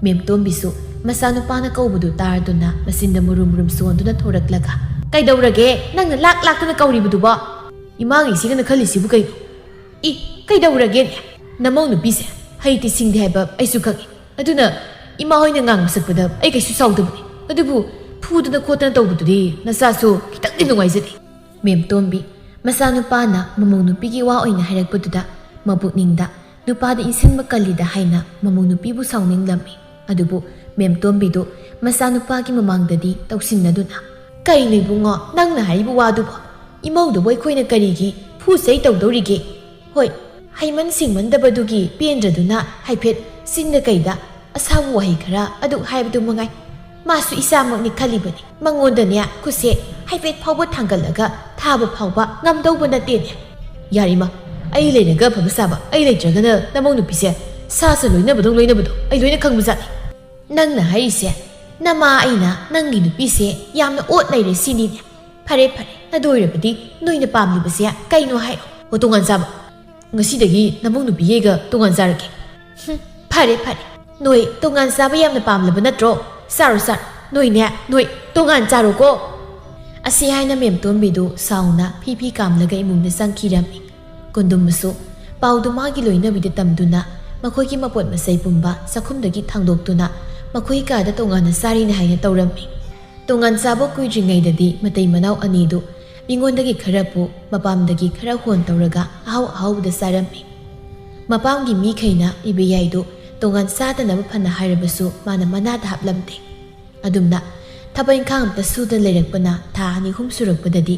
ꯃꯦꯝꯇꯣꯝꯕꯤꯁꯨ ꯃꯆꯥꯅꯨꯄꯥꯅ ꯀꯧꯕꯗꯨ ꯇꯥꯔꯗꯨꯅ ꯃꯆꯤꯟꯗ ꯃꯨꯔꯨꯝ ꯃꯨꯔꯨꯝ ꯁꯣꯟꯗꯨꯅ ꯊꯣꯔꯛꯂꯒ, "ꯀꯩꯗꯧꯔꯒꯦ? ꯅꯪꯅ ꯂꯥꯛ ꯂꯥꯛꯇꯅ ꯀꯧꯔꯤꯕꯗꯨꯕꯣ?" "ꯏꯃꯥꯒ ꯏꯆꯦꯒꯅ ꯈꯜꯂꯤꯁꯤꯕꯨ ꯀꯩꯅꯣ?" "ꯏ, ꯀꯩꯗꯧꯔꯒꯦꯅꯦ? ꯅꯃꯧ ꯅꯨꯄꯤꯁꯦ ꯍꯩꯇꯦ ꯁꯤꯡꯗꯦ ꯍꯥꯏꯕ ꯑꯩꯁꯨ ꯈꯪꯉꯤ꯫ ꯑꯗꯨꯅ ꯏꯃꯥ ꯍꯣꯏꯅ ꯉꯥꯡꯕ ꯁꯛꯄꯗ ꯑꯩ ꯀꯩꯁꯨ ꯁꯥꯎꯗꯕꯅꯤ꯫ ꯑꯗꯨꯕꯨ ꯐꯨꯗꯅ ꯈꯣꯠꯇꯅ ꯇꯧꯕꯗꯨꯗꯤ ꯅꯆꯥꯁꯨ ꯈꯤꯇꯪꯗꯤ ꯅꯨꯡꯉꯥꯏꯖꯗꯦ"꯫ ꯃꯦꯝꯇꯣꯝꯕꯤ ꯃꯆꯥꯅꯨꯄꯥꯅ ꯃꯃꯧ ꯅꯨꯄꯤꯒꯤ ꯋꯥ ꯑꯣꯏꯅ ꯍꯥꯏꯔꯛꯄꯗꯨꯗ ꯃꯄꯨꯛꯅꯤꯡꯗ ꯅꯨꯄꯥꯗ ꯏꯟꯁꯤꯟꯕ ꯀꯜꯂꯤꯗ ꯍꯥꯏꯅ ꯃꯃꯧ ꯅꯨꯄꯤꯕꯨ ꯁꯥꯎꯅꯤꯡꯂꯝꯃꯤ꯫ ꯑꯗꯨꯕꯨ ꯃꯦꯝꯇꯣꯝꯕꯤꯗꯨ ꯃꯆꯥꯅꯨꯄꯥꯒꯤ ꯃꯃꯥꯡꯗꯗꯤ ꯇꯧꯁꯤꯟꯅꯗꯨꯅ, "ꯀꯩꯅꯣ ꯏꯕꯨꯡꯉꯣ, ꯅꯪꯅ ꯍꯥꯏꯔꯤꯕ ꯋꯥꯗꯨꯕꯣ? ꯏꯃꯧꯗꯨꯕꯨ ꯑꯩꯈꯣꯏꯅ ꯀꯔꯤꯒꯤ ꯐꯨ ꯆꯩ ꯇꯧꯗꯧꯔꯤꯒꯦ? ꯍꯣꯏ, ꯍꯩꯃꯟ ꯁꯤꯡꯃꯟꯗꯕꯗꯨꯒꯤ ꯄꯦꯟꯗ꯭ꯔꯗꯨꯅ ꯍꯥꯏꯐꯦꯠ ꯆꯤꯟꯗ ꯀꯩꯗ ꯑꯁꯥꯕ ꯋꯥꯍꯩ ꯈꯔ ꯑꯗꯨ ꯍꯥꯏꯕꯗꯨ ꯃꯉꯥꯏ꯫ ꯃꯥꯁꯨ ꯏꯆꯥꯃꯛꯅꯤ ꯈꯜꯂꯤꯕꯅꯤ꯫ ꯃꯉꯣꯟꯗꯅꯦ ꯈꯨꯠꯁꯦ ꯍꯥꯏꯐꯦꯠ ꯐꯥꯎꯕ ꯊꯥꯡꯒꯠꯂꯒ ꯊꯥꯕ ꯐꯥꯎꯕ ꯉꯝꯗꯧꯕ ꯅꯠꯇꯦꯅꯦ꯫ ꯌꯥꯔꯤꯃ, ꯑꯩ ꯂꯩꯔꯒ ꯐꯕ ꯁꯥꯕ, ꯑꯩ ꯂꯩꯇ꯭ꯔꯒꯅ ꯅꯃꯧ ꯅꯨꯄꯤꯁꯦ ꯁꯥꯁꯨ ꯂꯣꯏꯅꯕꯗꯧ ꯂꯣꯏꯅꯕꯗꯣ ꯑꯩ ꯂꯣꯏꯅ ꯈꯪꯕꯖꯥꯠꯅꯤ꯫ ꯅꯪꯅ ꯍꯥꯏꯔꯤꯁꯦ ꯅꯃꯥ ꯑꯩꯅ ꯅꯪꯒꯤ ꯅꯨꯄꯤꯁꯦ ꯌꯥꯝꯅ ꯑꯣꯠ ꯂꯩꯔꯦ ꯁꯤꯅꯤꯅꯦ꯫ ꯐꯔꯦ ꯐꯔꯦ, ꯑꯗꯨ ꯑꯣꯏꯔꯕꯗꯤ ꯅꯣꯏꯅ ꯄꯥꯝꯂꯤꯕꯁꯦ ꯀꯩꯅꯣ ꯍꯥꯏꯔꯣ꯫ ꯑꯣ, ꯇꯣꯉꯥꯟ ꯆꯥꯕ꯫ ꯉꯁꯤꯗꯒꯤ ꯅꯃꯧ ꯅꯨꯄꯤ ꯌꯩꯒ ꯇꯣꯉꯥꯟ ꯆꯥꯔꯒꯦ꯫ ꯍꯨꯝ, ꯐꯔꯦ ꯐꯔꯦ, ꯅꯣꯏ ꯇꯣꯉꯥꯟ ꯆꯥꯕ ꯌꯥꯝꯅ ꯄꯥꯝꯂꯕ ꯅꯠꯇ꯭ꯔꯣ? ꯆꯥꯔꯣ ꯆꯥꯔꯣ, ꯅꯣꯏꯅꯦ ꯅꯣꯏ ꯇꯣꯉꯥꯟ ꯆꯥꯔꯣꯀꯣ꯫ ꯑꯁꯤ ꯍꯥꯏꯅ ꯃꯦꯝꯇꯣꯟꯕꯤꯗꯨ ꯁꯥꯎꯅ ꯐꯤ ꯐꯤ ꯀꯥꯝꯂꯒ ꯏꯃꯨꯡꯗ ꯆꯪꯈꯤꯔꯝꯃꯤ꯫ ꯀꯨꯟꯗꯨꯝꯕꯁꯨ ꯄꯥꯎꯗꯨ ꯃꯥꯒꯤ ꯂꯣꯏꯅꯕꯤꯗ ꯇꯝꯗꯨꯅ ꯃꯈꯣꯏꯒꯤ ꯃꯄꯣꯠ ꯃꯆꯩ ꯄꯨꯝꯕ ꯆꯥꯛꯈꯨꯝꯗꯒꯤ ꯊꯥꯡꯗꯣꯛꯇꯨꯅ ꯃꯈꯣꯏ ꯀꯥꯗ ꯇꯣꯉꯥꯟꯅ ꯆꯥꯔꯤꯅꯤ ꯍꯥꯏꯅ ꯇꯧꯔꯝꯃꯤ꯫ ꯇꯣꯉꯥꯟ ꯆꯥꯕ ꯀꯨꯏꯗ꯭ꯔꯤꯉꯩꯗꯗꯤ ꯃꯇꯩ ꯃꯅꯥꯎ ꯑꯅꯤꯗꯨ ꯃꯤꯉꯣꯟꯗꯒꯤ ꯈꯔ ꯄꯨ, ꯃꯄꯥꯝꯗꯒꯤ ꯈꯔ ꯍꯣꯟ ꯇꯧꯔꯒ ꯑꯍꯥꯎ ꯑꯍꯥꯎꯕꯗ ꯆꯥꯔꯝꯃꯤ꯫ ꯃꯄꯥꯝꯒꯤ ꯃꯤꯈꯩꯅ ꯏꯕꯦꯌꯥꯏꯗꯨ ꯇꯣꯉꯥꯟ ꯆꯥꯗꯅꯕ ꯐꯅ ꯍꯥꯏꯔꯕꯁꯨ ꯃꯥꯅ ꯃꯅꯥꯗ ꯍꯥꯞꯂꯝꯗꯦ꯫ ꯑꯗꯨꯝꯅ ꯊꯕꯛ ꯏꯪꯈꯥꯡ ꯑꯝꯇ ꯁꯨꯗ ꯂꯩꯔꯛꯄꯅ ꯊꯥ ꯑꯅꯤ ꯑꯍꯨꯝ ꯁꯨꯔꯛꯄꯗꯗꯤ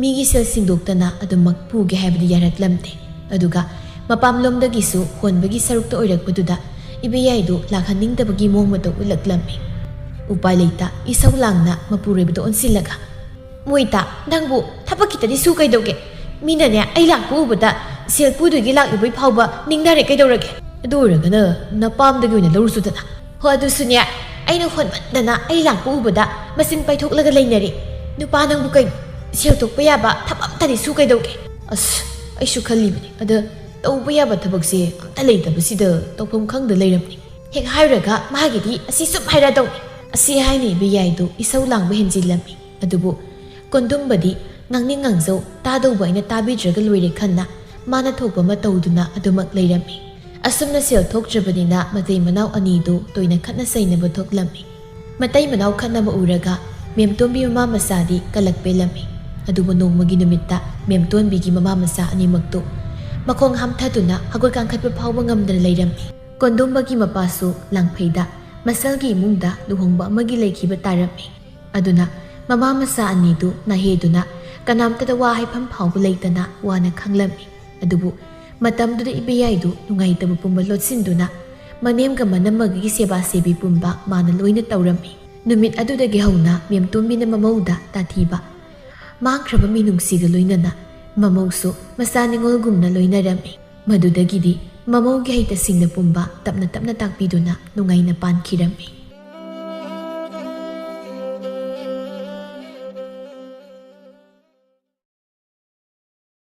ꯃꯤꯒꯤ ꯁꯦꯜ ꯁꯤꯡꯗꯣꯛꯇꯅ ꯑꯗꯨꯃꯛ ꯄꯨꯒꯦ ꯍꯥꯏꯕꯗꯤ ꯌꯥꯔꯛꯂꯝꯗꯦ꯫ ꯑꯗꯨꯒ ꯃꯄꯥꯝꯂꯣꯝꯗꯒꯤꯁꯨ ꯍꯣꯟꯕꯒꯤ ꯁꯔꯨꯛꯇ ꯑꯣꯏꯔꯛꯄꯗꯨꯗ ꯏꯕꯦꯌꯥꯏꯗꯨ ꯂꯥꯛꯍꯟꯅꯤꯡꯗꯕꯒꯤ ꯃꯑꯣꯡ ꯃꯇꯧ ꯎꯠꯂꯛꯂꯝꯃꯤ꯫ ꯎꯄꯥꯏ ꯂꯩꯇ ꯏꯁꯧ ꯂꯥꯡꯅ ꯃꯄꯨꯔꯣꯏꯕꯗ ꯑꯣꯟꯁꯤꯜꯂꯒ, "ꯃꯣꯏꯇꯥ, ꯅꯪꯕꯨ ꯊꯕꯛ ꯈꯤꯇꯗꯤ ꯁꯨ ꯀꯩꯗꯧꯒꯦ? ꯃꯤꯅꯅꯦ ꯑꯩ ꯂꯥꯛꯄ ꯎꯕꯗ ꯁꯦꯜ ꯄꯨꯗꯣꯏꯒꯤ ꯂꯥꯛꯂꯤꯕꯩ ꯐꯥꯎꯕ ꯅꯤꯡꯅꯔꯦ ꯀꯩꯗꯧꯔꯒꯦ? ꯑꯗꯨ ꯑꯣꯏꯔꯒꯅ ꯅꯄꯥꯝꯗꯒꯤ ꯑꯣꯏꯅ ꯂꯧꯔꯨꯆꯣꯗꯅ꯫ ꯍꯣ, ꯑꯗꯨꯁꯨꯅꯦ ꯑꯩꯅ ꯍꯣꯟꯃꯟꯗꯅ ꯑꯩ ꯂꯥꯛꯄ ꯎꯕꯗ ꯃꯆꯤꯟ ꯄꯥꯏꯊꯣꯛꯂꯒ ꯂꯩꯅꯔꯦ꯫ ꯅꯨꯄꯥ ꯅꯪꯕꯨ ꯀꯩꯅꯣ? ꯁꯦꯜ ꯊꯣꯛꯄ ꯌꯥꯕ ꯊꯕꯛ ꯑꯝꯇꯗꯤ ꯁꯨ ꯀꯩꯗꯧꯒꯦ?" ꯑꯁ, ꯑꯩꯁꯨ ꯈꯜꯂꯤꯕꯅꯤ, ꯑꯗ ꯇꯧꯕ ꯌꯥꯕ ꯊꯕꯛꯁꯦ ꯑꯝꯇ ꯂꯩꯇꯕꯁꯤꯗ ꯇꯧꯐꯝ ꯈꯪꯗ ꯂꯩꯔꯝꯅꯤ꯫ ꯍꯦꯛ ꯍꯥꯏꯔꯨꯔꯒ ꯃꯥꯒꯤꯗꯤ ꯑꯁꯤ ꯆꯨꯝ ꯍꯥꯏꯔꯗꯧꯅꯤ꯫ ꯑꯁꯤ ꯍꯥꯏꯅ ꯏꯕꯦꯌꯥꯏꯗꯨ ꯏꯁꯧ ꯂꯥꯡꯕ ꯍꯦꯟꯖꯤꯜꯂꯝꯃꯤ꯫ ꯑꯗꯨꯕꯨ ꯀꯣꯟꯗꯨꯝꯕꯗꯤ ꯉꯥꯡꯅꯤꯡ ꯉꯥꯡꯖꯧ, ꯇꯥꯗꯧꯕ ꯑꯩꯅ ꯇꯥꯕꯤꯗ꯭ꯔꯒ ꯂꯣꯏꯔꯦ ꯈꯟꯅ ꯃꯥꯅ ꯊꯣꯛꯄ ꯑꯃ ꯇꯧꯗꯨꯅ ꯑꯗꯨꯃꯛ ꯂꯩꯔꯝꯃꯤ꯫ ꯑꯁꯨꯝꯅ ꯁꯦꯜ ꯊꯣꯛꯇ꯭ꯔꯕꯅꯤꯅ ꯃꯇꯩ ꯃꯅꯥꯎ ꯑꯅꯤꯗꯨ ꯇꯣꯏꯅ ꯈꯠꯅ ꯆꯩꯅꯕ ꯊꯣꯛꯂꯝꯃꯤ꯫ ꯃꯇꯩ ꯃꯅꯥꯎ ꯈꯠꯅꯕ ꯎꯔꯒ ꯃꯦꯝꯇꯣꯟꯕꯤ ꯃꯃꯥ ꯃꯆꯥꯗꯤ ꯀꯂꯛ ꯄꯦꯜꯂꯝꯃꯤ꯫ ꯑꯗꯨꯕꯨ ꯅꯣꯡꯃꯒꯤ ꯅꯨꯃꯤꯠꯇ ꯃꯦꯝꯇꯣꯟꯕꯤꯒꯤ ꯃꯃꯥ ꯃꯆꯥ ꯑꯅꯤꯃꯛꯇꯨ ꯃꯈꯣꯡ ꯍꯥꯝꯊꯗꯨꯅ ꯍꯧꯒꯠ ꯀꯥꯡꯈꯠꯄ ꯐꯥꯎꯕ ꯉꯝꯗꯅ ꯂꯩꯔꯝꯃꯤ꯫ ꯀꯣꯟꯗꯨꯝꯕꯒꯤ ꯃꯄꯥꯁꯨ ꯂꯥꯡꯐꯩꯗ ꯃꯁꯜꯒꯤ ꯏꯃꯨꯡꯗ ꯂꯨꯍꯣꯡꯕ ꯑꯃꯒꯤ ꯂꯩꯈꯤꯕ ꯇꯥꯔꯝꯃꯤ꯫ ꯑꯗꯨꯅ ꯃꯃꯥ ꯃꯆꯥ ꯑꯅꯤꯗꯨ ꯅꯥꯍꯦꯗꯨꯅ ꯀꯅꯥꯝꯇꯗ ꯋꯥ ꯍꯥꯏꯐꯝ ꯐꯥꯎꯕ ꯂꯩꯇꯅ ꯋꯥꯅ ꯈꯥꯡꯂꯝꯃꯤ꯫ ꯑꯗꯨꯕꯨ ꯃꯇꯝꯗꯨꯗ ꯏꯕꯦꯌꯥꯏꯗꯨ ꯅꯨꯡꯉꯥꯏꯇꯕ ꯄꯨꯝꯕ ꯂꯣꯠꯁꯤꯟꯗꯨꯅ ꯃꯅꯦꯝꯒ ꯃꯅꯝꯃꯒꯤ ꯁꯦꯕꯥ ꯁꯦꯕꯤ ꯄꯨꯝꯕ ꯃꯥꯅ ꯂꯣꯏꯅ ꯇꯧꯔꯝꯃꯤ꯫ ꯅꯨꯃꯤꯠ ꯑꯗꯨꯗꯒꯤ ꯍꯧꯅ ꯃꯦꯝꯇꯣꯝꯕꯤꯅ ꯃꯃꯧꯗ ꯇꯥꯊꯤꯕ ꯃꯥꯡꯈ꯭ꯔꯕ ꯃꯤꯅꯨꯡꯁꯤꯒ ꯂꯣꯏꯅꯅ ꯃꯃꯧꯁꯨ ꯃꯆꯥ ꯅꯤꯉꯣꯜꯒꯨꯝꯅ ꯂꯣꯏꯅꯔꯝꯃꯤ꯫ ꯃꯗꯨꯗꯒꯤꯗꯤ ꯃꯃꯧꯒꯤ ꯍꯩꯇ ꯁꯤꯡꯅ ꯄꯨꯝꯕ ꯇꯞꯅ ꯇꯞꯅ ꯇꯥꯛꯄꯤꯗꯨꯅ ꯅꯨꯡꯉꯥꯏꯅ ꯄꯥꯟꯈꯤꯔꯝꯃꯤ꯫